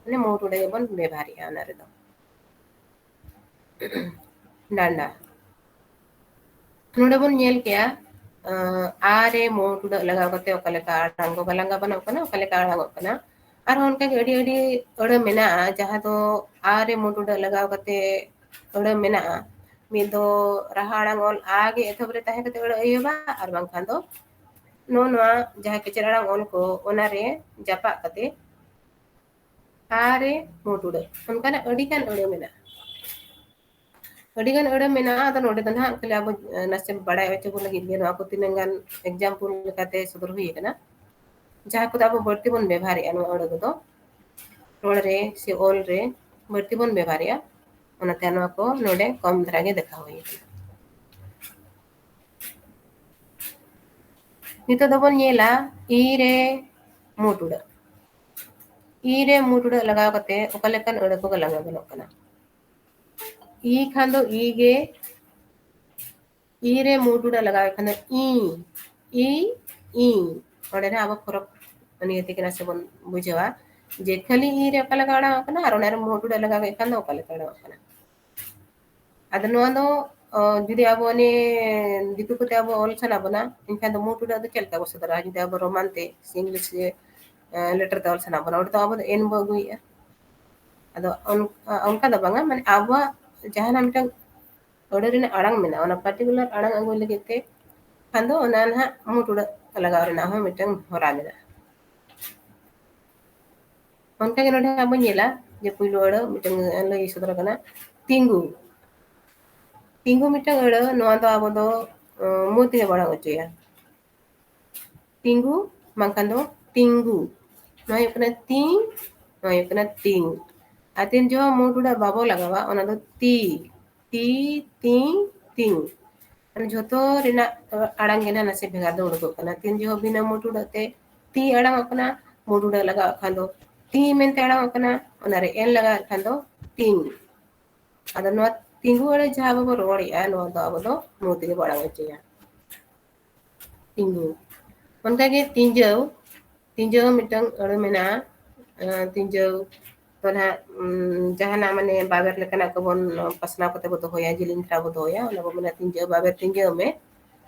ᱢᱟᱱᱮ ᱢᱩ ᱴᱩᱰᱟᱹᱜ ᱜᱮᱵᱚᱱ ᱵᱮᱵᱷᱟᱨᱮᱜᱼᱟ ᱚᱱᱟ ᱨᱮᱫᱚ᱾ ᱰᱟᱸᱰᱟ᱾ ᱱᱚᱰᱮ ᱵᱚᱱ ᱧᱮᱞ ᱠᱮᱜᱼᱟ, ᱟᱸ, ᱟ ᱨᱮ ᱢᱩ ᱴᱩᱰᱟᱹᱜ ᱞᱟᱜᱟᱣ ᱠᱟᱛᱮ ᱚᱠᱟ ᱞᱮᱠᱟ ᱟᱲᱟᱝ ᱠᱚ ᱜᱟᱞᱟᱝ ᱜᱟᱵᱟᱱᱚᱜ ᱠᱟᱱᱟ, ᱚᱠᱟ ᱞᱮᱠᱟ ᱟᱲᱟᱝᱚᱜ ᱠᱟᱱᱟ᱾ ᱟᱨᱦᱚᱸ ᱚᱱᱠᱟᱜᱮ ᱟᱹᱰᱤ, ᱟᱹᱰᱤ ᱟᱹᱲᱟᱹ ᱢᱮᱱᱟᱜᱼᱟ, ᱡᱟᱦᱟᱸ ᱫᱚ ᱟ ᱨᱮ ᱢᱩ ᱴᱩᱰᱟᱹᱜ ᱞᱟᱜᱟᱣ ᱠᱟᱛᱮ ᱟᱹᱲᱟᱹ ᱢᱮᱱᱟᱜᱼᱟ᱾ ᱢᱤᱫ ᱫᱚ ᱨᱟᱦᱟ ᱟᱲᱟᱝ ᱚᱞ ᱟ ᱜᱮ ᱮᱛᱚᱦᱚᱵ ᱨᱮ ᱛᱟᱦᱮᱸ ᱠᱟᱛᱮ ᱟᱹᱲᱟᱹ ᱮᱦᱚᱵᱟ, ᱟᱨ ᱵᱟᱝᱠᱷᱟᱱ ᱫᱚ ᱱᱚᱜᱼᱚ ᱱᱚᱣᱟ ᱡᱟᱦᱟᱸ ᱠᱮᱪᱮᱨ ᱟᱲᱟᱝ ᱚᱞ ᱠᱚ, ᱚᱱᱟ ᱨᱮ ᱡᱟᱯᱟᱜ ᱠᱟᱛᱮ ᱟ ᱨᱮ ᱢᱩ ᱴᱩᱰᱟᱹᱜ, ᱚᱱᱠᱟᱱᱟᱜ ᱟᱹᱰᱤ ᱜᱟᱱ ᱟᱹᱲᱟᱹ ᱢᱮᱱᱟᱜᱼᱟ᱾ ᱟᱹᱰᱤ ᱜᱟᱱ ᱟᱹᱲᱟᱹ ᱢᱮᱱᱟᱜᱼᱟ, ᱟᱫᱚ ᱱᱚᱰᱮ ᱫᱚ ᱱᱟᱦᱟᱜ ᱠᱷᱟᱹᱞᱤ ᱟᱵᱚ, ᱮ, ᱱᱟᱥᱮ ᱵᱟᱲᱟᱭ ᱦᱚᱪᱚ ᱵᱚᱱ ᱞᱟᱹᱜᱤᱫ ᱜᱮ ᱱᱚᱣᱟ ᱠᱚ ᱛᱤᱱᱟᱹᱝ ᱜᱟᱱ example ᱞᱮᱠᱟᱛᱮ ᱥᱚᱫᱚᱨ ᱦᱩᱭ ᱟᱠᱟᱱᱟ᱾ ᱡᱟᱦᱟᱸ ᱠᱚᱫᱚ ᱟᱵᱚ ᱵᱟᱹᱲᱛᱤ ᱵᱚᱱ ᱵᱮᱵᱷᱟᱨᱮᱜᱼᱟ ᱱᱚᱣᱟ ᱟᱹᱲᱟᱹ ᱠᱚᱫᱚ, ᱨᱚᱲ ᱨᱮ ᱥᱮ ᱚᱞ ᱨᱮ ᱵᱟᱹᱲᱛᱤ ᱵᱚᱱ ᱵᱮᱵᱷᱟᱨᱮᱜᱼᱟ, ᱚᱱᱟᱛᱮ ᱱᱚᱣᱟ ᱠᱚ ᱱᱚᱰᱮ ᱠᱚᱢ ᱫᱷᱟᱨᱟ ᱜᱮ ᱫᱮᱠᱷᱟᱣ ᱦᱩᱭ ᱟᱠᱟᱱᱟ᱾ ᱱᱤᱛᱚᱜ ᱫᱚᱵᱚᱱ ᱧᱮᱞᱟ ᱤ ᱨᱮ ᱢᱩ ᱴᱩᱰᱟᱹᱜ᱾ ᱤ ᱨᱮ ᱢᱩ ᱴᱩᱰᱟᱹᱜ ᱞᱟᱜᱟᱣ ᱠᱟᱛᱮ ᱚᱠᱟ ᱞᱮᱠᱟᱱ ᱟᱹᱲᱟᱹ ᱠᱚ ᱜᱟᱞᱟᱝ ᱜᱟᱱᱚᱜ ᱠᱟᱱᱟ? ᱤ ᱠᱷᱟᱱ ᱫᱚ ᱤ ᱜᱮ, ᱤ ᱨᱮ ᱢᱩ ᱴᱩᱰᱟᱹᱜ ᱞᱟᱜᱟᱣ ᱠᱷᱟᱱ ᱫᱚ ᱤ, ᱤ, ᱤ᱾ ᱚᱸᱰᱮ ᱱᱟᱜ ᱟᱵᱚ ᱯᱷᱚᱨᱚᱠ ᱱᱤᱭᱟᱹ ᱛᱮᱜᱮ ᱱᱟᱥᱮ ᱵᱚᱱ ᱵᱩᱡᱷᱟᱹᱣᱟ ᱡᱮ ᱠᱷᱟᱹᱞᱤ ᱤ ᱨᱮ ᱚᱠᱟ ᱞᱮᱠᱟ ᱟᱲᱟᱝ ᱠᱟᱱᱟ ᱟᱨ ᱚᱱᱟ ᱨᱮ ᱢᱩ ᱴᱩᱰᱟᱹᱜ ᱞᱟᱜᱟᱣ ᱠᱮᱫ ᱠᱷᱟᱱ ᱫᱚ ᱚᱠᱟ ᱞᱮᱠᱟ ᱟᱲᱟᱝ ᱠᱟᱱᱟ᱾ ᱟᱫᱚ ᱱᱚᱣᱟ ᱫᱚ, ᱚ, ᱡᱩᱫᱤ ᱟᱵᱚ ᱚᱱᱮ ᱫᱤᱠᱩ ᱠᱚᱛᱮ ᱟᱵᱚ ᱚᱞ ᱥᱟᱱᱟ ᱵᱚᱱᱟ, ᱮᱱᱠᱷᱟᱱ ᱫᱚ ᱢᱩ ᱴᱩᱰᱟᱹᱜ ᱫᱚ ᱪᱮᱫ ᱞᱮᱠᱟ ᱵᱚ ᱥᱚᱫᱚᱨᱟ? ᱡᱩᱫᱤ ᱟᱵᱚ ᱨᱳᱢᱟᱱ ᱛᱮ ᱥᱮ ᱤᱝᱞᱤᱥ ᱨᱮ, ᱮ, letter ᱛᱮ ᱚᱞ ᱥᱟᱱᱟ ᱵᱚᱱᱟ, ᱚᱸᱰᱮ ᱫᱚ ᱟᱵᱚ ᱫᱚ ᱮᱱ ᱵᱚ ᱟᱹᱜᱩᱭᱮᱫᱼᱟ᱾ ᱟᱫᱚ ᱚᱱ-, ᱚᱱᱠᱟ ᱫᱚ ᱵᱟᱝᱟ, ᱢᱟᱱᱮ ᱟᱵᱚᱣᱟᱜ ᱡᱟᱦᱟᱱᱟᱜ ᱢᱤᱫᱴᱟᱝ ᱟᱹᱲᱟᱹ ᱨᱮᱱᱟᱜ ᱟᱲᱟᱝ ᱢᱮᱱᱟᱜᱼᱟ, ᱚᱱᱟ particular ᱟᱲᱟᱝ ᱟᱹᱜᱩᱭ ᱞᱟᱹᱜᱤᱫ ᱛᱮ ᱠᱷᱟᱱ ᱫᱚ ᱚᱱᱟ ᱱᱟᱦᱟᱜ ᱢᱩ ᱴᱩᱰᱟᱹᱜ ᱞᱟᱜᱟᱣ ᱨᱮᱱᱟᱜ ᱦᱚᱸ ᱢᱤᱫᱴᱟᱝ ᱦᱚᱨᱟ ᱢᱮᱱᱟᱜᱼᱟ᱾ ᱚᱱᱠᱟᱜᱮ ᱱᱚᱰᱮ ᱟᱵᱚ ᱧᱮᱞᱟ ᱡᱮ ᱯᱩᱭᱞᱩ ᱟᱹᱲᱟᱹ ᱢᱤᱫᱴᱟᱝ ᱞᱟᱹᱭ ᱥᱚᱫᱚᱨ ᱟᱠᱟᱱᱟ, ᱛᱤᱸᱜᱩ᱾ ᱛᱤᱸᱜᱩ ᱢᱤᱫᱴᱟᱝ ᱟᱹᱲᱟᱹ, ᱱᱚᱣᱟ ᱫᱚ ᱟᱵᱚ ᱫᱚ, ᱟᱸ, ᱢᱩ ᱛᱮᱜᱮ ᱵᱚ ᱟᱲᱟᱝ ᱦᱚᱪᱚᱭᱟ᱾ ᱛᱤᱸᱜᱩ ᱵᱟᱝᱠᱷᱟᱱ ᱫᱚ ᱛᱤᱸᱜᱩ᱾ ᱱᱚᱣᱟ ᱦᱩᱭᱩᱜ ᱠᱟᱱᱟ ᱛᱤ, ᱱᱚᱣᱟ ᱦᱩᱭᱩᱜ ᱠᱟᱱᱟ ᱛᱤᱝ᱾ ᱟᱨ ᱛᱤᱱ ᱡᱚᱦᱚᱜ ᱢᱩ ᱴᱩᱰᱟᱹᱜ ᱵᱟᱵᱚ ᱞᱟᱜᱟᱣᱟ, ᱚᱱᱟ ᱫᱚ ᱛᱤ, ᱛᱤ, ᱛᱤ, ᱛᱤᱝ᱾ ᱢᱟᱱᱮ ᱡᱷᱚᱛᱚ ᱨᱮᱱᱟᱜ ᱟᱲᱟᱝ ᱜᱮ ᱱᱟᱦᱟᱜ ᱱᱟᱥᱮ ᱵᱷᱮᱜᱟᱨ ᱫᱚ ᱩᱰᱩᱠᱚᱜ ᱠᱟᱱᱟ᱾ ᱛᱤᱱ ᱡᱚᱦᱚᱜ ᱵᱤᱱᱟᱹ ᱢᱩ ᱴᱩᱰᱟᱹᱜ ᱛᱮ ᱛᱤ ᱟᱲᱟᱝᱚᱜ ᱠᱟᱱᱟ, ᱢᱩ ᱴᱩᱰᱟᱹᱜ ᱞᱟᱜᱟᱣᱟᱜ ᱠᱷᱟᱱ ᱫᱚ ᱛᱤ ᱢᱮᱱᱛᱮ ᱟᱲᱟᱝᱚᱜ ᱠᱟᱱᱟ, ᱚᱱᱟᱨᱮ ᱮᱱ ᱞᱟᱜᱟᱣᱟᱜ ᱠᱷᱟᱱ ᱫᱚ ᱛᱤᱝ᱾ ᱟᱫᱚ ᱱᱚᱣᱟ ᱛᱤᱸᱜᱩ ᱟᱹᱲᱟᱹ ᱡᱟᱦᱟᱸ ᱟᱵᱚ ᱵᱚᱱ ᱨᱚᱲᱮᱜᱼᱟ, ᱱᱚᱣᱟ ᱫᱚ ᱟᱵᱚ ᱫᱚ ᱢᱩ ᱛᱮᱜᱮ ᱵᱚᱱ ᱟᱲᱟᱝ ᱦᱚᱪᱚᱭᱟ᱾ ᱛᱤᱸᱜᱩ᱾ ᱚᱱᱠᱟᱜᱮ ᱛᱤᱸᱡᱟᱹᱣ, ᱛᱤᱸᱡᱟᱹᱣ ᱢᱤᱫᱴᱟᱝ ᱟᱹᱲᱟᱹ ᱢᱮᱱᱟᱜᱼᱟ᱾ ᱟᱸ, ᱛᱤᱸᱡᱟᱹᱣ ᱫᱚ ᱱᱟᱦᱟᱜ, ᱩᱢ, ᱡᱟᱦᱟᱱᱟᱜ ᱢᱟᱱᱮ ᱵᱟᱵᱮᱨ ᱞᱮᱠᱟᱱᱟᱜ ᱠᱚᱵᱚᱱ ᱯᱟᱥᱱᱟᱣ ᱠᱟᱛᱮ ᱵᱚ ᱫᱚᱦᱚᱭᱟ, ᱡᱤᱞᱤᱧ ᱫᱷᱟᱨᱟ ᱵᱚ ᱫᱚᱦᱚᱭᱟ, ᱚᱱᱟ ᱵᱚ ᱢᱮᱱᱟ ᱛᱤᱸᱡᱟᱹᱣ, ᱵᱟᱵᱮᱨ ᱛᱤᱸᱡᱟᱹᱣ ᱢᱮ,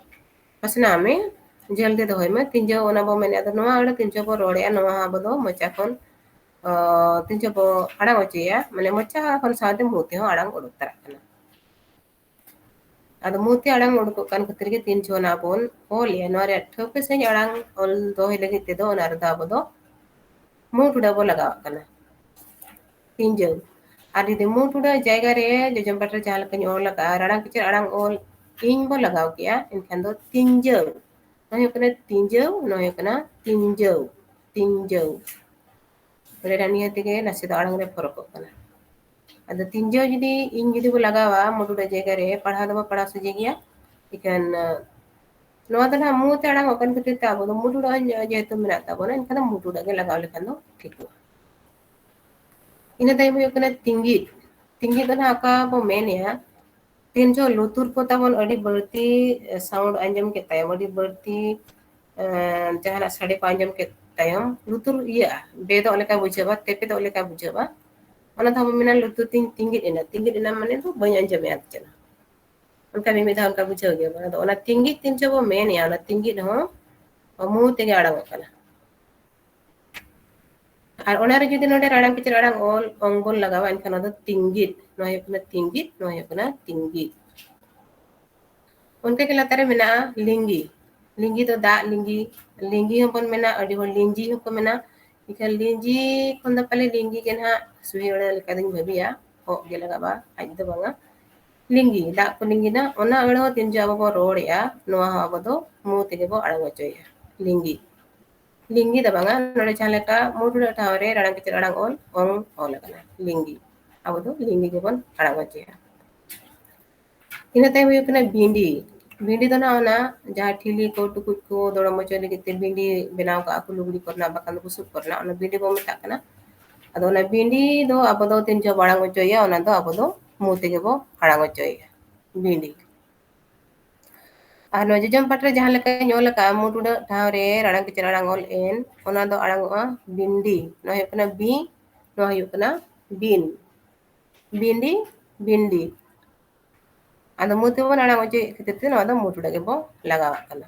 ᱯᱟᱥᱱᱟᱣ ᱢᱮ, ᱡᱷᱟᱹᱞ ᱜᱮ ᱫᱚᱦᱚᱭ ᱢᱮ, ᱛᱤᱸᱡᱟᱹᱣ ᱚᱱᱟ ᱵᱚ ᱢᱮᱱᱮᱫᱼᱟ᱾ ᱟᱫᱚ ᱱᱚᱣᱟ ᱟᱹᱲᱟᱹ ᱛᱤᱸᱡᱟᱹᱣ ᱵᱚ ᱨᱚᱲᱮᱫᱼᱟ, ᱱᱚᱣᱟ ᱦᱚᱸ ᱟᱵᱚ ᱫᱚ ᱢᱚᱪᱟ ᱠᱷᱚᱱ, ᱚ, ᱛᱤᱸᱡᱟᱹᱣ ᱵᱚ ᱟᱲᱟᱝ ᱦᱚᱪᱚᱭᱟ, ᱢᱟᱱᱮ ᱢᱚᱪᱟ ᱠᱷᱚᱱ ᱥᱟᱶᱛᱮ ᱢᱩ ᱛᱮᱦᱚᱸ ᱟᱲᱟᱝ ᱩᱰᱩᱠ ᱛᱟᱨᱟᱜ ᱠᱟᱱᱟ᱾ ᱟᱫᱚ ᱢᱩ ᱛᱮ ᱟᱲᱟᱝ ᱩᱰᱩᱠᱚᱜ ᱠᱟᱱ ᱠᱷᱟᱹᱛᱤᱨ ᱜᱮ ᱛᱤᱱ ᱡᱚᱦᱚᱜ ᱱᱟᱜ ᱵᱚᱱ ᱚᱞᱮᱜᱼᱟ, ᱱᱚᱣᱟ ᱨᱮᱭᱟᱜ ᱴᱷᱟᱹᱣᱠᱟᱹ ᱥᱟᱺᱦᱤᱡ ᱟᱲᱟᱝ ᱚᱞ ᱫᱚᱦᱚᱭ ᱞᱟᱹᱜᱤᱫ ᱛᱮᱫᱚ ᱚᱱᱟ ᱨᱮᱫᱚ ᱟᱵᱚ ᱫᱚ ᱢᱩ ᱴᱩᱰᱟᱹᱜ ᱵᱚ ᱞᱟᱜᱟᱣᱟᱜ ᱠᱟᱱᱟ᱾ ᱛᱤᱸᱡᱟᱹᱣ᱾ ᱟᱨ ᱡᱩᱫᱤ ᱢᱩ ᱴᱩᱰᱟᱹᱜ ᱡᱟᱭᱜᱟ ᱨᱮ ᱡᱚᱡᱚᱢ ᱯᱟᱴ ᱨᱮ ᱡᱟᱦᱟᱸ ᱞᱮᱠᱟᱧ ᱚᱞ ᱟᱠᱟᱫᱼᱟ, ᱨᱟᱲᱟᱝ ᱠᱮᱪᱮᱫ ᱟᱲᱟᱝ ᱚᱞ ᱤᱧ ᱵᱚ ᱞᱟᱜᱟᱣ ᱠᱮᱜᱼᱟ, ᱮᱱᱠᱷᱟᱱ ᱫᱚ ᱛᱤᱧᱡᱟᱹᱣ᱾ ᱱᱚᱣᱟ ᱦᱩᱭᱩᱜ ᱠᱟᱱᱟ ᱛᱤᱧᱡᱟᱹᱣ, ᱱᱚᱣᱟ ᱦᱩᱭᱩᱜ ᱠᱟᱱᱟ ᱛᱤᱧᱡᱟᱹᱣ, ᱛᱤᱧᱡᱟᱹᱣ᱾ ᱵᱚᱞᱮ ᱱᱤᱭᱟᱹ ᱛᱮᱜᱮ ᱱᱟᱥᱮ ᱫᱚ ᱟᱲᱟᱝ ᱨᱮ ᱯᱷᱚᱨᱚᱠᱚᱜ ᱠᱟᱱᱟ᱾ ᱟᱫᱚ ᱛᱤᱧᱡᱟᱹᱣ ᱡᱩᱫᱤ ᱤᱧ ᱡᱩᱫᱤ ᱵᱚ ᱞᱟᱜᱟᱣᱟ ᱢᱩ ᱴᱩᱰᱟᱹᱜ ᱡᱟᱭᱜᱟ ᱨᱮ, ᱯᱟᱲᱦᱟᱣ ᱫᱚᱵᱚ ᱯᱟᱲᱦᱟᱣ ᱥᱚᱡᱷᱮ ᱜᱮᱭᱟ, ᱤᱠᱷᱟᱹᱱ, ᱱᱚᱣᱟ ᱫᱚ ᱱᱟᱦᱟᱜ ᱢᱩ ᱛᱮ ᱟᱲᱟᱝᱚᱜ ᱠᱟᱱ ᱠᱷᱟᱹᱛᱤᱨ ᱛᱮ ᱟᱵᱚ ᱫᱚ ᱢᱩ ᱴᱩᱰᱟᱹᱜ ᱡᱮᱦᱮᱛᱩ ᱢᱮᱱᱟᱜ ᱛᱟᱵᱚᱱᱟ, ᱮᱱᱠᱷᱟᱱ ᱫᱚ ᱢᱩ ᱴᱩᱰᱟᱹᱜ ᱜᱮ ᱞᱟᱜᱟᱣ ᱞᱮᱠᱷᱟᱱ ᱫᱚ ᱴᱷᱤᱠᱚᱜᱼᱟ᱾ ᱤᱱᱟᱹ ᱛᱟᱭᱚᱢ ᱦᱩᱭᱩᱜ ᱠᱟᱱᱟ ᱛᱤᱸᱜᱤᱫ᱾ ᱛᱤᱸᱜᱤᱫ ᱫᱚ ᱱᱟᱦᱟᱜ ᱚᱠᱟ ᱵᱚ ᱢᱮᱱᱮᱜᱼᱟ, ᱛᱤᱱ ᱡᱚᱦᱚᱜ ᱞᱩᱛᱩᱨ ᱠᱚ ᱛᱟᱵᱚᱱ ᱟᱹᱰᱤ ᱵᱟᱹᱲᱛᱤ sound ᱟᱸᱡᱚᱢ ᱠᱮᱫ ᱛᱟᱭᱚᱢ, ᱟᱹᱰᱤ ᱵᱟᱹᱲᱛᱤ, ᱮᱸ, ᱡᱟᱦᱟᱱᱟᱜ ᱥᱟᱰᱮ ᱠᱚ ᱟᱸᱡᱚᱢ ᱠᱮᱫ ᱛᱟᱭᱚᱢ, ᱞᱩᱛᱩᱨ ᱤᱭᱟᱹᱜᱼᱟ, ᱵᱮᱫᱚᱜ ᱞᱮᱠᱟ ᱵᱩᱡᱷᱟᱹᱜᱼᱟ, ᱛᱮᱯᱮᱫᱚᱜ ᱞᱮᱠᱟ ᱵᱩᱡᱷᱟᱹᱜᱼᱟ᱾ ᱚᱱᱟ ᱫᱚ ᱟᱵᱚ ᱢᱮᱱᱟ ᱞᱩᱛᱩᱨ ᱛᱤᱧ ᱛᱤᱸᱜᱤᱫ ᱮᱱᱟ, ᱛᱤᱸᱜᱤᱫ ᱮᱱᱟ ᱢᱟᱱᱮ ᱫᱚ ᱵᱟᱹᱧ ᱟᱸᱡᱚᱢᱮᱫᱼᱟ ᱟᱨ ᱪᱮᱫ᱾ ᱚᱱᱠᱟ ᱢᱤᱢᱤᱫ ᱫᱷᱟᱣ ᱚᱱᱠᱟ ᱵᱩᱡᱷᱟᱹᱣ ᱜᱮᱭᱟ ᱵᱚᱱ᱾ ᱟᱫᱚ ᱚᱱᱟ ᱛᱤᱸᱜᱤᱫ ᱛᱤᱱ ᱡᱚᱦᱚᱜ ᱵᱚ ᱢᱮᱱᱮᱜᱼᱟ, ᱚᱱᱟ ᱛᱤᱸᱜᱤᱫ ᱦᱚᱸ ᱢᱩ ᱛᱮᱜᱮ ᱟᱲᱟᱝᱚᱜ ᱠᱟᱱᱟ᱾ ᱟᱨ ᱚᱱᱟ ᱨᱮ ᱡᱩᱫᱤ ᱱᱚᱰᱮ ᱨᱟᱲᱟᱝ ᱠᱮᱪᱮᱫ ᱟᱲᱟᱝ ᱚᱞ ᱚᱝ ᱵᱚᱱ ᱞᱟᱜᱟᱣᱟ, ᱮᱱᱠᱷᱟᱱ ᱚᱱᱟ ᱫᱚ ᱛᱤᱸᱜᱤᱫ᱾ ᱱᱚᱣᱟ ᱦᱩᱭᱩᱜ ᱠᱟᱱᱟ ᱛᱤᱸᱜᱤᱫ, ᱱᱚᱣᱟ ᱦᱩᱭᱩᱜ ᱠᱟᱱᱟ ᱛᱤᱸᱜᱤᱫ᱾ ᱚᱱᱠᱟ ᱜᱮ ᱞᱟᱛᱟᱨ ᱨᱮ ᱢᱮᱱᱟᱜᱼᱟ ᱞᱤᱸᱜᱤ᱾ ᱞᱤᱸᱜᱤ ᱫᱚ ᱫᱟᱜ ᱞᱤᱸᱜᱤ, ᱞᱤᱸᱜᱤ ᱦᱚᱸᱵᱚᱱ ᱢᱮᱱᱟ, ᱟᱹᱰᱤ ᱦᱚᱲ ᱞᱤᱸᱡᱤ ᱦᱚᱸᱠᱚ ᱢᱮᱱᱟ᱾ ᱮᱱᱠᱷᱟᱱ ᱞᱤᱸᱡᱤ ᱠᱷᱚᱱ ᱫᱚ ᱯᱟᱞᱮ ᱞᱤᱸᱜᱤ ᱜᱮ ᱱᱟᱦᱟᱜ ᱥᱩᱦᱤ ᱟᱹᱲᱟᱹ ᱞᱮᱠᱟ ᱫᱚᱧ ᱵᱷᱟᱹᱵᱤᱭᱟ, ᱚᱜ ᱜᱮ ᱞᱟᱜᱟᱜᱼᱟ, ᱟᱡ ᱫᱚ ᱵᱟᱝᱟ᱾ ᱞᱤᱸᱜᱤ, ᱫᱟᱜ ᱠᱚ ᱞᱤᱸᱜᱤᱱᱟ, ᱚᱱᱟ ᱟᱹᱲᱟᱹ ᱦᱚᱸ ᱛᱤᱱ ᱡᱚᱦᱚᱜ ᱟᱵᱚ ᱵᱚ ᱨᱚᱲᱮᱜᱼᱟ, ᱱᱚᱣᱟ ᱦᱚᱸ ᱟᱵᱚ ᱫᱚ ᱢᱩ ᱛᱮᱜᱮ ᱵᱚ ᱟᱲᱟᱝ ᱦᱚᱪᱚᱭᱮᱜᱼᱟ, ᱞᱤᱸᱜᱤ᱾ ᱞᱤᱸᱜᱤ ᱫᱚ ᱵᱟᱝᱟ, ᱱᱚᱰᱮ ᱡᱟᱦᱟᱸ ᱞᱮᱠᱟ ᱢᱩ ᱴᱩᱰᱟᱹᱜ ᱴᱷᱟᱶ ᱨᱮ ᱨᱟᱲᱟᱝ ᱠᱮᱪᱮᱫ ᱟᱲᱟᱝ ᱚᱞ, ᱚᱝ ᱚᱞ ᱟᱠᱟᱱᱟ, ᱞᱤᱸᱜᱤ᱾ ᱟᱵᱚ ᱫᱚ ᱞᱤᱸᱜᱤ ᱜᱮᱵᱚᱱ ᱟᱲᱟᱝ ᱦᱚᱪᱚᱭᱟ᱾ ᱤᱱᱟᱹ ᱛᱟᱭᱚᱢ ᱦᱩᱭᱩᱜ ᱠᱟᱱᱟ ᱵᱤᱸᱰᱤ᱾ ᱵᱤᱸᱰᱤ ᱫᱚ ᱱᱟᱦᱟᱜ ᱚᱱᱟ ᱡᱟᱦᱟᱸ ᱴᱷᱤᱞᱤ ᱠᱚ, ᱴᱩᱠᱩᱡ ᱠᱚ ᱫᱚᱲᱚᱢ ᱦᱚᱪᱚᱭ ᱞᱟᱹᱜᱤᱫ ᱛᱮ ᱵᱤᱸᱰᱤ ᱵᱮᱱᱟᱣ ᱠᱟᱜᱼᱟ ᱠᱚ ᱞᱩᱜᱽᱲᱤ ᱠᱚᱨᱮᱱᱟᱜ, ᱵᱟᱠᱷᱟᱱ ᱫᱚ ᱵᱩᱥᱩᱵ ᱠᱚᱨᱮᱱᱟᱜ, ᱚᱱᱟ ᱵᱤᱸᱰᱤ ᱵᱚ ᱢᱮᱛᱟᱜ ᱠᱟᱱᱟ᱾ ᱟᱫᱚ ᱚᱱᱟ ᱵᱤᱸᱰᱤ ᱫᱚ ᱟᱵᱚ ᱫᱚ ᱛᱤᱱ ᱡᱚᱦᱚᱜ ᱵᱚ ᱟᱲᱟᱝ ᱦᱚᱪᱚᱭᱮᱭᱟ, ᱚᱱᱟ ᱫᱚ ᱟᱵᱚ ᱫᱚ ᱢᱩ ᱛᱮᱜᱮ ᱵᱚ ᱟᱲᱟᱝ ᱦᱚᱪᱚᱭᱮᱭᱟ, ᱵᱤᱸᱰᱤ᱾ ᱟᱨ ᱱᱚᱣᱟ ᱡᱚᱡᱚᱢ ᱯᱟᱴ ᱨᱮ ᱡᱟᱦᱟᱸ ᱞᱮᱠᱟᱧ ᱚᱞ ᱟᱠᱟᱫᱼᱟ, ᱢᱩ ᱴᱩᱰᱟᱹᱜ ᱴᱷᱟᱶ ᱨᱮ ᱨᱟᱲᱟᱝ ᱠᱮᱪᱮᱫ ᱟᱲᱟᱝ ᱚᱞ ᱮᱱ, ᱚᱱᱟ ᱫᱚ ᱟᱲᱟᱝᱚᱜᱼᱟ ᱵᱤᱱᱰᱤ᱾ ᱱᱚᱣᱟ ᱦᱩᱭᱩᱜ ᱠᱟᱱᱟ ᱵᱤ, ᱱᱚᱣᱟ ᱦᱩᱭᱩᱜ ᱠᱟᱱᱟ ᱵᱤᱱ᱾ ᱵᱤᱱᱰᱤ, ᱵᱤᱱᱰᱤ᱾ ᱟᱫᱚ ᱢᱩ ᱛᱮᱵᱚᱱ ᱟᱲᱟᱝ ᱚᱪᱚᱭᱮᱫ ᱠᱷᱟᱹᱛᱤᱨ ᱛᱮ ᱱᱚᱣᱟ ᱫᱚ ᱢᱩ ᱴᱩᱰᱟᱹᱜ ᱜᱮᱵᱚ ᱞᱟᱜᱟᱣᱟᱜ ᱠᱟᱱᱟ᱾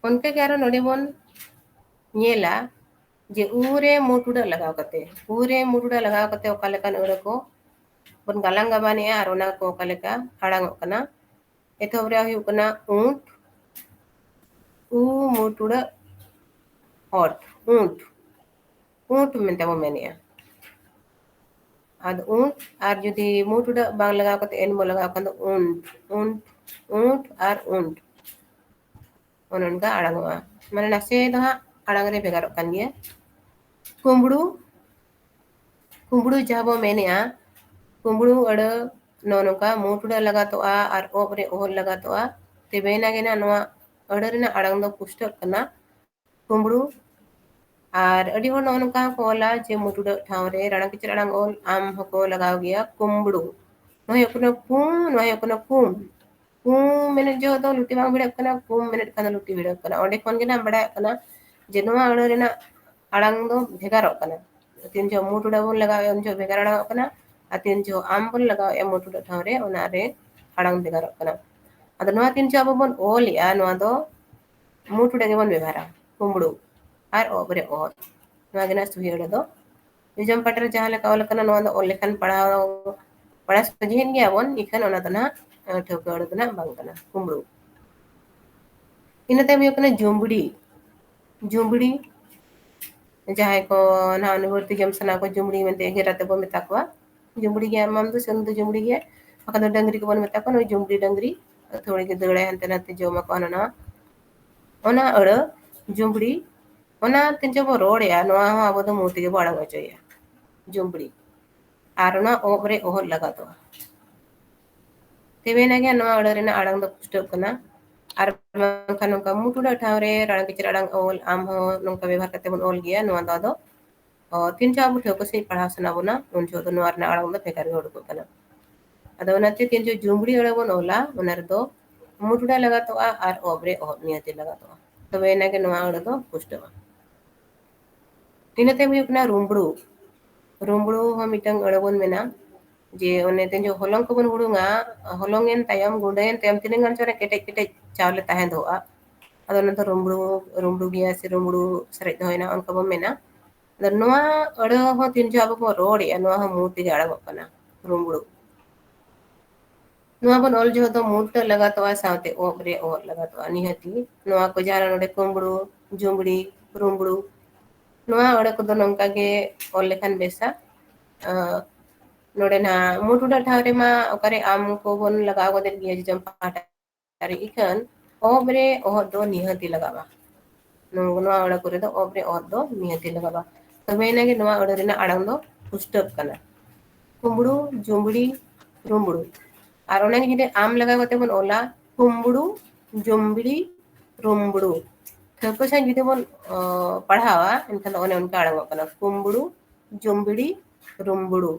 ᱚᱱᱠᱟ ᱜᱮ ᱟᱨᱚ ᱱᱚᱰᱮ ᱵᱚᱱ ᱧᱮᱞᱟ ᱡᱮ ᱩ ᱨᱮ ᱢᱩ ᱴᱩᱰᱟᱹᱜ ᱞᱟᱜᱟᱣ ᱠᱟᱛᱮ, ᱩ ᱨᱮ ᱢᱩ ᱴᱩᱰᱟᱹᱜ ᱞᱟᱜᱟᱣ ᱠᱟᱛᱮ ᱚᱠᱟ ᱞᱮᱠᱟᱱ ᱟᱹᱲᱟᱹ ᱠᱚ ᱵᱚᱱ ᱜᱟᱞᱟᱝ ᱜᱟᱵᱟᱱᱮᱜᱼᱟ ᱟᱨ ᱚᱱᱟ ᱠᱚ ᱚᱠᱟ ᱞᱮᱠᱟ ᱟᱲᱟᱝᱚᱜ ᱠᱟᱱᱟ᱾ ᱮᱛᱚᱦᱚᱵ ᱨᱮ ᱦᱩᱭᱩᱜ ᱠᱟᱱᱟ ᱩᱸᱴ, ᱩ ᱢᱩ ᱴᱩᱰᱟᱹᱜ ᱚᱴ, ᱩᱸᱴ, ᱩᱸᱴ ᱢᱮᱱᱛᱮ ᱵᱚ ᱢᱮᱱᱮᱜᱼᱟ᱾ ᱟᱫᱚ ᱩᱸᱴ, ᱟᱨ ᱡᱩᱫᱤ ᱢᱩ ᱴᱩᱰᱟᱹᱜ ᱵᱟᱝ ᱞᱟᱜᱟᱣ ᱠᱟᱛᱮ ᱮᱱ ᱵᱚ ᱞᱟᱜᱟᱣ ᱠᱷᱟᱱ ᱫᱚ ᱩᱱᱴ, ᱩᱱᱴ, ᱩᱸᱴ ᱟᱨ ᱩᱸᱴ᱾ ᱚᱱᱮ ᱚᱱᱠᱟ ᱟᱲᱟᱝᱚᱜᱼᱟ᱾ ᱢᱟᱱᱮ ᱱᱟᱥᱮ ᱫᱚ ᱦᱟᱸᱜ ᱟᱲᱟᱝ ᱨᱮ ᱵᱷᱮᱜᱟᱨᱚᱜ ᱠᱟᱱ ᱜᱮᱭᱟ᱾ ᱠᱩᱢᱵᱽᱲᱩ, ᱠᱩᱢᱵᱽᱲᱩ ᱡᱟᱦᱟᱸ ᱵᱚ ᱢᱮᱱᱮᱜᱼᱟ, ᱠᱩᱢᱵᱽᱲᱩ ᱟᱹᱲᱟᱹ ᱱᱚᱜᱼᱚ ᱱᱚᱝᱠᱟ ᱢᱩ ᱴᱩᱰᱟᱹᱜ ᱞᱟᱜᱟᱛᱚᱜᱼᱟ ᱟᱨ ᱚᱵ ᱨᱮ ᱚᱦᱚᱫ ᱞᱟᱜᱟᱛᱚᱜᱼᱟ᱾ ᱛᱚᱵᱮᱭᱮᱱᱟ ᱜᱮ ᱱᱟᱜ ᱱᱚᱣᱟ ᱟᱹᱲᱟᱹ ᱨᱮᱱᱟᱜ ᱟᱲᱟᱝ ᱫᱚ ᱯᱩᱥᱴᱟᱹᱜ ᱠᱟᱱᱟ ᱠᱩᱢᱵᱽᱲᱩ᱾ ᱟᱨ ᱟᱹᱰᱤ ᱦᱚᱲ ᱱᱚᱜᱼᱚ ᱱᱚᱝᱠᱟ ᱦᱚᱸᱠᱚ ᱚᱞᱟ ᱡᱮ ᱢᱩ ᱴᱩᱰᱟᱹᱜ ᱴᱷᱟᱶ ᱨᱮ ᱨᱟᱲᱟᱝ ᱠᱤᱪᱨᱤᱡ ᱟᱲᱟᱝ ᱚᱞ, ᱟᱢ ᱦᱚᱸᱠᱚ ᱞᱟᱜᱟᱣ ᱜᱮᱭᱟ, ᱠᱩᱢᱵᱽᱲᱩ᱾ ᱱᱚᱣᱟ ᱦᱩᱭᱩᱜ ᱠᱟᱱᱟ ᱠᱩᱸ, ᱱᱚᱣᱟ ᱦᱩᱭᱩᱜ ᱠᱟᱱᱟ ᱠᱩᱢ᱾ ᱠᱩᱸ ᱢᱮᱱᱮᱫ ᱡᱚᱦᱚᱜ ᱫᱚ ᱞᱩᱴᱤ ᱵᱟᱝ ᱵᱷᱤᱲᱟᱹᱜ ᱠᱟᱱᱟ, ᱠᱩᱢ ᱢᱮᱱᱮᱫ ᱠᱷᱟᱱ ᱫᱚ ᱞᱩᱴᱤ ᱵᱷᱤᱲᱟᱹᱜ ᱠᱟᱱᱟ᱾ ᱚᱸᱰᱮ ᱠᱷᱚᱱ ᱜᱮ ᱱᱟᱜ ᱵᱟᱲᱟᱭᱚᱜ ᱠᱟᱱᱟ ᱡᱮ ᱱᱚᱣᱟ ᱟᱹᱲᱟᱹ ᱨᱮᱱᱟᱜ ᱟᱲᱟᱝ ᱫᱚ ᱵᱷᱮᱜᱟᱨᱚᱜ ᱠᱟᱱᱟ᱾ ᱛᱤᱱ ᱡᱚᱦᱚᱜ ᱢᱩ ᱴᱩᱰᱟᱹᱜ ᱵᱚᱱ ᱞᱟᱜᱟᱣᱮᱫᱼᱟ, ᱩᱱ ᱡᱚᱦᱚᱜ ᱵᱷᱮᱜᱟᱨ ᱟᱲᱟᱝᱚᱜ ᱠᱟᱱᱟ, ᱟᱨ ᱛᱤᱱ ᱡᱚᱦᱚᱜ ᱟᱢ ᱵᱚᱱ ᱞᱟᱜᱟᱣᱮᱫᱼᱟ ᱢᱩ ᱴᱩᱰᱟᱹᱜ ᱴᱷᱟᱶ ᱨᱮ, ᱚᱱᱟ ᱨᱮ ᱟᱲᱟᱝ ᱵᱷᱮᱜᱟᱨᱚᱜ ᱠᱟᱱᱟ᱾ ᱟᱫᱚ ᱱᱚᱣᱟ ᱛᱤᱱ ᱡᱚᱦᱚᱜ ᱟᱵᱚ ᱵᱚᱱ ᱚᱞᱮᱜᱼᱟ, ᱱᱚᱣᱟ ᱫᱚ ᱢᱩ ᱴᱩᱰᱟᱹᱜ ᱜᱮᱵᱚᱱ ᱵᱮᱵᱷᱟᱨᱟ, ᱠᱩᱢᱵᱽᱲᱩ ᱟᱨ ᱚᱵ ᱨᱮ ᱚᱦᱚᱫ᱾ ᱱᱚᱣᱟ ᱜᱮ ᱱᱟᱜ ᱥᱩᱦᱤ ᱟᱹᱲᱟᱹ ᱫᱚ᱾ ᱡᱚᱡᱚᱢ ᱯᱟᱴ ᱨᱮ ᱡᱟᱦᱟᱸ ᱞᱮᱠᱟ ᱚᱞ ᱟᱠᱟᱱᱟ, ᱱᱚᱣᱟ ᱫᱚ ᱚᱞ ᱞᱮᱠᱷᱟᱱ ᱯᱟᱲᱦᱟᱣ, ᱯᱟᱲᱦᱟᱣ ᱥᱚᱡᱷᱮᱭᱮᱱ ᱜᱮᱭᱟ ᱵᱚᱱ, ᱤᱠᱷᱟᱹᱱ ᱚᱱᱟ ᱫᱚ ᱱᱟᱜ, ᱟᱸ, ᱴᱷᱟᱹᱣᱠᱟᱹ ᱟᱹᱲᱟᱹ ᱫᱚ ᱱᱟᱜ ᱵᱟᱝ ᱠᱟᱱᱟ, ᱠᱩᱢᱵᱽᱲᱩ᱾ ᱤᱱᱟᱹ ᱛᱟᱭᱚᱢ ᱦᱩᱭᱩᱜ ᱠᱟᱱᱟ ᱡᱩᱢᱵᱽᱲᱤ᱾ ᱡᱩᱢᱵᱽᱲᱤ, ᱡᱟᱦᱟᱸᱭ ᱠᱚ ᱱᱟᱜ ᱚᱱᱮ ᱵᱟᱹᱲᱛᱤ ᱡᱚᱢ ᱥᱟᱱᱟ ᱠᱚ, ᱡᱩᱢᱵᱽᱲᱤ ᱢᱮᱱᱛᱮ ᱮᱜᱮᱨ ᱟᱛᱮ ᱵᱚᱱ ᱢᱮᱛᱟ ᱠᱚᱣᱟ᱾ ᱡᱩᱢᱵᱽᱲᱤ ᱜᱮᱭᱟ, ᱟᱢ ᱫᱚ ᱥᱮ ᱩᱱᱤ ᱫᱚ ᱡᱩᱢᱵᱽᱲᱤ ᱜᱮᱭᱟ᱾ ᱵᱟᱠᱷᱟᱱ ᱫᱚ ᱰᱟᱹᱝᱨᱤ ᱠᱚᱵᱚᱱ ᱢᱮᱛᱟ ᱠᱚᱣᱟ, ᱱᱩᱭ ᱡᱩᱢᱵᱽᱲᱤ ᱰᱟᱹᱝᱨᱤ᱾ ᱟᱹᱛᱷᱟᱹᱣᱲᱤ ᱜᱮ ᱫᱟᱹᱲᱟᱭ, ᱦᱟᱱᱛᱮ ᱱᱟᱛᱮ ᱡᱚᱢᱟᱠᱚ ᱦᱟᱱᱟ ᱱᱟᱣᱟ᱾ ᱚᱱᱟ ᱟᱹᱲᱟᱹ, ᱡᱩᱢᱵᱽᱲᱤ, ᱚᱱᱟ ᱛᱤᱱ ᱡᱚᱦᱚᱜ ᱵᱚ ᱨᱚᱲᱮᱜᱼᱟ, ᱱᱚᱣᱟ ᱦᱚᱸ ᱟᱵᱚ ᱫᱚ ᱢᱩ ᱛᱮᱜᱮ ᱵᱚ ᱟᱲᱟᱝ ᱦᱚᱪᱚᱭᱟ, ᱡᱩᱢᱵᱽᱲᱤ᱾ ᱟᱨ ᱚᱱᱟ ᱚᱵ ᱨᱮ ᱚᱦᱚᱫ ᱞᱟᱜᱟᱛᱚᱜᱼᱟ᱾ ᱛᱚᱵᱮᱭᱮᱱᱟ ᱜᱮ ᱱᱚᱣᱟ ᱟᱹᱲᱟᱹ ᱨᱮᱱᱟᱜ ᱟᱲᱟᱝ ᱫᱚ ᱯᱩᱥᱴᱟᱹᱜ ᱠᱟᱱᱟ᱾ ᱟᱨ ᱵᱟᱝᱠᱷᱟᱱ ᱱᱚᱝᱠᱟ ᱢᱩ ᱴᱩᱰᱟᱹᱜ ᱴᱷᱟᱶ ᱨᱮ ᱨᱟᱲᱟᱝ ᱠᱤᱪᱨᱤᱡ ᱟᱲᱟᱝ ᱚᱞ, ᱟᱢ ᱦᱚᱸ ᱱᱚᱝᱠᱟ ᱵᱮᱵᱷᱟᱨ ᱠᱟᱛᱮ ᱵᱚᱱ ᱚᱞ ᱜᱮᱭᱟ᱾ ᱱᱚᱣᱟ ᱫᱚ ᱟᱫᱚ, ᱚ, ᱛᱤᱱ ᱡᱚᱦᱚᱜ ᱟᱵᱚ ᱴᱷᱟᱹᱣᱠᱟᱹ ᱥᱟᱺᱦᱤᱡ ᱯᱟᱲᱦᱟᱣ ᱥᱟᱱᱟ ᱵᱚᱱᱟ, ᱩᱱ ᱡᱚᱦᱚᱜ ᱫᱚ ᱱᱚᱣᱟ ᱨᱮᱱᱟᱜ ᱟᱲᱟᱝ ᱫᱚ ᱵᱷᱮᱜᱟᱨ ᱜᱮ ᱩᱰᱩᱠᱚᱜ ᱠᱟᱱᱟ᱾ ᱟᱫᱚ ᱚᱱᱟᱛᱮ ᱛᱤᱱ ᱡᱚᱦᱚᱜ ᱡᱩᱢᱵᱽᱲᱤ ᱟᱹᱲᱟᱹ ᱵᱚᱱ ᱚᱞᱟ, ᱚᱱᱟ ᱨᱮᱫᱚ ᱢᱩ ᱴᱩᱰᱟᱹᱜ ᱞᱟᱜᱟᱛᱚᱜᱼᱟ ᱟᱨ ᱚᱵ ᱨᱮ ᱚᱦᱚᱫ ᱱᱤᱦᱟᱹᱛᱤ ᱞᱟᱜᱟᱛᱚᱜᱼᱟ᱾ ᱛᱚᱵᱮ ᱮᱱᱟ ᱜᱮ ᱱᱚᱣᱟ ᱟᱹᱲᱟᱹ ᱫᱚ ᱯᱩᱥᱴᱟᱹᱜᱼᱟ᱾ ᱤᱱᱟᱹ ᱛᱟᱭᱚᱢ ᱦᱩᱭᱩᱜ ᱠᱟᱱᱟ ᱨᱩᱢᱵᱽᱲᱩ᱾ ᱨᱩᱢᱵᱽᱲᱩ ᱦᱚᱸ ᱢᱤᱫᱴᱟᱝ ᱟᱹᱲᱟᱹ ᱵᱚᱱ ᱢᱮᱱᱟ, ᱡᱮ ᱚᱱᱮ ᱛᱤᱱ ᱡᱚᱦᱚᱜ ᱦᱚᱞᱚᱝ ᱠᱚᱵᱚᱱ ᱦᱩᱲᱩᱝᱟ, ᱦᱚᱞᱚᱝ ᱮᱱ ᱛᱟᱭᱚᱢ, ᱜᱩᱸᱰᱟᱹᱭᱮᱱ ᱛᱟᱭᱚᱢ ᱛᱤᱱᱟᱹᱜ ᱜᱟᱱ ᱪᱚ ᱚᱱᱟ ᱠᱮᱴᱮᱡ ᱠᱮᱴᱮᱡ ᱪᱟᱣᱞᱮ ᱛᱟᱦᱮᱸ ᱫᱚᱦᱚᱜᱼᱟ, ᱟᱫᱚ ᱚᱱᱟ ᱫᱚ ᱨᱩᱢᱵᱽᱲᱩ, ᱨᱩᱢᱵᱽᱲᱩ ᱜᱮᱭᱟ ᱥᱮ ᱨᱩᱢᱵᱽᱲᱩ ᱥᱟᱨᱮᱡ ᱫᱚᱦᱚᱭᱮᱱᱟ, ᱚᱱᱠᱟ ᱵᱚᱱ ᱢᱮᱱᱟ᱾ ᱟᱫᱚ ᱱᱚᱣᱟ ᱟᱹᱲᱟᱹ ᱦᱚᱸ ᱛᱤᱱ ᱡᱚᱦᱚᱜ ᱟᱵᱚ ᱵᱚᱱ ᱨᱚᱲᱮᱜᱼᱟ, ᱱᱚᱣᱟ ᱦᱚᱸ ᱢᱩ ᱛᱮᱜᱮ ᱟᱲᱟᱝᱚᱜ ᱠᱟᱱᱟ, ᱨᱩᱢᱵᱽᱲᱩ᱾ ᱱᱚᱣᱟ ᱵᱚᱱ ᱚᱞ ᱡᱚᱦᱚᱜ ᱫᱚ ᱢᱩ ᱴᱩᱰᱟᱹᱜ ᱞᱟᱜᱟᱛᱚᱜᱼᱟ, ᱥᱟᱶᱛᱮ ᱚᱵ ᱨᱮ ᱚᱦᱚᱫ ᱞᱟᱜᱟᱛᱚᱜᱼᱟ ᱱᱤᱦᱟᱹᱛᱤ᱾ ᱱᱚᱣᱟ ᱠᱚ ᱡᱟᱦᱟᱸ ᱱᱚᱰᱮ ᱠᱩᱢᱵᱽᱲᱩ, ᱡᱩᱢᱵᱽᱲᱤ, ᱨᱩᱢᱵᱽᱲᱩ, ᱱᱚᱣᱟ ᱟᱹᱲᱟᱹ ᱠᱚᱫᱚ ᱱᱚᱝᱠᱟ ᱜᱮ ᱚᱞ ᱞᱮᱠᱷᱟᱱ ᱵᱮᱥᱟ᱾ ᱟᱸ, ᱱᱚᱰᱮ ᱱᱟᱦᱟᱜ ᱢᱩ ᱴᱩᱰᱟᱹᱜ ᱴᱷᱟᱶ ᱨᱮᱢᱟ ᱚᱠᱟᱨᱮ ᱟᱢ ᱠᱚᱵᱚᱱ ᱞᱟᱜᱟᱣ ᱜᱚᱫᱮᱫ ᱜᱮᱭᱟ ᱡᱚᱡᱚᱢ ᱯᱟᱦᱴᱟ ᱨᱮ, ᱤᱠᱷᱟᱹᱱ ᱚᱦᱚᱵ ᱨᱮ ᱚᱦᱚᱫ ᱫᱚ ᱱᱤᱦᱟᱹᱛᱤ ᱞᱟᱜᱟᱜᱼᱟ᱾ ᱱᱚᱣᱟ ᱟᱹᱲᱟᱹ ᱠᱚᱨᱮ ᱫᱚ ᱚᱦᱚᱵ ᱨᱮ ᱚᱦᱚᱫ ᱫᱚ ᱱᱤᱦᱟᱹᱛᱤ ᱞᱟᱜᱟᱜᱼᱟ᱾ ᱛᱚᱵᱮ ᱮᱱᱟᱜᱮ ᱱᱚᱣᱟ ᱟᱹᱲᱟᱹ ᱨᱮᱱᱟᱜ ᱟᱲᱟᱝ ᱫᱚ ᱯᱩᱥᱴᱟᱹᱜ ᱠᱟᱱᱟ᱾ ᱠᱩᱢᱵᱽᱲᱩ, ᱡᱩᱢᱵᱽᱲᱤ, ᱨᱩᱢᱵᱽᱲᱩ᱾ ᱟᱨ ᱚᱱᱟᱜᱮ ᱡᱩᱫᱤ ᱟᱢ ᱞᱟᱜᱟᱣ ᱠᱟᱛᱮ ᱵᱚᱱ ᱚᱞᱟ, ᱠᱩᱢᱵᱽᱲᱩ, ᱡᱩᱢᱵᱽᱲᱤ, ᱨᱩᱢᱵᱽᱲᱩ᱾ ᱴᱷᱟᱹᱣᱠᱟᱹ ᱥᱟᱺᱦᱤᱡ ᱡᱩᱫᱤ ᱵᱚᱱ, ᱚ, ᱯᱟᱲᱦᱟᱣᱟ, ᱮᱱᱠᱷᱟᱱ ᱫᱚ ᱚᱱᱮ ᱚᱱᱠᱟ ᱟᱲᱟᱝᱚᱜ ᱠᱟᱱᱟ, ᱠᱩᱢᱵᱽᱲᱩ, ᱡᱩᱢᱵᱽᱲᱤ, ᱨᱩᱢᱵᱽᱲᱩ᱾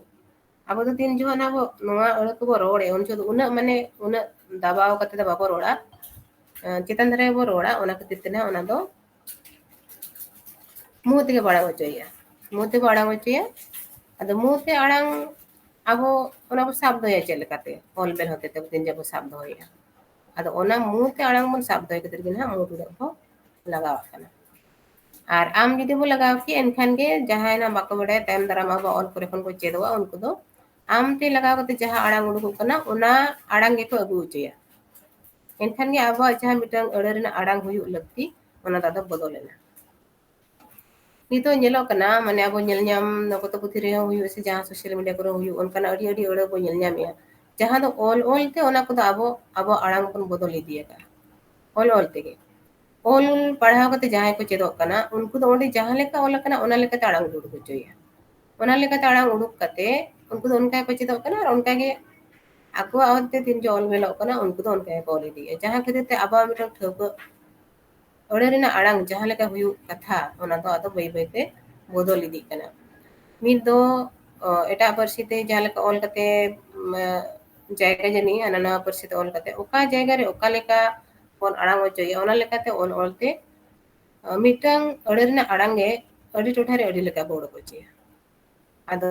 ᱟᱵᱚ ᱫᱚ ᱛᱤᱱ ᱡᱚᱦᱚᱜ ᱱᱟᱜ ᱵᱚ, ᱱᱚᱣᱟ ᱟᱹᱲᱟᱹ ᱠᱚᱵᱚ ᱨᱚᱲᱮᱫ, ᱩᱱ ᱡᱚᱦᱚᱜ ᱫᱚ ᱩᱱᱟᱹᱜ, ᱢᱟᱱᱮ, ᱩᱱᱟᱹᱜ ᱫᱟᱵᱟᱣ ᱠᱟᱛᱮ ᱫᱚ ᱵᱟᱵᱚ ᱨᱚᱲᱟ᱾ ᱟᱸ, ᱪᱮᱛᱟᱱ ᱫᱷᱟᱨᱮ ᱵᱚ ᱨᱚᱲᱟ, ᱚᱱᱟ ᱠᱷᱟᱹᱛᱤᱨ ᱛᱮ ᱱᱟᱜ ᱚᱱᱟ ᱫᱚ ᱢᱩ ᱛᱮᱜᱮ ᱵᱚ ᱟᱲᱟᱝ ᱦᱚᱪᱚᱭᱮᱭᱟ᱾ ᱢᱩ ᱛᱮᱵᱚ ᱟᱲᱟᱝ ᱦᱚᱪᱚᱭᱟ᱾ ᱟᱫᱚ ᱢᱩ ᱛᱮ ᱟᱲᱟᱝ ᱟᱵᱚ ᱚᱱᱟ ᱵᱚ ᱥᱟᱵ ᱫᱚᱦᱚᱭᱟ ᱪᱮᱫ ᱞᱮᱠᱟᱛᱮ? ᱚᱞ ᱵᱮᱞ ᱦᱚᱛᱮ ᱛᱮ ᱛᱤᱱ ᱡᱚᱦᱚᱜ ᱵᱚ ᱥᱟᱵ ᱫᱚᱦᱚᱭᱮᱭᱟ᱾ ᱟᱫᱚ ᱚᱱᱟ ᱢᱩ ᱛᱮ ᱟᱲᱟᱝ ᱵᱚᱱ ᱥᱟᱵ ᱫᱚᱦᱚᱭ ᱠᱷᱟᱹᱛᱤᱨ ᱜᱮ ᱱᱟᱦᱟᱜ ᱢᱩ ᱴᱩᱰᱟᱹᱜ ᱵᱚ ᱞᱟᱜᱟᱣᱟᱜ ᱠᱟᱱᱟ᱾ ᱟᱨ ᱟᱢ ᱡᱩᱫᱤ ᱵᱚ ᱞᱟᱜᱟᱣ ᱠᱮᱭᱟ, ᱮᱱᱠᱷᱟᱱ ᱜᱮ ᱡᱟᱦᱟᱸᱭ ᱱᱟᱜ ᱵᱟᱠᱚ ᱵᱟᱰᱟᱭᱟ, ᱛᱟᱭᱚᱢ ᱫᱟᱨᱟᱢ ᱟᱵᱚᱣᱟᱜ ᱚᱞ ᱠᱚᱨᱮ ᱠᱷᱚᱱ ᱠᱚ ᱪᱮᱫᱚᱜᱼᱟ, ᱩᱱᱠᱩ ᱫᱚ ᱟᱢ ᱛᱮ ᱞᱟᱜᱟᱣ ᱠᱟᱛᱮ ᱡᱟᱦᱟᱸ ᱟᱲᱟᱝ ᱩᱰᱩᱠᱚᱜ ᱠᱟᱱᱟ, ᱚᱱᱟ ᱟᱲᱟᱝ ᱜᱮᱠᱚ ᱟᱹᱜᱩ ᱦᱚᱪᱚᱭᱟ᱾ ᱮᱱᱠᱷᱟᱱ ᱜᱮ ᱟᱵᱚᱣᱟᱜ ᱡᱟᱦᱟᱸ ᱢᱤᱫᱴᱟᱝ ᱟᱹᱲᱟᱹ ᱨᱮᱱᱟᱜ ᱟᱲᱟᱝ ᱦᱩᱭᱩᱜ ᱞᱟᱹᱠᱛᱤ, ᱚᱱᱟ ᱫᱚ ᱟᱫᱚ ᱵᱚᱫᱚᱞ ᱮᱱᱟ᱾ ᱱᱤᱛᱚᱜ ᱧᱮᱞᱚᱜ ᱠᱟᱱᱟ, ᱢᱟᱱᱮ, ᱟᱵᱚ ᱧᱮᱞ ᱧᱟᱢ, ᱱᱚᱣᱟ ᱠᱚᱛᱚ ᱯᱩᱛᱷᱤ ᱨᱮᱦᱚᱸ ᱦᱩᱭᱩᱜ ᱥᱮ ᱡᱟᱦᱟᱸ social media ᱠᱚᱨᱮ ᱦᱚᱸ ᱦᱩᱭᱩᱜ, ᱚᱱᱠᱟᱱᱟᱜ ᱟᱹᱰᱤ, ᱟᱹᱰᱤ ᱟᱹᱲᱟᱹ ᱵᱚ ᱧᱮᱞ ᱧᱟᱢᱮᱜᱼᱟ, ᱡᱟᱦᱟᱸ ᱫᱚ ᱚᱞ ᱚᱞ ᱛᱮ ᱚᱱᱟ ᱠᱚᱫᱚ ᱟᱵᱚ, ᱟᱵᱚᱣᱟᱜ ᱟᱲᱟᱝ ᱵᱚᱱ ᱵᱚᱫᱚᱞ ᱤᱫᱤᱭᱟᱠᱟᱫᱼᱟ᱾ ᱚᱞ ᱚᱞ ᱛᱮᱜᱮ, ᱚᱞ ᱯᱟᱲᱦᱟᱣ ᱠᱟᱛᱮ ᱡᱟᱦᱟᱸᱭ ᱠᱚ ᱪᱮᱫᱚᱜ ᱠᱟᱱᱟ, ᱩᱱᱠᱩ ᱫᱚ ᱚᱸᱰᱮ ᱡᱟᱦᱟᱸ ᱞᱮᱠᱟ ᱚᱞ ᱟᱠᱟᱱᱟ, ᱚᱱᱟ ᱞᱮᱠᱟᱛᱮ ᱟᱲᱟᱝ ᱩᱰᱩᱠ ᱦᱚᱪᱚᱭᱟ᱾ ᱚᱱᱟ ᱞᱮᱠᱟᱛᱮ ᱟᱲᱟᱝ ᱩᱰᱩᱠ ᱠᱟᱛᱮ ᱩᱱᱠᱩ ᱫᱚ ᱚᱱᱠᱟ ᱜᱮᱠᱚ ᱪᱮᱫᱚᱜ ᱠᱟᱱᱟ ᱟᱨ ᱚᱱᱠᱟ ᱜᱮ ᱟᱠᱚᱣᱟᱜ ᱚᱞ ᱛᱮ ᱛᱤᱱ ᱡᱚᱦᱚᱜ ᱚᱞ ᱵᱮᱞᱚᱜ ᱠᱟᱱᱟ, ᱩᱱᱠᱩ ᱫᱚ ᱚᱱᱠᱟ ᱜᱮᱠᱚ ᱚᱞ ᱤᱫᱤᱭᱮᱫᱼᱟ᱾ ᱡᱟᱦᱟᱸ ᱠᱷᱟᱹᱛᱤᱨ ᱛᱮ ᱟᱵᱚᱣᱟᱜ ᱢᱤᱫᱴᱟᱝ ᱴᱷᱟᱹᱣᱠᱟᱹ ᱟᱹᱲᱟᱹ ᱨᱮᱱᱟᱜ ᱟᱲᱟᱝ ᱡᱟᱦᱟᱸ ᱞᱮᱠᱟ ᱦᱩᱭᱩᱜ ᱠᱟᱛᱷᱟ, ᱚᱱᱟ ᱫᱚ ᱟᱫᱚ ᱵᱟᱹᱭ ᱵᱟᱹᱭ ᱛᱮ ᱵᱚᱫᱚᱞ ᱤᱫᱤᱜ ᱠᱟᱱᱟ᱾ ᱢᱤᱫ ᱫᱚ, ᱚ, ᱮᱴᱟᱜ ᱯᱟᱹᱨᱥᱤ ᱛᱮ ᱡᱟᱦᱟᱸ ᱞᱮᱠᱟ ᱚᱞ ᱠᱟᱛᱮ, ᱢ, ᱡᱟᱭᱜᱟ ᱡᱟᱹᱱᱤᱡ ᱦᱟᱱᱟ ᱱᱟᱣᱟ ᱯᱟᱹᱨᱥᱤ ᱛᱮ ᱚᱞ ᱠᱟᱛᱮ ᱚᱠᱟ ᱡᱟᱭᱜᱟ ᱨᱮ ᱚᱠᱟ ᱞᱮᱠᱟ ᱵᱚᱱ ᱟᱲᱟᱝ ᱦᱚᱪᱚᱭᱟ, ᱚᱱᱟ ᱞᱮᱠᱟᱛᱮ ᱚᱞ ᱚᱞ ᱛᱮ, ᱚ, ᱢᱤᱫᱴᱟᱝ ᱟᱹᱲᱟᱹ ᱨᱮᱱᱟᱜ ᱟᱲᱟᱝ ᱜᱮ ᱟᱹᱰᱤ ᱴᱚᱴᱷᱟ ᱨᱮ ᱟᱹᱰᱤ ᱞᱮᱠᱟ ᱵᱚ ᱚᱰᱚᱠ ᱦᱚᱪᱚᱭᱟ᱾ ᱟᱫᱚ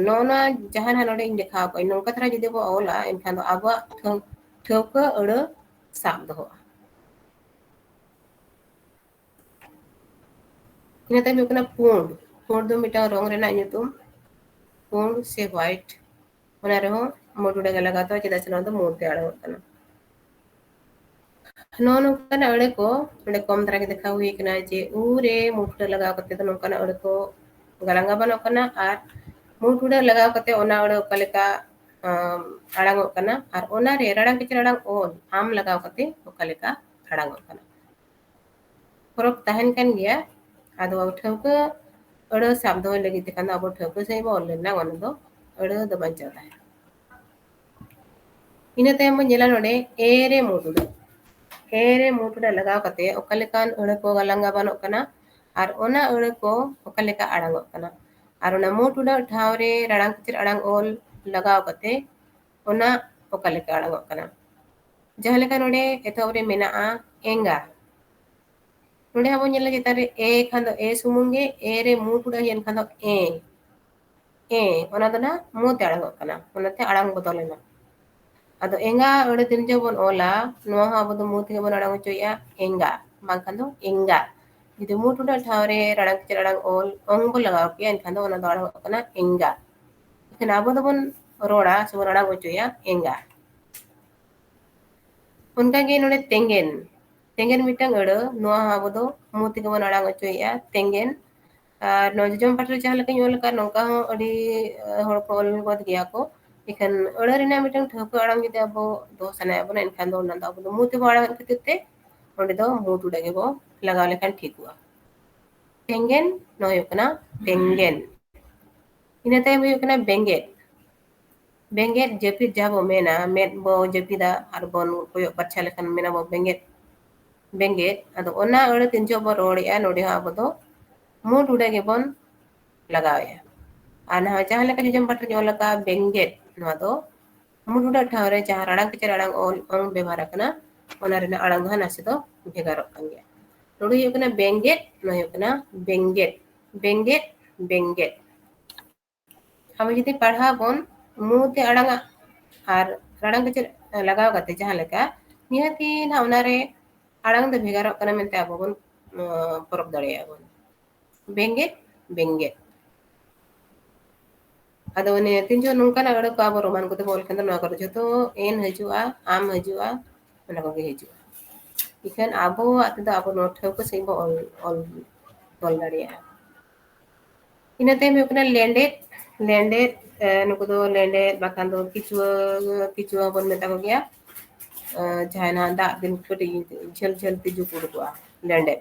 ᱱᱚᱜᱼᱚ ᱱᱚᱣᱟ ᱡᱟᱦᱟᱸ ᱱᱟᱦᱟᱜ ᱱᱚᱰᱮᱧ ᱫᱮᱠᱷᱟᱣ ᱠᱟᱜ, ᱱᱚᱝᱠᱟ ᱫᱷᱟᱨᱟ ᱡᱩᱫᱤ ᱵᱚ ᱚᱞᱟ, ᱮᱱᱠᱷᱟᱱ ᱫᱚ ᱟᱵᱚᱣᱟᱜ ᱴᱷᱟᱹᱣ-, ᱴᱷᱟᱹᱣᱠᱟᱹ ᱟᱹᱲᱟᱹ ᱥᱟᱵ ᱫᱚᱦᱚᱜᱼᱟ᱾ ᱤᱱᱟᱹ ᱛᱟᱭᱚᱢ ᱦᱩᱭᱩᱜ ᱠᱟᱱᱟ ᱯᱩᱸᱰ᱾ ᱯᱩᱸᱰ ᱫᱚ ᱢᱤᱫᱴᱟᱝ ᱨᱚᱝ ᱨᱮᱱᱟᱜ ᱧᱩᱛᱩᱢ, ᱯᱩᱸᱰ ᱥᱮ white᱾ ᱚᱱᱟ ᱨᱮᱦᱚᱸ ᱢᱩ ᱴᱩᱰᱟᱹᱜ ᱜᱮ ᱞᱟᱜᱟᱣ ᱛᱟᱦᱮᱸ, ᱪᱮᱫᱟᱜ ᱥᱮ ᱱᱚᱣᱟ ᱫᱚ ᱢᱩ ᱛᱮ ᱟᱲᱟᱝᱚᱜ ᱠᱟᱱᱟ᱾ ᱱᱚᱜᱼᱚ ᱱᱚᱝᱠᱟᱱᱟᱜ ᱟᱹᱲᱟᱹ ᱠᱚ ᱱᱚᱰᱮ ᱠᱚᱢ ᱫᱷᱟᱨᱟ ᱜᱮ ᱫᱮᱠᱷᱟᱣ ᱦᱩᱭ ᱠᱟᱱᱟ ᱡᱮ ᱩ ᱨᱮ ᱢᱩ ᱴᱩᱰᱟᱹᱜ ᱞᱟᱜᱟᱣ ᱠᱟᱛᱮ ᱫᱚ ᱱᱚᱝᱠᱟᱱᱟᱜ ᱟᱹᱲᱟᱹ ᱠᱚ ᱜᱟᱞᱟᱝ ᱜᱟᱵᱟᱱᱚᱜ ᱠᱟᱱᱟ᱾ ᱟᱨ ᱢᱩ ᱴᱩᱰᱟᱹᱜ ᱞᱟᱜᱟᱣ ᱠᱟᱛᱮ ᱚᱱᱟ ᱟᱹᱲᱟᱹ ᱚᱠᱟ ᱞᱮᱠᱟ, ᱟᱢ, ᱟᱲᱟᱝᱚᱜ ᱠᱟᱱᱟ, ᱟᱨ ᱚᱱᱟ ᱨᱮ ᱨᱟᱲᱟᱝ ᱠᱤᱪᱨᱤ ᱟᱲᱟᱝ ᱚᱞ ᱟᱢ ᱞᱟᱜᱟᱣ ᱠᱟᱛᱮ ᱚᱠᱟ ᱞᱮᱠᱟ ᱟᱲᱟᱝᱚᱜ ᱠᱟᱱᱟ᱾ ᱯᱷᱚᱨᱚᱠ ᱛᱟᱦᱮᱱ ᱠᱟᱱ ᱜᱮᱭᱟ᱾ ᱟᱫᱚ ᱴᱷᱟᱹᱣᱠᱟᱹ ᱟᱹᱲᱟᱹ ᱥᱟᱵ ᱫᱚᱦᱚᱭ ᱞᱟᱹᱜᱤᱫ ᱛᱮᱠᱷᱟᱱ ᱫᱚ ᱟᱵᱚ ᱴᱷᱟᱹᱣᱠᱟᱹ ᱥᱟᱺᱦᱤᱡ ᱵᱚᱱ ᱚᱞ ᱞᱮᱱᱟ, ᱚᱱᱟ ᱫᱚ ᱟᱹᱲᱟᱹ ᱫᱚ ᱵᱟᱧᱪᱟᱣ ᱛᱟᱦᱮᱱᱟ᱾ ᱤᱱᱟᱹ ᱛᱟᱭᱚᱢ ᱵᱚᱱ ᱧᱮᱞᱟ ᱱᱚᱰᱮ ᱮ ᱨᱮ ᱢᱩ ᱴᱩᱰᱟᱹᱜ᱾ ᱮ ᱨᱮ ᱢᱩ ᱴᱩᱰᱟᱹᱜ ᱞᱟᱜᱟᱣ ᱠᱟᱛᱮ ᱚᱠᱟ ᱞᱮᱠᱟᱱ ᱟᱹᱲᱟᱹ ᱠᱚ ᱜᱟᱞᱟᱝ ᱜᱟᱵᱟᱱᱚᱜ ᱠᱟᱱᱟ ᱟᱨ ᱚᱱᱟ ᱟᱹᱲᱟᱹ ᱠᱚ ᱚᱠᱟ ᱞᱮᱠᱟ ᱟᱲᱟᱝᱚᱜ ᱠᱟᱱᱟ᱾ ᱟᱨ ᱚᱱᱟ ᱢᱩ ᱴᱩᱰᱟᱹᱜ ᱴᱷᱟᱶ ᱨᱮ ᱨᱟᱲᱟᱝ ᱠᱤᱪᱨᱤ ᱟᱲᱟᱝ ᱚᱞ ᱞᱟᱜᱟᱣ ᱠᱟᱛᱮ ᱚᱱᱟ ᱚᱠᱟ ᱞᱮᱠᱟ ᱟᱲᱟᱝᱚᱜ ᱠᱟᱱᱟ᱾ ᱡᱟᱦᱟᱸ ᱞᱮᱠᱟ ᱱᱚᱰᱮ ᱮᱛᱚᱦᱚᱵ ᱨᱮ ᱢᱮᱱᱟᱜᱼᱟ ᱮᱸᱜᱟ᱾ ᱱᱚᱰᱮ ᱦᱟᱸᱜ ᱵᱚᱱ ᱧᱮᱞᱟ ᱪᱮᱛᱟᱱ ᱨᱮ ᱮ ᱠᱷᱟᱱ ᱫᱚ ᱮ ᱥᱩᱢᱩᱝ ᱜᱮ, ᱮ ᱨᱮ ᱢᱩ ᱴᱩᱰᱟᱹᱜ ᱦᱮᱡ ᱮᱱ ᱠᱷᱟᱱ ᱫᱚ ᱮ, ᱮ, ᱚᱱᱟ ᱫᱚ ᱱᱟᱦᱟᱜ ᱢᱩ ᱛᱮ ᱟᱲᱟᱝᱚᱜ ᱠᱟᱱᱟ, ᱚᱱᱟᱛᱮ ᱟᱲᱟᱝ ᱵᱚᱫᱚᱞ ᱮᱱᱟ᱾ ᱟᱫᱚ ᱮᱸᱜᱟ ᱟᱹᱲᱟᱹ ᱛᱤᱱ ᱡᱚᱦᱚᱜ ᱵᱚᱱ ᱚᱞᱟ, ᱱᱚᱣᱟ ᱦᱚᱸ ᱟᱵᱚ ᱫᱚ ᱢᱩ ᱛᱮᱜᱮ ᱵᱚᱱ ᱟᱲᱟᱝ ᱦᱚᱪᱚᱭᱮᱫᱼᱟ, ᱮᱸᱜᱟ, ᱵᱟᱝᱠᱷᱟᱱ ᱫᱚ ᱮᱸᱜᱟ᱾ ᱡᱩᱫᱤ ᱢᱩ ᱴᱩᱰᱟᱹᱜ ᱴᱷᱟᱶ ᱨᱮ ᱨᱟᱲᱟᱝ ᱠᱤᱪᱨᱤ ᱟᱲᱟᱝ ᱚᱞ ᱚᱝ ᱵᱚᱱ ᱞᱟᱜᱟᱣ ᱠᱮᱭᱟ, ᱮᱱᱠᱷᱟᱱ ᱫᱚ ᱚᱱᱟ ᱫᱚ ᱟᱲᱟᱝᱚᱜ ᱠᱟᱱᱟ ᱮᱸᱜᱟ᱾ ᱮᱱᱠᱷᱟᱱ ᱟᱵᱚ ᱫᱚᱵᱚᱱ ᱨᱚᱲᱟ ᱥᱮᱵᱚᱱ ᱟᱲᱟᱝ ᱦᱚᱪᱚᱭᱟ ᱮᱸᱜᱟ᱾ ᱚᱱᱠᱟᱜᱮ ᱱᱚᱰᱮ ᱛᱮᱸᱜᱮᱱ, ᱛᱮᱸᱜᱮᱱ ᱢᱤᱫᱴᱟᱝ ᱟᱹᱲᱟᱹ, ᱱᱚᱣᱟ ᱦᱚᱸ ᱟᱵᱚ ᱫᱚ ᱢᱩ ᱛᱮᱜᱮ ᱵᱚᱱ ᱟᱲᱟᱝ ᱦᱚᱪᱚᱭᱮᱫᱼᱟ, ᱛᱮᱸᱜᱮᱱ᱾ ᱟᱨ ᱱᱚᱣᱟ ᱡᱚᱡᱚᱢ ᱯᱟᱴᱷ ᱨᱮ ᱡᱟᱦᱟᱸ ᱞᱮᱠᱟᱧ ᱚᱞ ᱟᱠᱟᱫ, ᱱᱚᱝᱠᱟ ᱦᱚᱸ ᱟᱹᱰᱤ, ᱟᱸ, ᱦᱚᱲ ᱠᱚ ᱚᱞ ᱜᱚᱫ ᱜᱮᱭᱟ ᱠᱚ᱾ ᱮᱱᱠᱷᱟᱱ ᱟᱹᱲᱟᱹ ᱨᱮᱱᱟᱜ ᱢᱤᱫᱴᱟᱝ ᱴᱷᱟᱹᱣᱠᱟᱹ ᱟᱲᱟᱝ ᱡᱩᱫᱤ ᱟᱵᱚ ᱫᱚᱦᱚ ᱥᱟᱱᱟᱭᱮᱫ ᱵᱚᱱᱟ, ᱮᱱᱠᱷᱟᱱ ᱫᱚ ᱚᱱᱟ ᱫᱚ ᱟᱵᱚ ᱫᱚ ᱢᱩ ᱛᱮᱵᱚ ᱟᱲᱟᱝ ᱮᱫ ᱠᱷᱟᱹᱛᱤᱨ ᱛᱮ ᱚᱸᱰᱮ ᱫᱚ ᱢᱩ ᱴᱩᱰᱟᱹᱜ ᱜᱮᱵᱚ ᱞᱟᱜᱟᱣ ᱞᱮᱠᱷᱟᱱ ᱴᱷᱤᱠᱚᱜᱼᱟ᱾ ᱛᱮᱸᱜᱮᱱ, ᱱᱚᱣᱟ ᱦᱩᱭᱩᱜ ᱠᱟᱱᱟ ᱛᱮᱸᱜᱮᱱ᱾ ᱤᱱᱟᱹ ᱛᱟᱭᱚᱢ ᱦᱩᱭᱩᱜ ᱠᱟᱱᱟ ᱵᱮᱸᱜᱮᱫ᱾ ᱵᱮᱸᱜᱮᱫ ᱡᱟᱹᱯᱤᱫ ᱡᱟᱦᱟᱸ ᱵᱚ ᱢᱮᱱᱟ, ᱢᱮᱫ ᱵᱚ ᱡᱟᱹᱯᱤᱫᱟ ᱟᱨ ᱵᱚᱱ ᱠᱚᱭᱚᱜ ᱯᱟᱨᱪᱷᱟ ᱞᱮᱠᱷᱟᱱ ᱢᱮᱱᱟᱵᱚ ᱵᱮᱸᱜᱮᱫ, ᱵᱮᱸᱜᱮᱫ᱾ ᱟᱫᱚ ᱚᱱᱟ ᱟᱹᱲᱟᱹ ᱛᱤᱱ ᱡᱚᱦᱚᱜ ᱵᱚ ᱨᱚᱲᱮᱫᱼᱟ, ᱱᱚᱰᱮ ᱦᱚᱸ ᱟᱵᱚ ᱫᱚ ᱢᱩ ᱴᱩᱰᱟᱹᱜ ᱜᱮᱵᱚᱱ ᱞᱟᱜᱟᱣᱮᱫᱼᱟ᱾ ᱟᱨ ᱱᱟᱦᱟᱜ ᱡᱟᱦᱟᱸ ᱞᱮᱠᱟ ᱡᱚᱡᱚᱢ ᱯᱟᱴᱷ ᱨᱮᱧ ᱚᱞ ᱟᱠᱟᱫ ᱵᱮᱸᱜᱮᱫ, ᱱᱚᱣᱟ ᱫᱚ ᱢᱩ ᱴᱩᱰᱟᱹᱜ ᱴᱷᱟᱶ ᱨᱮ ᱡᱟᱦᱟᱸ ᱨᱟᱲᱟᱝ ᱠᱤᱪᱨᱤ ᱟᱲᱟᱝ ᱚᱞ ᱚᱝ ᱵᱮᱵᱚᱦᱟᱨ ᱟᱠᱟᱱᱟ, ᱚᱱᱟ ᱨᱮᱱᱟᱜ ᱟᱲᱟᱝ ᱫᱚ ᱦᱟᱸᱜ ᱱᱟᱥᱮ ᱫᱚ ᱵᱷᱮᱜᱟᱨᱚᱜ ᱠᱟᱱ ᱜᱮᱭᱟ᱾ ᱱᱚᱰᱮ ᱦᱩᱭᱩᱜ ᱠᱟᱱᱟ ᱵᱮᱸᱜᱮᱫ, ᱱᱚᱰᱮ ᱦᱩᱭᱩᱜ ᱠᱟᱱᱟ ᱵᱮᱸᱜᱮᱫ, ᱵᱮᱸᱜᱮᱫ, ᱵᱮᱸᱜᱮᱫ᱾ ᱟᱵᱚ ᱡᱩᱫᱤ ᱯᱟᱲᱦᱟᱣ ᱵᱚᱱ ᱢᱩ ᱛᱮ ᱟᱲᱟᱝᱟ ᱟᱨ ᱨᱟᱲᱟᱝ ᱠᱤᱪᱨᱤ ᱞᱟᱜᱟᱣ ᱠᱟᱛᱮ ᱡᱟᱦᱟᱸ ᱞᱮᱠᱟ, ᱱᱤᱦᱟᱹᱛᱤ ᱱᱟᱦᱟᱜ ᱚᱱᱟᱨᱮ ᱟᱲᱟᱝ ᱫᱚ ᱵᱷᱮᱜᱟᱨᱚᱜ ᱠᱟᱱᱟ ᱢᱮᱱᱛᱮ ᱟᱵᱚ ᱵᱚᱱ, ᱟᱸ, ᱯᱚᱨᱚᱠ ᱫᱟᱲᱮᱭᱟᱜᱼᱟ ᱵᱚᱱ᱾ ᱵᱮᱸᱜᱮᱫ, ᱵᱮᱸᱜᱮᱫ᱾ ᱟᱫᱚ ᱚᱱᱮ ᱛᱤᱱ ᱡᱚᱦᱚᱜ ᱱᱚᱝᱠᱟᱱᱟᱜ ᱟᱹᱲᱟᱹ ᱠᱚ ᱟᱵᱚ ᱨᱳᱢᱟᱱ ᱠᱚᱛᱮ ᱵᱚᱱ ᱚᱞ ᱠᱷᱟᱱ ᱫᱚ ᱱᱚᱣᱟ ᱠᱚᱨᱮ ᱡᱷᱚᱛᱚ ᱮᱱ ᱦᱤᱡᱩᱜᱼᱟ, ᱟᱢ ᱦᱤᱡᱩᱜᱼᱟ, ᱚᱱᱟ ᱠᱚᱜᱮ ᱦᱤᱡᱩᱜᱼᱟ᱾ ᱤᱠᱷᱟᱹᱱ ᱟᱵᱚᱣᱟᱜ ᱛᱮᱫᱚ ᱟᱵᱚ ᱱᱚᱣᱟ ᱴᱷᱟᱹᱣᱠᱟᱹ ᱥᱟᱺᱦᱤᱡ ᱵᱚᱱ ᱚᱞ, ᱚᱞ, ᱚᱞ ᱫᱟᱲᱮᱭᱟᱜᱼᱟ᱾ ᱤᱱᱟᱹ ᱛᱟᱭᱚᱢ ᱦᱩᱭᱩᱜ ᱠᱟᱱᱟ ᱞᱮᱸᱰᱮᱫ᱾ ᱞᱮᱸᱰᱮᱫ, ᱱᱩᱠᱩ ᱫᱚ ᱞᱮᱸᱰᱮᱫ ᱵᱟᱠᱷᱟᱱ ᱫᱚ ᱠᱤᱪᱩᱣᱟᱹ, ᱠᱤᱪᱩᱣᱟᱹ ᱵᱚᱱ ᱢᱮᱛᱟ ᱠᱚ ᱜᱮᱭᱟ᱾ ᱡᱟᱦᱟᱸᱭ ᱱᱟᱦᱟᱜ ᱫᱟᱜ ᱫᱤᱱ ᱠᱟᱹᱴᱤᱡ ᱡᱷᱟᱹᱞ ᱡᱷᱟᱹᱞ ᱛᱤᱡᱩ ᱠᱚ ᱩᱰᱩᱠᱚᱜᱼᱟ, ᱞᱮᱸᱰᱮᱫ᱾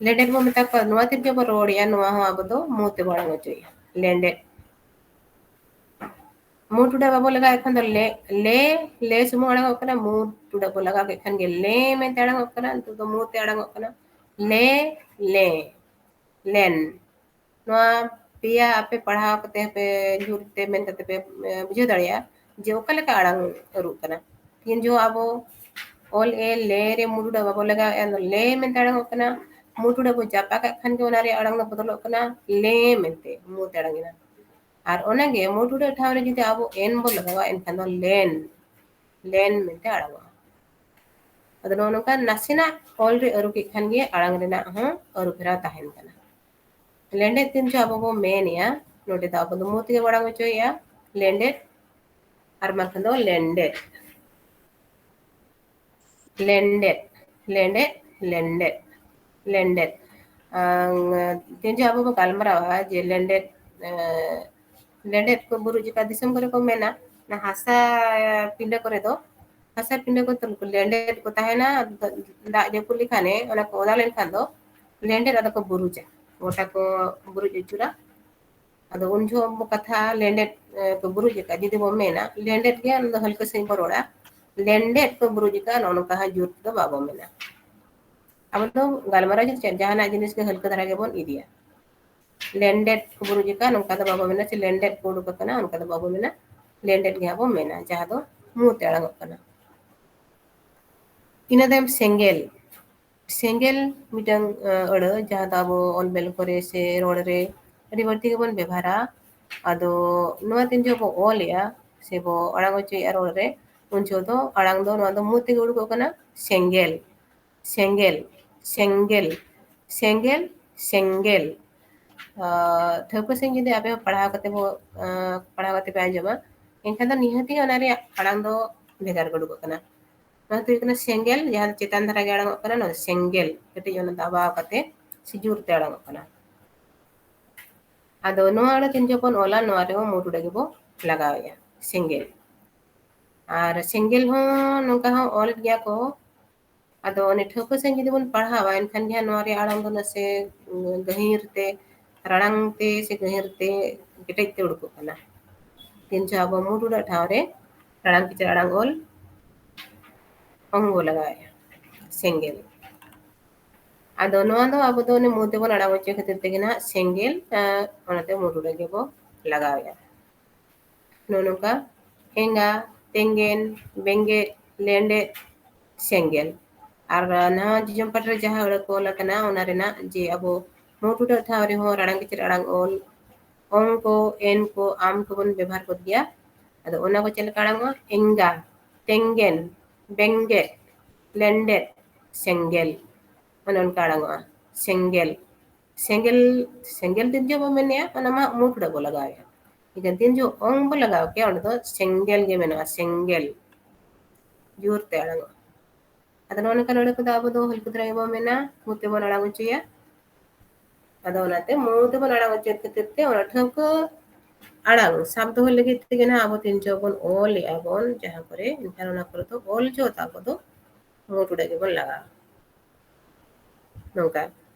ᱞᱮᱸᱰᱮᱫ ᱵᱚᱱ ᱢᱮᱛᱟ ᱠᱚᱣᱟ᱾ ᱱᱚᱣᱟ ᱛᱤᱨᱡᱚ ᱵᱚᱱ ᱨᱚᱲᱮᱜᱼᱟ, ᱱᱚᱣᱟ ᱦᱚᱸ ᱟᱵᱚ ᱫᱚ ᱢᱩ ᱛᱮᱵᱚᱱ ᱟᱲᱟᱝ ᱦᱚᱪᱚᱭᱮᱜᱼᱟ, ᱞᱮᱸᱰᱮᱫ᱾ ᱢᱩ ᱴᱩᱰᱟᱹᱜ ᱵᱟᱵᱚ ᱞᱟᱜᱟᱣᱮᱫ ᱠᱷᱟᱱ ᱫᱚ ᱞᱮ, ᱞᱮ, ᱞᱮ ᱥᱩᱢᱩᱝ ᱟᱲᱟᱝᱚᱜ ᱠᱟᱱᱟ᱾ ᱢᱩ ᱴᱩᱰᱟᱹᱜ ᱵᱚ ᱞᱟᱜᱟᱣ ᱠᱮᱫ ᱠᱷᱟᱱ ᱜᱮ ᱞᱮ ᱢᱮᱱᱛᱮ ᱟᱲᱟᱝᱚᱜ ᱠᱟᱱᱟ᱾ ᱱᱤᱛᱚᱜ ᱫᱚ ᱢᱩ ᱛᱮ ᱟᱲᱟᱝᱚᱜ ᱠᱟᱱᱟ, ᱞᱮ, ᱞᱮ, ᱞᱮᱱ᱾ ᱱᱚᱣᱟ ᱯᱮᱭᱟ ᱟᱯᱮ ᱯᱟᱲᱦᱟᱣ ᱠᱟᱛᱮ ᱯᱮ ᱡᱩᱨ ᱛᱮ ᱢᱮᱱ ᱠᱟᱛᱮ ᱯᱮ, ᱮ, ᱵᱩᱡᱷᱟᱹᱣ ᱫᱟᱲᱮᱭᱟᱜᱼᱟ ᱡᱮ ᱚᱠᱟ ᱞᱮᱠᱟ ᱟᱲᱟᱝ ᱟᱹᱨᱩᱜ ᱠᱟᱱᱟ᱾ ᱛᱤᱱ ᱡᱚᱦᱚᱜ ᱟᱵᱚ ᱚᱞ ᱮ ᱞᱮ ᱨᱮ ᱢᱩ ᱴᱩᱰᱟᱹᱜ ᱵᱟᱵᱚ ᱞᱟᱜᱟᱣᱮᱫᱼᱟ, ᱟᱫᱚ ᱞᱮ ᱢᱮᱱᱛᱮ ᱟᱲᱟᱝᱚᱜ ᱠᱟᱱᱟ᱾ ᱢᱩ ᱴᱩᱰᱟᱹᱜ ᱵᱚ ᱡᱟᱯᱟᱜ ᱠᱟᱜ ᱠᱷᱟᱱ ᱜᱮ ᱚᱱᱟ ᱨᱮᱭᱟᱜ ᱟᱲᱟᱝ ᱫᱚ ᱵᱚᱫᱚᱞᱚᱜ ᱠᱟᱱᱟ, ᱞᱮ ᱢᱮᱱᱛᱮ ᱢᱩ ᱛᱮ ᱟᱲᱟᱝ ᱮᱱᱟ᱾ ᱟᱨ ᱚᱱᱟᱜᱮ ᱢᱩ ᱴᱩᱰᱟᱹᱜ ᱴᱷᱟᱶ ᱨᱮ ᱡᱩᱫᱤ ᱟᱵᱚ ᱮᱱ ᱵᱚ ᱞᱟᱜᱟᱣᱟ, ᱮᱱᱠᱷᱟᱱ ᱫᱚ ᱞᱮᱱ, ᱞᱮᱱ ᱢᱮᱱᱛᱮ ᱟᱲᱟᱝᱚᱜᱼᱟ᱾ ᱟᱫᱚ ᱱᱚᱜᱼᱚ ᱱᱚᱝᱠᱟ ᱱᱟᱥᱮᱱᱟᱜ ᱚᱞ ᱨᱮ ᱟᱹᱨᱩ ᱠᱮᱫ ᱠᱷᱟᱱ ᱜᱮ ᱟᱲᱟᱝ ᱨᱮᱱᱟᱜ ᱦᱚᱸ ᱟᱹᱨᱩ ᱯᱷᱮᱨᱟᱣ ᱛᱟᱦᱮᱱ ᱠᱟᱱᱟ᱾ ᱞᱮᱸᱰᱮᱫ ᱛᱤᱱ ᱡᱚᱦᱚᱜ ᱟᱵᱚ ᱵᱚ ᱢᱮᱱᱮᱜᱼᱟ, ᱱᱚᱰᱮ ᱫᱚ ᱟᱵᱚ ᱫᱚ ᱢᱩ ᱛᱮᱜᱮ ᱵᱚ ᱟᱲᱟᱝ ᱦᱚᱪᱚᱭᱮᱜᱼᱟ, ᱞᱮᱸᱰᱮᱫ, ᱟᱨ ᱵᱟᱝᱠᱷᱟᱱ ᱫᱚ ᱞᱮᱱᱰᱮᱫ᱾ ᱞᱮᱱᱰᱮᱫ, ᱞᱮᱱᱰᱮᱫ, ᱞᱮᱱᱰᱮᱫ, ᱞᱮᱱᱰᱮᱫ᱾ ᱟᱝ, ᱛᱤᱱ ᱡᱚᱦᱚᱜ ᱟᱵᱚ ᱵᱚ ᱜᱟᱞᱢᱟᱨᱟᱣᱟ ᱡᱮ ᱞᱮᱸᱰᱮᱫ, ᱮ, ᱞᱮᱸᱰᱮᱫ ᱠᱚ ᱵᱩᱨᱩᱡ ᱟᱠᱟᱫ ᱫᱤᱥᱚᱢ ᱠᱚᱨᱮ ᱠᱚ ᱢᱮᱱᱟ, ᱚᱱᱟ ᱦᱟᱥᱟ ᱯᱤᱸᱰᱟᱹ ᱠᱚᱨᱮ ᱫᱚ, ᱦᱟᱥᱟ ᱯᱤᱸᱰᱟᱹ ᱠᱚ ᱞᱮᱸᱰᱮᱫ ᱠᱚ ᱛᱟᱦᱮᱱᱟ᱾ ᱫᱟᱜ ᱡᱟᱹᱯᱩᱫ ᱞᱮᱠᱷᱟᱱᱮ ᱚᱱᱟ ᱠᱚ ᱚᱫᱟ ᱞᱮᱱᱠᱷᱟᱱ ᱫᱚ ᱞᱮᱸᱰᱮᱫ ᱟᱫᱚ ᱠᱚ ᱵᱩᱨᱩᱡᱟ, ᱜᱚᱴᱟ ᱠᱚ ᱵᱩᱨᱩᱡ ᱟᱹᱪᱩᱨᱟ᱾ ᱟᱫᱚ ᱩᱱ ᱡᱚᱦᱚᱜ ᱵᱚ ᱠᱟᱛᱷᱟᱜᱼᱟ, ᱞᱮᱸᱰᱮᱫ, ᱮ, ᱠᱚ ᱵᱩᱨᱩᱡ ᱟᱠᱟᱫ᱾ ᱡᱩᱫᱤ ᱵᱚ ᱢᱮᱱᱟ, ᱞᱮᱸᱰᱮᱫ ᱜᱮ, ᱚᱱᱟ ᱫᱚ ᱦᱟᱹᱞᱠᱟᱹ ᱥᱟᱺᱦᱤᱡ ᱵᱚ ᱨᱚᱲᱟ᱾ ᱞᱮᱸᱰᱮᱫ ᱠᱚ ᱵᱩᱨᱩᱡ ᱟᱠᱟᱫ, ᱱᱚᱜᱼᱚ ᱱᱚᱝᱠᱟ ᱦᱚᱸ ᱡᱳᱨ ᱛᱮᱫᱚ ᱵᱟᱵᱚ ᱢᱮᱱᱟ᱾ ᱟᱵᱚ ᱫᱚ ᱜᱟᱞᱢᱟᱨᱟᱣ ᱡᱩᱫᱤ ᱪᱮᱫ, ᱡᱟᱦᱟᱱᱟᱜ ᱡᱤᱱᱤᱥ ᱜᱮ ᱦᱟᱹᱞᱠᱟᱹ ᱫᱷᱟᱨᱟ ᱜᱮᱵᱚᱱ ᱤᱫᱤᱭᱟ᱾ ᱞᱮᱸᱰᱮᱫ ᱠᱚ ᱵᱩᱨᱩᱡ ᱟᱠᱟᱫ, ᱱᱚᱝᱠᱟ ᱫᱚ ᱵᱟᱵᱚ ᱢᱮᱱᱟ, ᱥᱮ ᱞᱮᱸᱰᱮᱫ ᱠᱚ ᱩᱰᱩᱠ ᱟᱠᱟᱱᱟ, ᱚᱱᱠᱟ ᱫᱚ ᱵᱟᱵᱚ ᱢᱮᱱᱟ᱾ ᱞᱮᱸᱰᱮᱫ ᱜᱮ ᱦᱟᱸᱜ ᱵᱚ ᱢᱮᱱᱟ, ᱡᱟᱦᱟᱸ ᱫᱚ ᱢᱩ ᱛᱮ ᱟᱲᱟᱝᱚᱜ ᱠᱟᱱᱟ᱾ ᱤᱱᱟᱹ ᱛᱟᱭᱚᱢ ᱥᱮᱸᱜᱮᱞ᱾ ᱥᱮᱸᱜᱮᱞ ᱢᱤᱫᱴᱟᱝ, ᱟᱹ, ᱟᱹᱲᱟᱹ, ᱡᱟᱦᱟᱸ ᱫᱚ ᱟᱵᱚ ᱚᱞ ᱵᱮᱞ ᱠᱚᱨᱮ ᱥᱮ ᱨᱚᱲ ᱨᱮ ᱟᱹᱰᱤ ᱵᱟᱹᱲᱛᱤ ᱜᱮᱵᱚᱱ ᱵᱮᱵᱷᱟᱨᱟ᱾ ᱟᱫᱚ ᱱᱚᱣᱟ ᱛᱤᱱ ᱡᱚᱦᱚᱜ ᱵᱚ ᱚᱞᱮᱜᱼᱟ ᱥᱮ ᱵᱚ ᱟᱲᱟᱝ ᱦᱚᱪᱚᱭᱮᱜᱼᱟ ᱨᱚᱲ ᱨᱮ, ᱩᱱ ᱡᱚᱦᱚᱜ ᱫᱚ ᱟᱲᱟᱝ ᱫᱚ ᱱᱚᱣᱟ ᱫᱚ ᱢᱩ ᱛᱮᱜᱮ ᱩᱰᱩᱠᱚᱜ ᱠᱟᱱᱟ, ᱥᱮᱸᱜᱮᱞ, ᱥᱮᱸᱜᱮᱞ, ᱥᱮᱸᱜᱮᱞ, ᱥᱮᱸᱜᱮᱞ, ᱥᱮᱸᱜᱮᱞ᱾ ᱟᱸ, ᱴᱷᱟᱹᱣᱠᱟᱹ ᱥᱟᱺᱦᱤᱡ ᱡᱩᱫᱤ ᱟᱯᱮ ᱦᱚᱸ ᱯᱟᱲᱦᱟᱣ ᱠᱟᱛᱮ ᱵᱚ, ᱟᱸ, ᱯᱟᱲᱦᱟᱣ ᱠᱟᱛᱮ ᱯᱮ ᱟᱸᱡᱚᱢᱟ, ᱮᱱᱠᱷᱟᱱ ᱫᱚ ᱱᱤᱦᱟᱹᱛ ᱜᱮ ᱚᱱᱟ ᱨᱮᱭᱟᱜ ᱟᱲᱟᱝ ᱫᱚ ᱵᱷᱮᱜᱟᱨ ᱜᱮ ᱩᱰᱩᱠᱚᱜ ᱠᱟᱱᱟ᱾ ᱱᱚᱣᱟ ᱫᱚ ᱦᱩᱭᱩᱜ ᱠᱟᱱᱟ ᱥᱮᱸᱜᱮᱞ, ᱡᱟᱦᱟᱸ ᱫᱚ ᱪᱮᱛᱟᱱ ᱫᱷᱟᱨᱟ ᱜᱮ ᱟᱲᱟᱝᱚᱜ ᱠᱟᱱᱟ, ᱱᱚᱣᱟ ᱫᱚ ᱥᱮᱸᱜᱮᱞ, ᱠᱟᱹᱴᱤᱡ ᱚᱱᱟ ᱫᱟᱵᱟᱣ ᱠᱟᱛᱮ ᱥᱮ ᱡᱳᱨ ᱛᱮ ᱟᱲᱟᱝᱚᱜ ᱠᱟᱱᱟ᱾ ᱟᱫᱚ ᱱᱚᱣᱟ ᱟᱹᱲᱟᱹ ᱛᱤᱱ ᱡᱚᱠᱷᱚᱱ ᱚᱞᱟ, ᱱᱚᱣᱟ ᱨᱮᱦᱚᱸ ᱢᱩ ᱴᱩᱰᱟᱹᱜ ᱜᱮᱵᱚ ᱞᱟᱜᱟᱣᱮᱫᱼᱟ, ᱥᱮᱸᱜᱮᱞ᱾ ᱟᱨ ᱥᱮᱸᱜᱮᱞ ᱦᱚᱸ ᱱᱚᱝᱠᱟ ᱦᱚᱸ ᱚᱞ ᱜᱮᱭᱟ ᱠᱚ᱾ ᱟᱫᱚ ᱚᱱᱮ ᱴᱷᱟᱹᱣᱠᱟᱹ ᱥᱟᱺᱦᱤᱡ ᱡᱩᱫᱤ ᱵᱚᱱ ᱯᱟᱲᱦᱟᱣᱟ, ᱮᱱᱠᱷᱟᱱ ᱜᱮ ᱦᱟᱸᱜ ᱱᱚᱣᱟ ᱨᱮᱭᱟᱜ ᱟᱲᱟᱝ ᱫᱚ ᱱᱟᱥᱮ, ᱩᱸ, ᱜᱟᱹᱦᱤᱨ ᱛᱮ, ᱨᱟᱲᱟᱝ ᱛᱮ ᱥᱮ ᱜᱟᱹᱦᱤᱨ ᱛᱮ ᱠᱮᱴᱮᱡ ᱛᱮ ᱩᱰᱩᱠᱚᱜ ᱠᱟᱱᱟ᱾ ᱛᱤᱱ ᱡᱚᱦᱚᱜ ᱟᱵᱚ ᱢᱩ ᱴᱩᱰᱟᱹᱜ ᱴᱷᱟᱶ ᱨᱮ ᱨᱟᱲᱟᱝ ᱠᱤᱪᱨᱤᱡ ᱟᱲᱟᱝ ᱚᱞ ᱚᱝ ᱵᱚ ᱞᱟᱜᱟᱣᱮᱫᱼᱟ, ᱥᱮᱸᱜᱮᱞ᱾ ᱟᱫᱚ ᱱᱚᱣᱟ ᱫᱚ ᱟᱵᱚ ᱫᱚ ᱚᱱᱮ ᱢᱩ ᱛᱮᱵᱚᱱ ᱟᱲᱟᱝ ᱦᱚᱪᱚᱭ ᱠᱷᱟᱹᱛᱤᱨ ᱛᱮᱜᱮ ᱱᱟᱦᱟᱜ ᱥᱮᱸᱜᱮᱞ, ᱟᱸ, ᱚᱱᱟᱛᱮ ᱢᱩ ᱴᱩᱰᱟᱹᱜ ᱜᱮᱵᱚ ᱞᱟᱜᱟᱣᱮᱫᱼᱟ᱾ ᱱᱚᱜᱼᱚ ᱱᱚᱝᱠᱟ ᱮᱸᱜᱟ, ᱛᱮᱸᱜᱮᱱ, ᱵᱮᱸᱜᱮᱫ, ᱞᱮᱸᱰᱮᱫ, ᱥᱮᱸᱜᱮᱞ᱾ ᱟᱨ ᱱᱟᱣᱟ ᱡᱚᱡᱚᱢ ᱯᱟᱴ ᱨᱮ ᱡᱟᱦᱟᱸ ᱟᱹᱲᱟᱹ ᱠᱚ ᱚᱞ ᱟᱠᱟᱱᱟ, ᱚᱱᱟ ᱨᱮᱱᱟᱜ ᱡᱮ ᱟᱵᱚ ᱢᱩ ᱴᱩᱰᱟᱹᱜ ᱴᱷᱟᱶ ᱨᱮᱦᱚᱸ ᱨᱟᱲᱟᱝ ᱠᱤᱪᱨᱤᱡ ᱟᱲᱟᱝ ᱚᱞ, ᱚᱝ ᱠᱚ, ᱮᱱ ᱠᱚ, ᱟᱢ ᱠᱚᱵᱚᱱ ᱵᱮᱵᱚᱦᱟᱨ ᱜᱚᱫ ᱜᱮᱭᱟ᱾ ᱟᱫᱚ ᱚᱱᱟ ᱠᱚ ᱪᱮᱫ ᱞᱮᱠᱟ ᱟᱲᱟᱝᱚᱜᱼᱟ? ᱮᱸᱜᱟ, ᱛᱮᱸᱜᱮᱱ, ᱵᱮᱸᱜᱮᱫ, ᱞᱮᱸᱰᱮᱫ, ᱥᱮᱸᱜᱮᱞ᱾ ᱚᱱᱮ ᱚᱱᱠᱟ ᱟᱲᱟᱝᱚᱜᱼᱟ, ᱥᱮᱸᱜᱮᱞ᱾ ᱥᱮᱸᱜᱮᱞ, ᱥᱮᱸᱜᱮᱞ ᱛᱤᱱ ᱡᱚᱦᱚᱜ ᱵᱚ ᱢᱮᱱᱮᱜᱼᱟ, ᱚᱱᱟ ᱢᱟ ᱢᱩ ᱴᱩᱰᱟᱹᱜ ᱵᱚ ᱞᱟᱜᱟᱣᱮᱜᱼᱟ᱾ ᱮᱱᱠᱷᱟᱱ ᱛᱤᱱ ᱡᱚᱦᱚᱜ ᱚᱝ ᱵᱚ ᱞᱟᱜᱟᱣ ᱠᱮᱜᱼᱟ, ᱚᱸᱰᱮ ᱫᱚ ᱥᱮᱸᱜᱮᱞ ᱜᱮ ᱢᱮᱱᱚᱜᱼᱟ, ᱥᱮᱸᱜᱮᱞ᱾ ᱡᱳᱨ ᱛᱮ ᱟᱲᱟᱝᱚᱜᱼᱟ᱾ ᱟᱫᱚ ᱱᱚᱜᱼᱚ ᱱᱚᱝᱠᱟᱱ ᱟᱹᱲᱟᱹ ᱠᱚᱫᱚ ᱟᱵᱚ ᱫᱚ ᱦᱟᱹᱞᱠᱟᱹ ᱫᱷᱟᱨᱟ ᱜᱮᱵᱚ ᱢᱮᱱᱟ, ᱢᱩ ᱛᱮᱵᱚᱱ ᱟᱲᱟᱝ ᱦᱚᱪᱚᱭᱟ᱾ ᱟᱫᱚ ᱚᱱᱟᱛᱮ ᱢᱩ ᱛᱮᱵᱚᱱ ᱟᱲᱟᱝ ᱦᱚᱪᱚᱭᱮᱫ ᱠᱷᱟᱹᱛᱤᱨ ᱛᱮ ᱚᱱᱟ ᱴᱷᱟᱹᱣᱠᱟᱹ ᱟᱲᱟᱝ ᱥᱟᱵ ᱫᱚᱦᱚ ᱞᱟᱹᱜᱤᱫ ᱛᱮᱜᱮ ᱱᱟᱦᱟᱜ ᱟᱵᱚ ᱛᱤᱱ ᱡᱚᱦᱚᱜ ᱵᱚᱱ ᱚᱞᱮᱜᱼᱟ ᱵᱚᱱ ᱡᱟᱦᱟᱸ ᱠᱚᱨᱮ, ᱮᱱᱠᱷᱟᱱ ᱚᱱᱟ ᱠᱚᱨᱮ ᱫᱚ ᱚᱞ ᱡᱚᱦᱚᱜ ᱟᱵᱚ ᱫᱚ ᱢᱩ ᱴᱩᱰᱟᱹᱜ ᱜᱮᱵᱚᱱ ᱞᱟᱜᱟᱣᱟ᱾ ᱱᱚᱝᱠᱟ᱾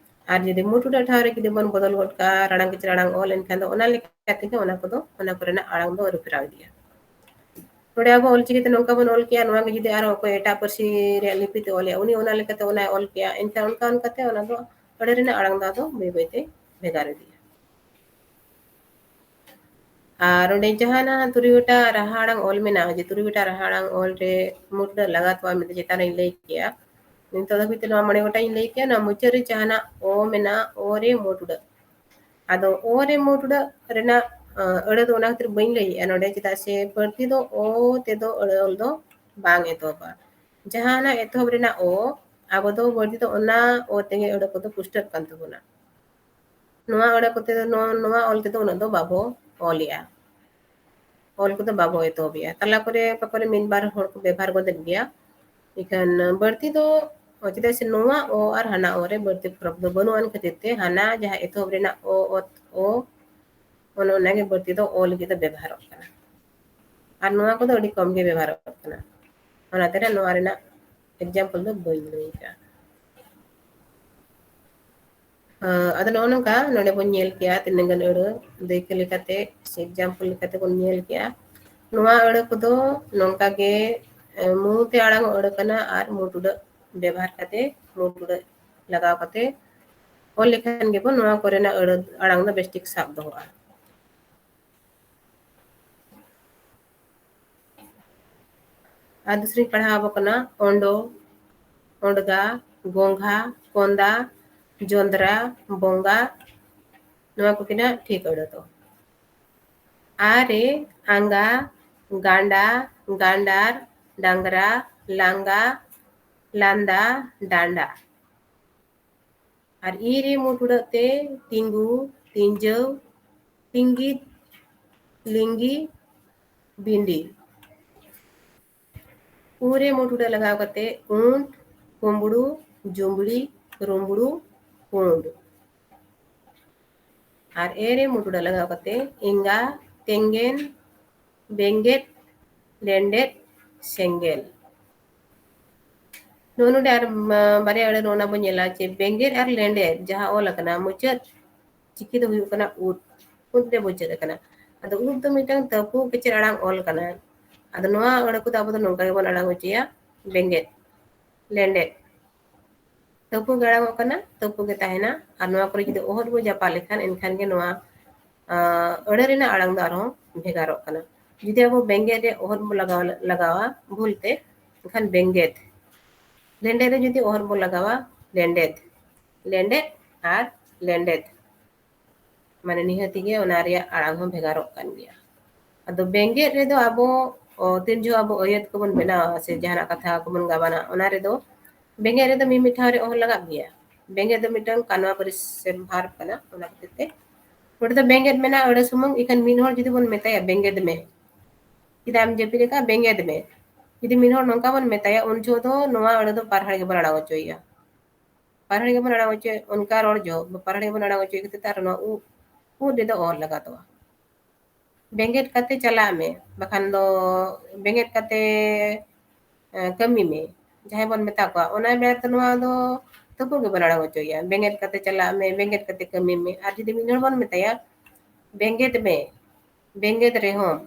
ᱟᱨ ᱡᱩᱫᱤ ᱢᱩ ᱴᱩᱰᱟᱹᱜ ᱴᱷᱟᱶ ᱨᱮ ᱡᱩᱫᱤ ᱵᱚᱱ ᱵᱚᱫᱚᱞ ᱜᱚᱫ ᱠᱟᱜᱼᱟ, ᱨᱟᱲᱟᱝ ᱠᱤᱪᱨᱤᱡ ᱟᱲᱟᱝ ᱚᱞ, ᱮᱱᱠᱷᱟᱱ ᱫᱚ ᱚᱱᱟ ᱞᱮᱠᱟ ᱛᱮᱜᱮ ᱚᱱᱟ ᱠᱚᱫᱚ, ᱚᱱᱟ ᱠᱚᱨᱮᱱᱟᱜ ᱟᱲᱟᱝ ᱫᱚ ᱟᱹᱨᱩ ᱯᱷᱮᱨᱟᱣ ᱤᱫᱤᱜᱼᱟ᱾ ᱱᱚᱰᱮ ᱟᱵᱚ ᱚᱞᱪᱤᱠᱤ ᱛᱮ ᱱᱚᱝᱠᱟ ᱵᱚᱱ ᱚᱞ ᱠᱮᱜᱼᱟ, ᱱᱚᱣᱟ ᱜᱮ ᱡᱩᱫᱤ ᱟᱨᱦᱚᱸ ᱚᱠᱚᱭ ᱮᱴᱟᱜ ᱯᱟᱹᱨᱥᱤ ᱨᱮᱭᱟᱜ ᱞᱤᱯᱤ ᱛᱮ ᱚᱞᱮᱜᱼᱟ, ᱩᱱᱤ ᱚᱱᱟ ᱞᱮᱠᱟᱛᱮ ᱚᱱᱟᱭ ᱚᱞ ᱠᱮᱜᱼᱟ, ᱮᱱᱠᱷᱟᱱ ᱚᱱᱠᱟ ᱚᱱᱠᱟᱛᱮ ᱚᱱᱟ ᱫᱚ ᱟᱹᱲᱟᱹ ᱨᱮᱱᱟᱜ ᱟᱲᱟᱝ ᱫᱚ ᱟᱫᱚ ᱵᱟᱹᱭ ᱵᱟᱹᱭᱛᱮ ᱵᱷᱮᱜᱟᱨ ᱤᱫᱤᱜᱼᱟ᱾ ᱟᱨ ᱚᱸᱰᱮ ᱡᱟᱦᱟᱸ ᱱᱟᱦᱟᱜ ᱛᱩᱨᱩᱭ ᱜᱚᱴᱟ ᱨᱟᱦᱟ ᱟᱲᱟᱝ ᱚᱞ ᱢᱮᱱᱟᱜᱼᱟ, ᱡᱮ ᱛᱩᱨᱩᱭ ᱜᱚᱴᱟ ᱨᱟᱦᱟ ᱟᱲᱟᱝ ᱚᱞ ᱨᱮ ᱢᱩ ᱴᱩᱰᱟᱹᱜ ᱞᱟᱜᱟᱛᱚᱜᱼᱟ ᱢᱮᱱᱛᱮ ᱪᱮᱛᱟᱱ ᱨᱮᱧ ᱞᱟᱹᱭ ᱠᱮᱜᱼᱟ᱾ ᱱᱤᱛᱚᱜ ᱫᱷᱟᱹᱵᱤᱡ ᱛᱮ ᱱᱚᱣᱟ ᱢᱚᱬᱮ ᱜᱚᱴᱟᱧ ᱞᱟᱹᱭ ᱠᱮᱜᱼᱟ, ᱱᱚᱣᱟ ᱢᱩᱪᱟᱹᱫ ᱨᱮ ᱡᱟᱦᱟᱱᱟᱜ ᱚ ᱢᱮᱱᱟᱜᱼᱟ, ᱚ ᱨᱮ ᱢᱩ ᱴᱩᱰᱟᱹᱜ᱾ ᱟᱫᱚ ᱚ ᱨᱮ ᱢᱩ ᱴᱩᱰᱟᱹᱜ ᱨᱮᱱᱟᱜ, ᱟᱸ, ᱟᱹᱲᱟᱹ ᱫᱚ ᱚᱱᱟ ᱠᱷᱟᱹᱛᱤᱨ ᱵᱟᱹᱧ ᱞᱟᱹᱭᱮᱜᱼᱟ ᱱᱚᱰᱮ, ᱪᱮᱫᱟᱜ ᱥᱮ ᱵᱟᱹᱲᱛᱤ ᱫᱚ ᱚ ᱛᱮᱫᱚ ᱟᱹᱲᱟᱹ ᱚᱞ ᱫᱚ ᱵᱟᱝ ᱮᱛᱚᱦᱚᱵᱟ᱾ ᱡᱟᱦᱟᱱᱟᱜ ᱮᱛᱚᱦᱚᱵ ᱨᱮᱱᱟᱜ ᱚ, ᱟᱵᱚ ᱫᱚ ᱵᱟᱹᱲᱛᱤ ᱫᱚ ᱚᱱᱟ ᱚ ᱛᱮᱜᱮ ᱟᱹᱲᱟᱹ ᱠᱚᱫᱚ ᱯᱩᱥᱴᱟᱹᱜ ᱠᱟᱱ ᱛᱟᱵᱚᱱᱟ᱾ ᱱᱚᱣᱟ ᱟᱹᱲᱟᱹ ᱠᱚᱛᱮ ᱫᱚ, ᱱᱚᱣᱟ, ᱱᱚᱣᱟ ᱚᱞ ᱛᱮᱫᱚ ᱩᱱᱟᱹᱜ ᱫᱚ ᱵᱟᱵᱚ ᱚᱞᱮᱜᱼᱟ᱾ ᱚᱞ ᱠᱚᱫᱚ ᱵᱟᱵᱚ ᱮᱛᱚᱦᱚᱵᱮᱜᱼᱟ᱾ ᱛᱟᱞᱟ ᱠᱚᱨᱮ, ᱚᱠᱟ ᱠᱚᱨᱮ ᱢᱤᱫ ᱵᱟᱨ ᱦᱚᱲ ᱠᱚ ᱵᱮᱵᱷᱟᱨ ᱜᱚᱫᱮᱫ ᱜᱮᱭᱟ᱾ ᱤᱠᱷᱟᱹᱱ ᱵᱟᱹᱲᱛᱤ ᱫᱚ, ᱪᱮᱫᱟᱜ ᱥᱮ ᱱᱚᱣᱟ ᱚ ᱟᱨ ᱦᱟᱱᱟ ᱚ ᱨᱮ ᱵᱟᱹᱲᱛᱤ ᱯᱷᱚᱨᱚᱠ ᱫᱚ ᱵᱟᱹᱱᱩᱜ ᱟᱱ ᱠᱷᱟᱹᱛᱤᱨ ᱛᱮ, ᱦᱟᱱᱟ ᱡᱟᱦᱟᱸ ᱮᱛᱚᱦᱚᱵ ᱨᱮᱱᱟᱜ ᱚ, ᱚ, ᱚ, ᱚᱱᱮ ᱚᱱᱟᱜᱮ ᱵᱟᱹᱲᱛᱤ ᱫᱚ ᱚ ᱞᱟᱹᱜᱤᱫ ᱫᱚ ᱵᱮᱵᱚᱦᱟᱨᱚᱜ ᱠᱟᱱᱟ᱾ ᱟᱨ ᱱᱚᱣᱟ ᱠᱚᱫᱚ ᱟᱹᱰᱤ ᱠᱚᱢ ᱜᱮ ᱵᱮᱵᱚᱦᱟᱨᱚᱜ ᱠᱟᱱᱟ, ᱚᱱᱟᱛᱮ ᱱᱚᱣᱟ ᱨᱮᱱᱟᱜ example ᱫᱚ ᱵᱟᱹᱧ ᱞᱟᱹᱭ ᱠᱟᱜᱼᱟ᱾ ᱟᱫᱚ ᱱᱚᱜᱼᱚ ᱱᱚᱝᱠᱟ ᱱᱚᱰᱮ ᱵᱚᱱ ᱧᱮᱞ ᱠᱮᱜᱼᱟ, ᱛᱤᱱᱟᱹᱜ ᱜᱟᱱ ᱟᱹᱲᱟᱹ ᱫᱟᱹᱭᱠᱟᱹ ᱞᱮᱠᱟᱛᱮ ᱥᱮ example ᱞᱮᱠᱟᱛᱮ ᱵᱚᱱ ᱧᱮᱞ ᱠᱮᱜᱼᱟ᱾ ᱱᱚᱣᱟ ᱟᱹᱲᱟᱹ ᱠᱚᱫᱚ ᱱᱚᱝᱠᱟ ᱜᱮ, ᱮ, ᱢᱩ ᱛᱮ ᱟᱲᱟᱝ ᱟᱹᱲᱟᱹ ᱠᱟᱱᱟ ᱟᱨ ᱢᱩ ᱴᱩᱰᱟᱹᱜ ᱵᱮᱵᱚᱦᱟᱨ ᱠᱟᱛᱮ, ᱢᱩ ᱴᱩᱰᱟᱹᱜ ᱞᱟᱜᱟᱣ ᱠᱟᱛᱮ ᱚᱞ ᱞᱮᱠᱷᱟᱱ ᱜᱮᱵᱚᱱ ᱱᱚᱣᱟ ᱠᱚᱨᱮᱱᱟᱜ ᱟᱹᱲᱟᱹ ᱟᱲᱟᱝ ᱫᱚ ᱵᱮᱥ ᱴᱷᱤᱠ ᱥᱟᱵ ᱫᱚᱦᱚᱜᱼᱟ᱾ ᱟᱨ ᱫᱩᱥᱨᱟᱧ ᱯᱟᱲᱦᱟᱣ ᱟᱵᱚ ᱠᱟᱱᱟ ᱚᱸᱰᱚ, ᱚᱸᱰᱜᱟ, ᱜᱚᱝᱜᱷᱟ, ᱠᱚᱸᱫᱟ, ᱡᱚᱸᱫᱽᱨᱟ, ᱵᱚᱸᱜᱟ᱾ ᱱᱚᱣᱟ ᱠᱚᱜᱮ ᱱᱟᱜ ᱴᱷᱤᱠ ᱟᱹᱲᱟᱹ ᱫᱚ᱾ ᱟ ᱨᱮ ᱟᱸᱜᱟ, ᱜᱟᱸᱰᱟ, ᱜᱟᱸᱰᱟᱨ, ᱰᱟᱝᱨᱟ, ᱞᱟᱸᱜᱟ, ᱞᱟᱸᱫᱟ, ᱰᱟᱸᱰᱟ᱾ ᱟᱨ ᱤ ᱨᱮ ᱢᱩ ᱴᱩᱰᱟᱹᱜ ᱛᱮ ᱛᱤᱸᱜᱩ, ᱛᱤᱸᱡᱟᱹᱣ, ᱛᱤᱸᱜᱤ, ᱞᱤᱸᱜᱤ, ᱵᱤᱸᱰᱤ᱾ ᱩ ᱨᱮ ᱢᱩ ᱴᱩᱰᱟᱹᱜ ᱞᱟᱜᱟᱣ ᱠᱟᱛᱮ ᱩᱸᱴ, ᱠᱩᱢᱵᱽᱲᱩ, ᱡᱩᱢᱵᱽᱲᱤ, ᱨᱩᱢᱵᱽᱲᱩ, ᱠᱩᱸᱰ᱾ ᱟᱨ ᱮ ᱨᱮ ᱢᱩ ᱴᱩᱰᱟᱹᱜ ᱞᱟᱜᱟᱣ ᱠᱟᱛᱮ ᱮᱸᱜᱟ, ᱛᱮᱸᱜᱮᱱ, ᱵᱮᱸᱜᱮᱫ, ᱞᱮᱸᱰᱮᱫ, ᱥᱮᱸᱜᱮᱞ᱾ ᱱᱚᱜᱼᱚ ᱱᱚᱰᱮ ᱟᱨ, ᱢᱟ, ᱵᱟᱨᱭᱟ ᱟᱹᱲᱟᱹ ᱱᱚᱜᱼᱚ ᱱᱟ ᱵᱚᱱ ᱧᱮᱞᱟ ᱡᱮ ᱵᱮᱸᱜᱮᱫ ᱟᱨ ᱞᱮᱸᱰᱮᱫ ᱡᱟᱦᱟᱸ ᱚᱞ ᱟᱠᱟᱱᱟ, ᱢᱩᱪᱟᱹᱫ ᱪᱤᱠᱤ ᱫᱚ ᱦᱩᱭᱩᱜ ᱠᱟᱱᱟ ᱩᱫ᱾ ᱩᱫ ᱨᱮ ᱢᱩᱪᱟᱹᱫ ᱟᱠᱟᱱᱟ᱾ ᱟᱫᱚ ᱩᱫ ᱫᱚ ᱢᱤᱫᱴᱟᱝ ᱛᱟᱹᱯᱩ ᱠᱮᱪᱮᱫ ᱟᱲᱟᱝ ᱚᱞ ᱠᱟᱱᱟ᱾ ᱟᱫᱚ ᱱᱚᱣᱟ ᱟᱹᱲᱟᱹ ᱠᱚᱫᱚ ᱟᱵᱚ ᱫᱚ ᱱᱚᱝᱠᱟ ᱜᱮᱵᱚᱱ ᱟᱲᱟᱝ ᱦᱚᱪᱚᱭᱟ, ᱵᱮᱸᱜᱮᱫ, ᱞᱮᱸᱰᱮᱫ᱾ ᱛᱟᱹᱯᱩ ᱜᱮ ᱟᱲᱟᱝᱚᱜ ᱠᱟᱱᱟ, ᱛᱟᱹᱯᱩ ᱜᱮ ᱛᱟᱦᱮᱱᱟ᱾ ᱟᱨ ᱱᱚᱣᱟ ᱠᱚᱨᱮ ᱡᱩᱫᱤ ᱚᱦᱚᱫ ᱵᱚ ᱡᱟᱯᱟ ᱞᱮᱠᱷᱟᱱ, ᱮᱱᱠᱷᱟᱱ ᱜᱮ ᱱᱚᱣᱟ, ᱟᱸ, ᱟᱹᱲᱟᱹ ᱨᱮᱱᱟᱜ ᱟᱲᱟᱝ ᱫᱚ ᱟᱨᱦᱚᱸ ᱵᱷᱮᱜᱟᱨᱚᱜ ᱠᱟᱱᱟ᱾ ᱡᱩᱫᱤ ᱟᱵᱚ ᱵᱮᱸᱜᱮᱫ ᱨᱮ ᱚᱦᱚᱫ ᱵᱚ ᱞᱟᱜᱟᱣ, ᱞᱟᱜᱟᱣᱟ ᱵᱷᱩᱞ ᱛᱮ, ᱮᱱᱠᱷᱟᱱ ᱵᱮᱸᱜᱮᱫ᱾ ᱞᱮᱸᱰᱮᱫ ᱨᱮ ᱡᱩᱫᱤ ᱚᱦᱚᱫ ᱵᱚ ᱞᱟᱜᱟᱣᱟ, ᱞᱮᱸᱰᱮᱫ᱾ ᱞᱮᱸᱰᱮᱫ ᱟᱨ ᱞᱮᱸᱰᱮᱫ᱾ ᱢᱟᱱᱮ ᱱᱤᱦᱟᱹᱛ ᱜᱮ ᱚᱱᱟ ᱨᱮᱭᱟᱜ ᱟᱲᱟᱝ ᱦᱚᱸ ᱵᱷᱮᱜᱟᱨᱚᱜ ᱠᱟᱱ ᱜᱮᱭᱟ᱾ ᱟᱫᱚ ᱵᱮᱸᱜᱮᱫ ᱨᱮᱫᱚ ᱟᱵᱚ, ᱚ, ᱛᱤᱱ ᱡᱚᱦᱚᱜ ᱟᱵᱚ ᱟᱹᱭᱟᱹᱛ ᱠᱚᱵᱚᱱ ᱵᱮᱱᱟᱣᱟ ᱥᱮ ᱡᱟᱦᱟᱱᱟᱜ ᱠᱟᱛᱷᱟ ᱠᱚᱵᱚᱱ ᱜᱟᱵᱟᱱᱟ, ᱚᱱᱟ ᱨᱮᱫᱚ ᱵᱮᱸᱜᱮᱫ ᱨᱮᱫᱚ ᱢᱤᱢᱤᱫ ᱴᱷᱟᱶ ᱨᱮ ᱚᱦᱚᱫ ᱞᱟᱜᱟᱜ ᱜᱮᱭᱟ᱾ ᱵᱮᱸᱜᱮᱫ ᱫᱚ ᱢᱤᱫᱴᱟᱝ ᱠᱟᱱᱣᱟ ᱯᱟᱹᱨᱤᱥ ᱥᱮ verb ᱠᱟᱱᱟ, ᱚᱱᱟ ᱠᱷᱟᱹᱛᱤᱨ ᱛᱮ ᱱᱚᱰᱮ ᱫᱚ ᱵᱮᱸᱜᱮᱫ ᱢᱮᱱᱟᱜᱼᱟ ᱟᱹᱲᱟᱹ ᱥᱩᱢᱩᱝ, ᱤᱠᱷᱟᱹᱱ ᱢᱤᱫ ᱦᱚᱲ ᱡᱩᱫᱤ ᱵᱚᱱ ᱢᱮᱛᱟᱭᱟ, "ᱵᱮᱸᱜᱮᱫ ᱢᱮ", ᱪᱮᱫᱟᱜ ᱮᱢ ᱡᱟᱹᱯᱤᱫ ᱟᱠᱟᱫᱼᱟ, ᱵᱮᱸᱜᱮᱫ ᱢᱮ᱾ ᱡᱩᱫᱤ ᱢᱤᱫ ᱦᱚᱲ ᱱᱚᱝᱠᱟ ᱵᱚᱱ ᱢᱮᱛᱟᱭᱟ, ᱩᱱ ᱡᱚᱦᱚᱜ ᱫᱚ ᱱᱚᱣᱟ ᱟᱹᱲᱟᱹ ᱫᱚ ᱯᱟᱨᱦᱟᱲ ᱜᱮᱵᱚᱱ ᱟᱲᱟᱝ ᱦᱚᱪᱚᱭᱮᱭᱟ᱾ ᱯᱟᱨᱦᱟᱲ ᱜᱮᱵᱚᱱ ᱟᱲᱟᱝ ᱦᱚᱪᱚᱭᱮᱫ, ᱚᱱᱠᱟ ᱨᱚᱲ ᱡᱚᱦᱚᱜ ᱯᱟᱨᱦᱟᱲ ᱜᱮᱵᱚᱱ ᱟᱲᱟᱝ ᱦᱚᱪᱚᱭᱮᱫ ᱠᱷᱟᱹᱛᱤᱨ ᱛᱮ ᱟᱨ ᱱᱚᱣᱟ ᱩ ᱩᱫ ᱨᱮᱫᱚ ᱚᱦᱚᱫ ᱞᱟᱜᱟᱛᱚᱜᱼᱟ᱾ ᱵᱮᱸᱜᱮᱫ ᱠᱟᱛᱮ ᱪᱟᱞᱟᱜ ᱢᱮ, ᱵᱟᱠᱷᱟᱱ ᱫᱚ ᱵᱮᱸᱜᱮᱫ ᱠᱟᱛᱮ, ᱮ, ᱠᱟᱹᱢᱤ ᱢᱮ, ᱡᱟᱦᱟᱸᱭ ᱵᱚᱱ ᱢᱮᱛᱟ ᱠᱚᱣᱟ, ᱚᱱᱟ ᱵᱮᱲᱟ ᱛᱮ ᱱᱚᱣᱟ ᱫᱚ ᱛᱟᱹᱯᱩᱜ ᱜᱮᱵᱚᱱ ᱟᱲᱟᱝ ᱦᱚᱪᱚᱭᱟ᱾ ᱵᱮᱸᱜᱮᱫ ᱠᱟᱛᱮ ᱪᱟᱞᱟᱜ ᱢᱮ, ᱵᱮᱸᱜᱮᱫ ᱠᱟᱛᱮ ᱠᱟᱹᱢᱤ ᱢᱮ᱾ ᱟᱨ ᱡᱩᱫᱤ ᱢᱤᱫ ᱦᱚᱲ ᱵᱚᱱ ᱢᱮᱛᱟᱭᱟ, ᱵᱮᱸᱜᱮᱫ ᱢᱮ, ᱵᱮᱸᱜᱮᱫ ᱨᱮᱦᱚᱸ,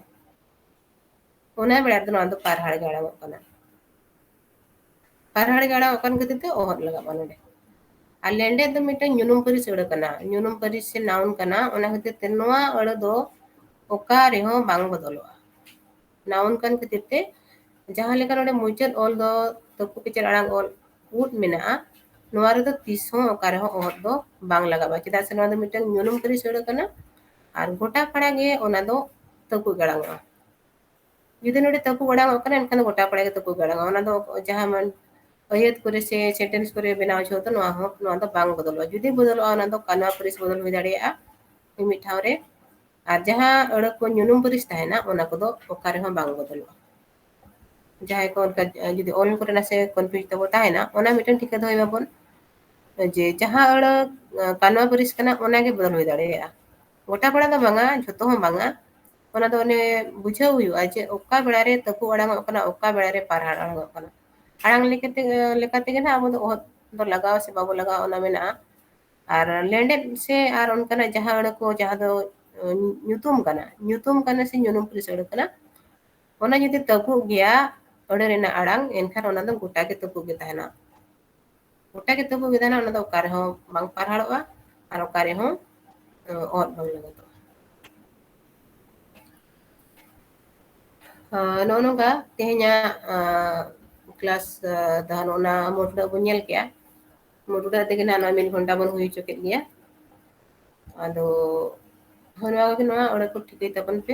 ᱚᱱᱟ ᱵᱮᱲᱟ ᱨᱮᱫᱚ ᱱᱚᱣᱟ ᱫᱚ ᱯᱟᱨᱦᱟᱲ ᱜᱮ ᱟᱲᱟᱝᱚᱜ ᱠᱟᱱᱟ᱾ ᱯᱟᱨᱦᱟᱲ ᱜᱮ ᱟᱲᱟᱝᱚᱜ ᱠᱟᱱ ᱠᱷᱟᱹᱛᱤᱨ ᱛᱮ ᱚᱦᱚᱫ ᱞᱟᱜᱟᱜᱼᱟ ᱱᱚᱰᱮ᱾ ᱟᱨ ᱞᱮᱸᱰᱮᱫ ᱫᱚ ᱢᱤᱫᱴᱟᱝ ᱧᱩᱱᱩᱢ ᱯᱟᱹᱨᱤᱥ ᱟᱹᱲᱟᱹ ᱠᱟᱱᱟ, ᱧᱩᱱᱩᱢ ᱯᱟᱹᱨᱤᱥ ᱥᱮ noun ᱠᱟᱱᱟ, ᱚᱱᱟ ᱠᱷᱟᱹᱛᱤᱨ ᱛᱮ ᱱᱚᱣᱟ ᱟᱹᱲᱟᱹ ᱫᱚ ᱚᱠᱟ ᱨᱮᱦᱚᱸ ᱵᱟᱝ ᱵᱚᱫᱚᱞᱚᱜᱼᱟ᱾ Noun ᱠᱟᱱ ᱠᱷᱟᱹᱛᱤᱨ ᱛᱮ ᱡᱟᱦᱟᱸ ᱞᱮᱠᱟ ᱱᱚᱰᱮ ᱢᱩᱪᱟᱹᱫ ᱚᱞ ᱫᱚ ᱛᱟᱹᱯᱩ ᱠᱮᱪᱮᱫ ᱟᱲᱟᱝ ᱚᱞ ᱩᱫ ᱢᱮᱱᱟᱜᱼᱟ, ᱱᱚᱣᱟ ᱨᱮᱫᱚ ᱛᱤᱥ ᱦᱚᱸ ᱚᱠᱟ ᱨᱮᱦᱚᱸ ᱚᱦᱚᱫ ᱫᱚ ᱵᱟᱝ ᱞᱟᱜᱟᱜᱼᱟ, ᱪᱮᱫᱟᱜ ᱥᱮ ᱱᱚᱣᱟ ᱫᱚ ᱢᱤᱫᱴᱟᱝ ᱧᱩᱱᱩᱢ ᱯᱟᱹᱨᱤᱥ ᱟᱹᱲᱟᱹ ᱠᱟᱱᱟ᱾ ᱟᱨ ᱜᱚᱴᱟ ᱯᱟᱲᱟ ᱜᱮ ᱚᱱᱟ ᱫᱚ ᱛᱟᱹᱯᱩ ᱜᱮ ᱟᱲᱟᱝᱚᱜᱼᱟ᱾ ᱡᱩᱫᱤ ᱱᱚᱰᱮ ᱛᱟᱹᱯᱩ ᱟᱲᱟᱝᱚᱜ ᱠᱟᱱᱟ, ᱮᱱᱠᱷᱟᱱ ᱫᱚ ᱜᱚᱴᱟ ᱯᱟᱲᱟ ᱜᱮ ᱛᱟᱹᱯᱩ ᱜᱮ ᱟᱲᱟᱝᱚᱜᱼᱟ᱾ ᱚᱱᱟ ᱫᱚ ᱡᱟᱦᱟᱸ ᱢᱟᱱ-, ᱟᱹᱭᱟᱹᱛ ᱠᱚᱨᱮ ᱥᱮ sentence ᱠᱚᱨᱮ ᱵᱮᱱᱟᱣ ᱡᱚᱦᱚᱜ ᱫᱚ ᱱᱚᱣᱟ ᱦᱚᱸ, ᱱᱚᱣᱟ ᱫᱚ ᱵᱟᱝ ᱵᱚᱫᱚᱞᱚᱜᱼᱟ᱾ ᱡᱩᱫᱤ ᱵᱚᱫᱚᱞᱚᱜᱼᱟ, ᱚᱱᱟ ᱫᱚ ᱠᱟᱱᱣᱟ ᱯᱟᱹᱨᱤᱥ ᱵᱚᱫᱚᱞ ᱦᱩᱭ ᱫᱟᱲᱮᱭᱟᱜᱼᱟ ᱢᱤᱢᱤᱫ ᱴᱷᱟᱶ ᱨᱮ᱾ ᱟᱨ ᱡᱟᱦᱟᱸ ᱟᱹᱲᱟᱹ ᱠᱚ ᱧᱩᱱᱩᱢ ᱯᱟᱹᱨᱤᱥ ᱛᱟᱦᱮᱱᱟ, ᱚᱱᱟ ᱠᱚᱫᱚ ᱚᱠᱟ ᱨᱮᱦᱚᱸ ᱵᱟᱝ ᱵᱚᱫᱚᱞᱚᱜᱼᱟ᱾ ᱡᱟᱦᱟᱸᱭ ᱠᱚ ᱚᱱᱠᱟ, ᱡᱩᱫᱤ ᱚᱞ ᱠᱚᱨᱮ ᱱᱟᱥᱮ confuse ᱛᱟᱵᱚ ᱛᱟᱦᱮᱱᱟ, ᱚᱱᱟ ᱢᱤᱫᱴᱮᱱ ᱴᱷᱤᱠᱟᱹ ᱫᱚᱦᱚᱭ ᱢᱟᱵᱚᱱ, ᱡᱮ ᱡᱟᱦᱟᱸ ᱟᱹᱲᱟᱹ, ᱟᱸ, ᱠᱟᱱᱣᱟ ᱯᱟᱹᱨᱤᱥ ᱠᱟᱱᱟ, ᱚᱱᱟᱜᱮ ᱵᱚᱫᱚᱞ ᱦᱩᱭ ᱫᱟᱲᱮᱭᱟᱜᱼᱟ᱾ ᱜᱚᱴᱟ ᱯᱟᱲᱟ ᱫᱚ ᱵᱟᱝᱟ, ᱡᱷᱚᱛᱚ ᱦᱚᱸ ᱵᱟᱝᱟ᱾ ᱚᱱᱟ ᱫᱚ ᱚᱱᱮ ᱵᱩᱡᱷᱟᱹᱣ ᱦᱩᱭᱩᱜᱼᱟ ᱡᱮ ᱚᱠᱟ ᱵᱮᱲᱟ ᱨᱮ ᱛᱟᱹᱯᱩ ᱟᱲᱟᱝᱚᱜ ᱠᱟᱱᱟ, ᱚᱠᱟ ᱵᱮᱲᱟ ᱨᱮ ᱯᱟᱨᱦᱟᱲ ᱟᱲᱟᱝᱚᱜ ᱠᱟᱱᱟ᱾ ᱟᱲᱟᱝ ᱞᱮᱠᱟᱛᱮ, ᱞᱮᱠᱟ ᱛᱮᱜᱮ ᱱᱟᱦᱟᱜ ᱟᱵᱚ ᱫᱚ ᱚᱦᱚᱫ ᱫᱚ ᱞᱟᱜᱟᱣ ᱥᱮ ᱵᱟᱵᱚ ᱞᱟᱜᱟᱣ, ᱚᱱᱟ ᱢᱮᱱᱟᱜᱼᱟ᱾ ᱟᱨ ᱞᱮᱸᱰᱮᱫ ᱥᱮ ᱟᱨ ᱚᱱᱠᱟᱱᱟᱜ ᱡᱟᱦᱟᱸ ᱟᱹᱲᱟᱹ ᱠᱚ, ᱡᱟᱦᱟᱸ ᱫᱚ, ᱩᱸ, ᱧᱩᱛᱩᱢ ᱠᱟᱱᱟ, ᱧᱩᱛᱩᱢ ᱠᱟᱱᱟ ᱥᱮ ᱧᱩᱱᱩᱢ ᱯᱟᱹᱨᱤᱥ ᱟᱹᱲᱟᱹ ᱠᱟᱱᱟ, ᱚᱱᱟ ᱡᱩᱫᱤ ᱛᱟᱹᱯᱩᱜ ᱜᱮᱭᱟ ᱟᱹᱲᱟᱹ ᱨᱮᱱᱟᱜ ᱟᱲᱟᱝ, ᱮᱱᱠᱷᱟᱱ ᱚᱱᱟ ᱫᱚ ᱜᱚᱴᱟ ᱜᱮ ᱛᱟᱹᱯᱩᱜ ᱜᱮ ᱛᱟᱦᱮᱱᱟ᱾ ᱜᱚᱴᱟ ᱜᱮ ᱛᱟᱹᱯᱩᱜ ᱜᱮ ᱛᱟᱦᱮᱱᱟ, ᱚᱱᱟ ᱫᱚ ᱚᱠᱟ ᱨᱮᱦᱚᱸ ᱵᱟᱝ ᱯᱟᱨᱦᱟᱲᱚᱜᱼᱟ ᱟᱨ ᱚᱠᱟ ᱨᱮᱦᱚᱸ, ᱮ, ᱚᱦᱚᱫ ᱵᱟᱝ ᱞᱟᱜᱟᱛᱚᱜᱼᱟ᱾ ᱟ, ᱱᱚᱜᱼᱚ ᱱᱚᱝᱠᱟ ᱛᱮᱦᱮᱧᱟᱜ, ᱟ, class, ᱟ, ᱫᱚ ᱱᱚᱜᱼᱚ ᱱᱟ ᱢᱩᱴᱷᱟᱹᱱ ᱵᱚᱱ ᱧᱮᱞ ᱠᱮᱜᱼᱟ᱾ ᱢᱩᱴᱷᱟᱹᱱ ᱛᱮᱜᱮ ᱱᱟᱦᱟᱜ ᱱᱚᱣᱟ ᱢᱤᱫ ᱜᱷᱚᱱᱴᱟ ᱵᱚᱱ ᱦᱩᱭ ᱦᱚᱪᱚ ᱠᱮᱫ ᱜᱮᱭᱟ᱾ ᱟᱫᱚ ᱦᱳᱭ, ᱱᱚᱣᱟ ᱠᱚᱜᱮ, ᱱᱚᱣᱟ ᱚᱸᱰᱮ ᱠᱚ ᱴᱷᱤᱠᱟᱹᱭ ᱛᱟᱵᱚᱱ ᱯᱮ᱾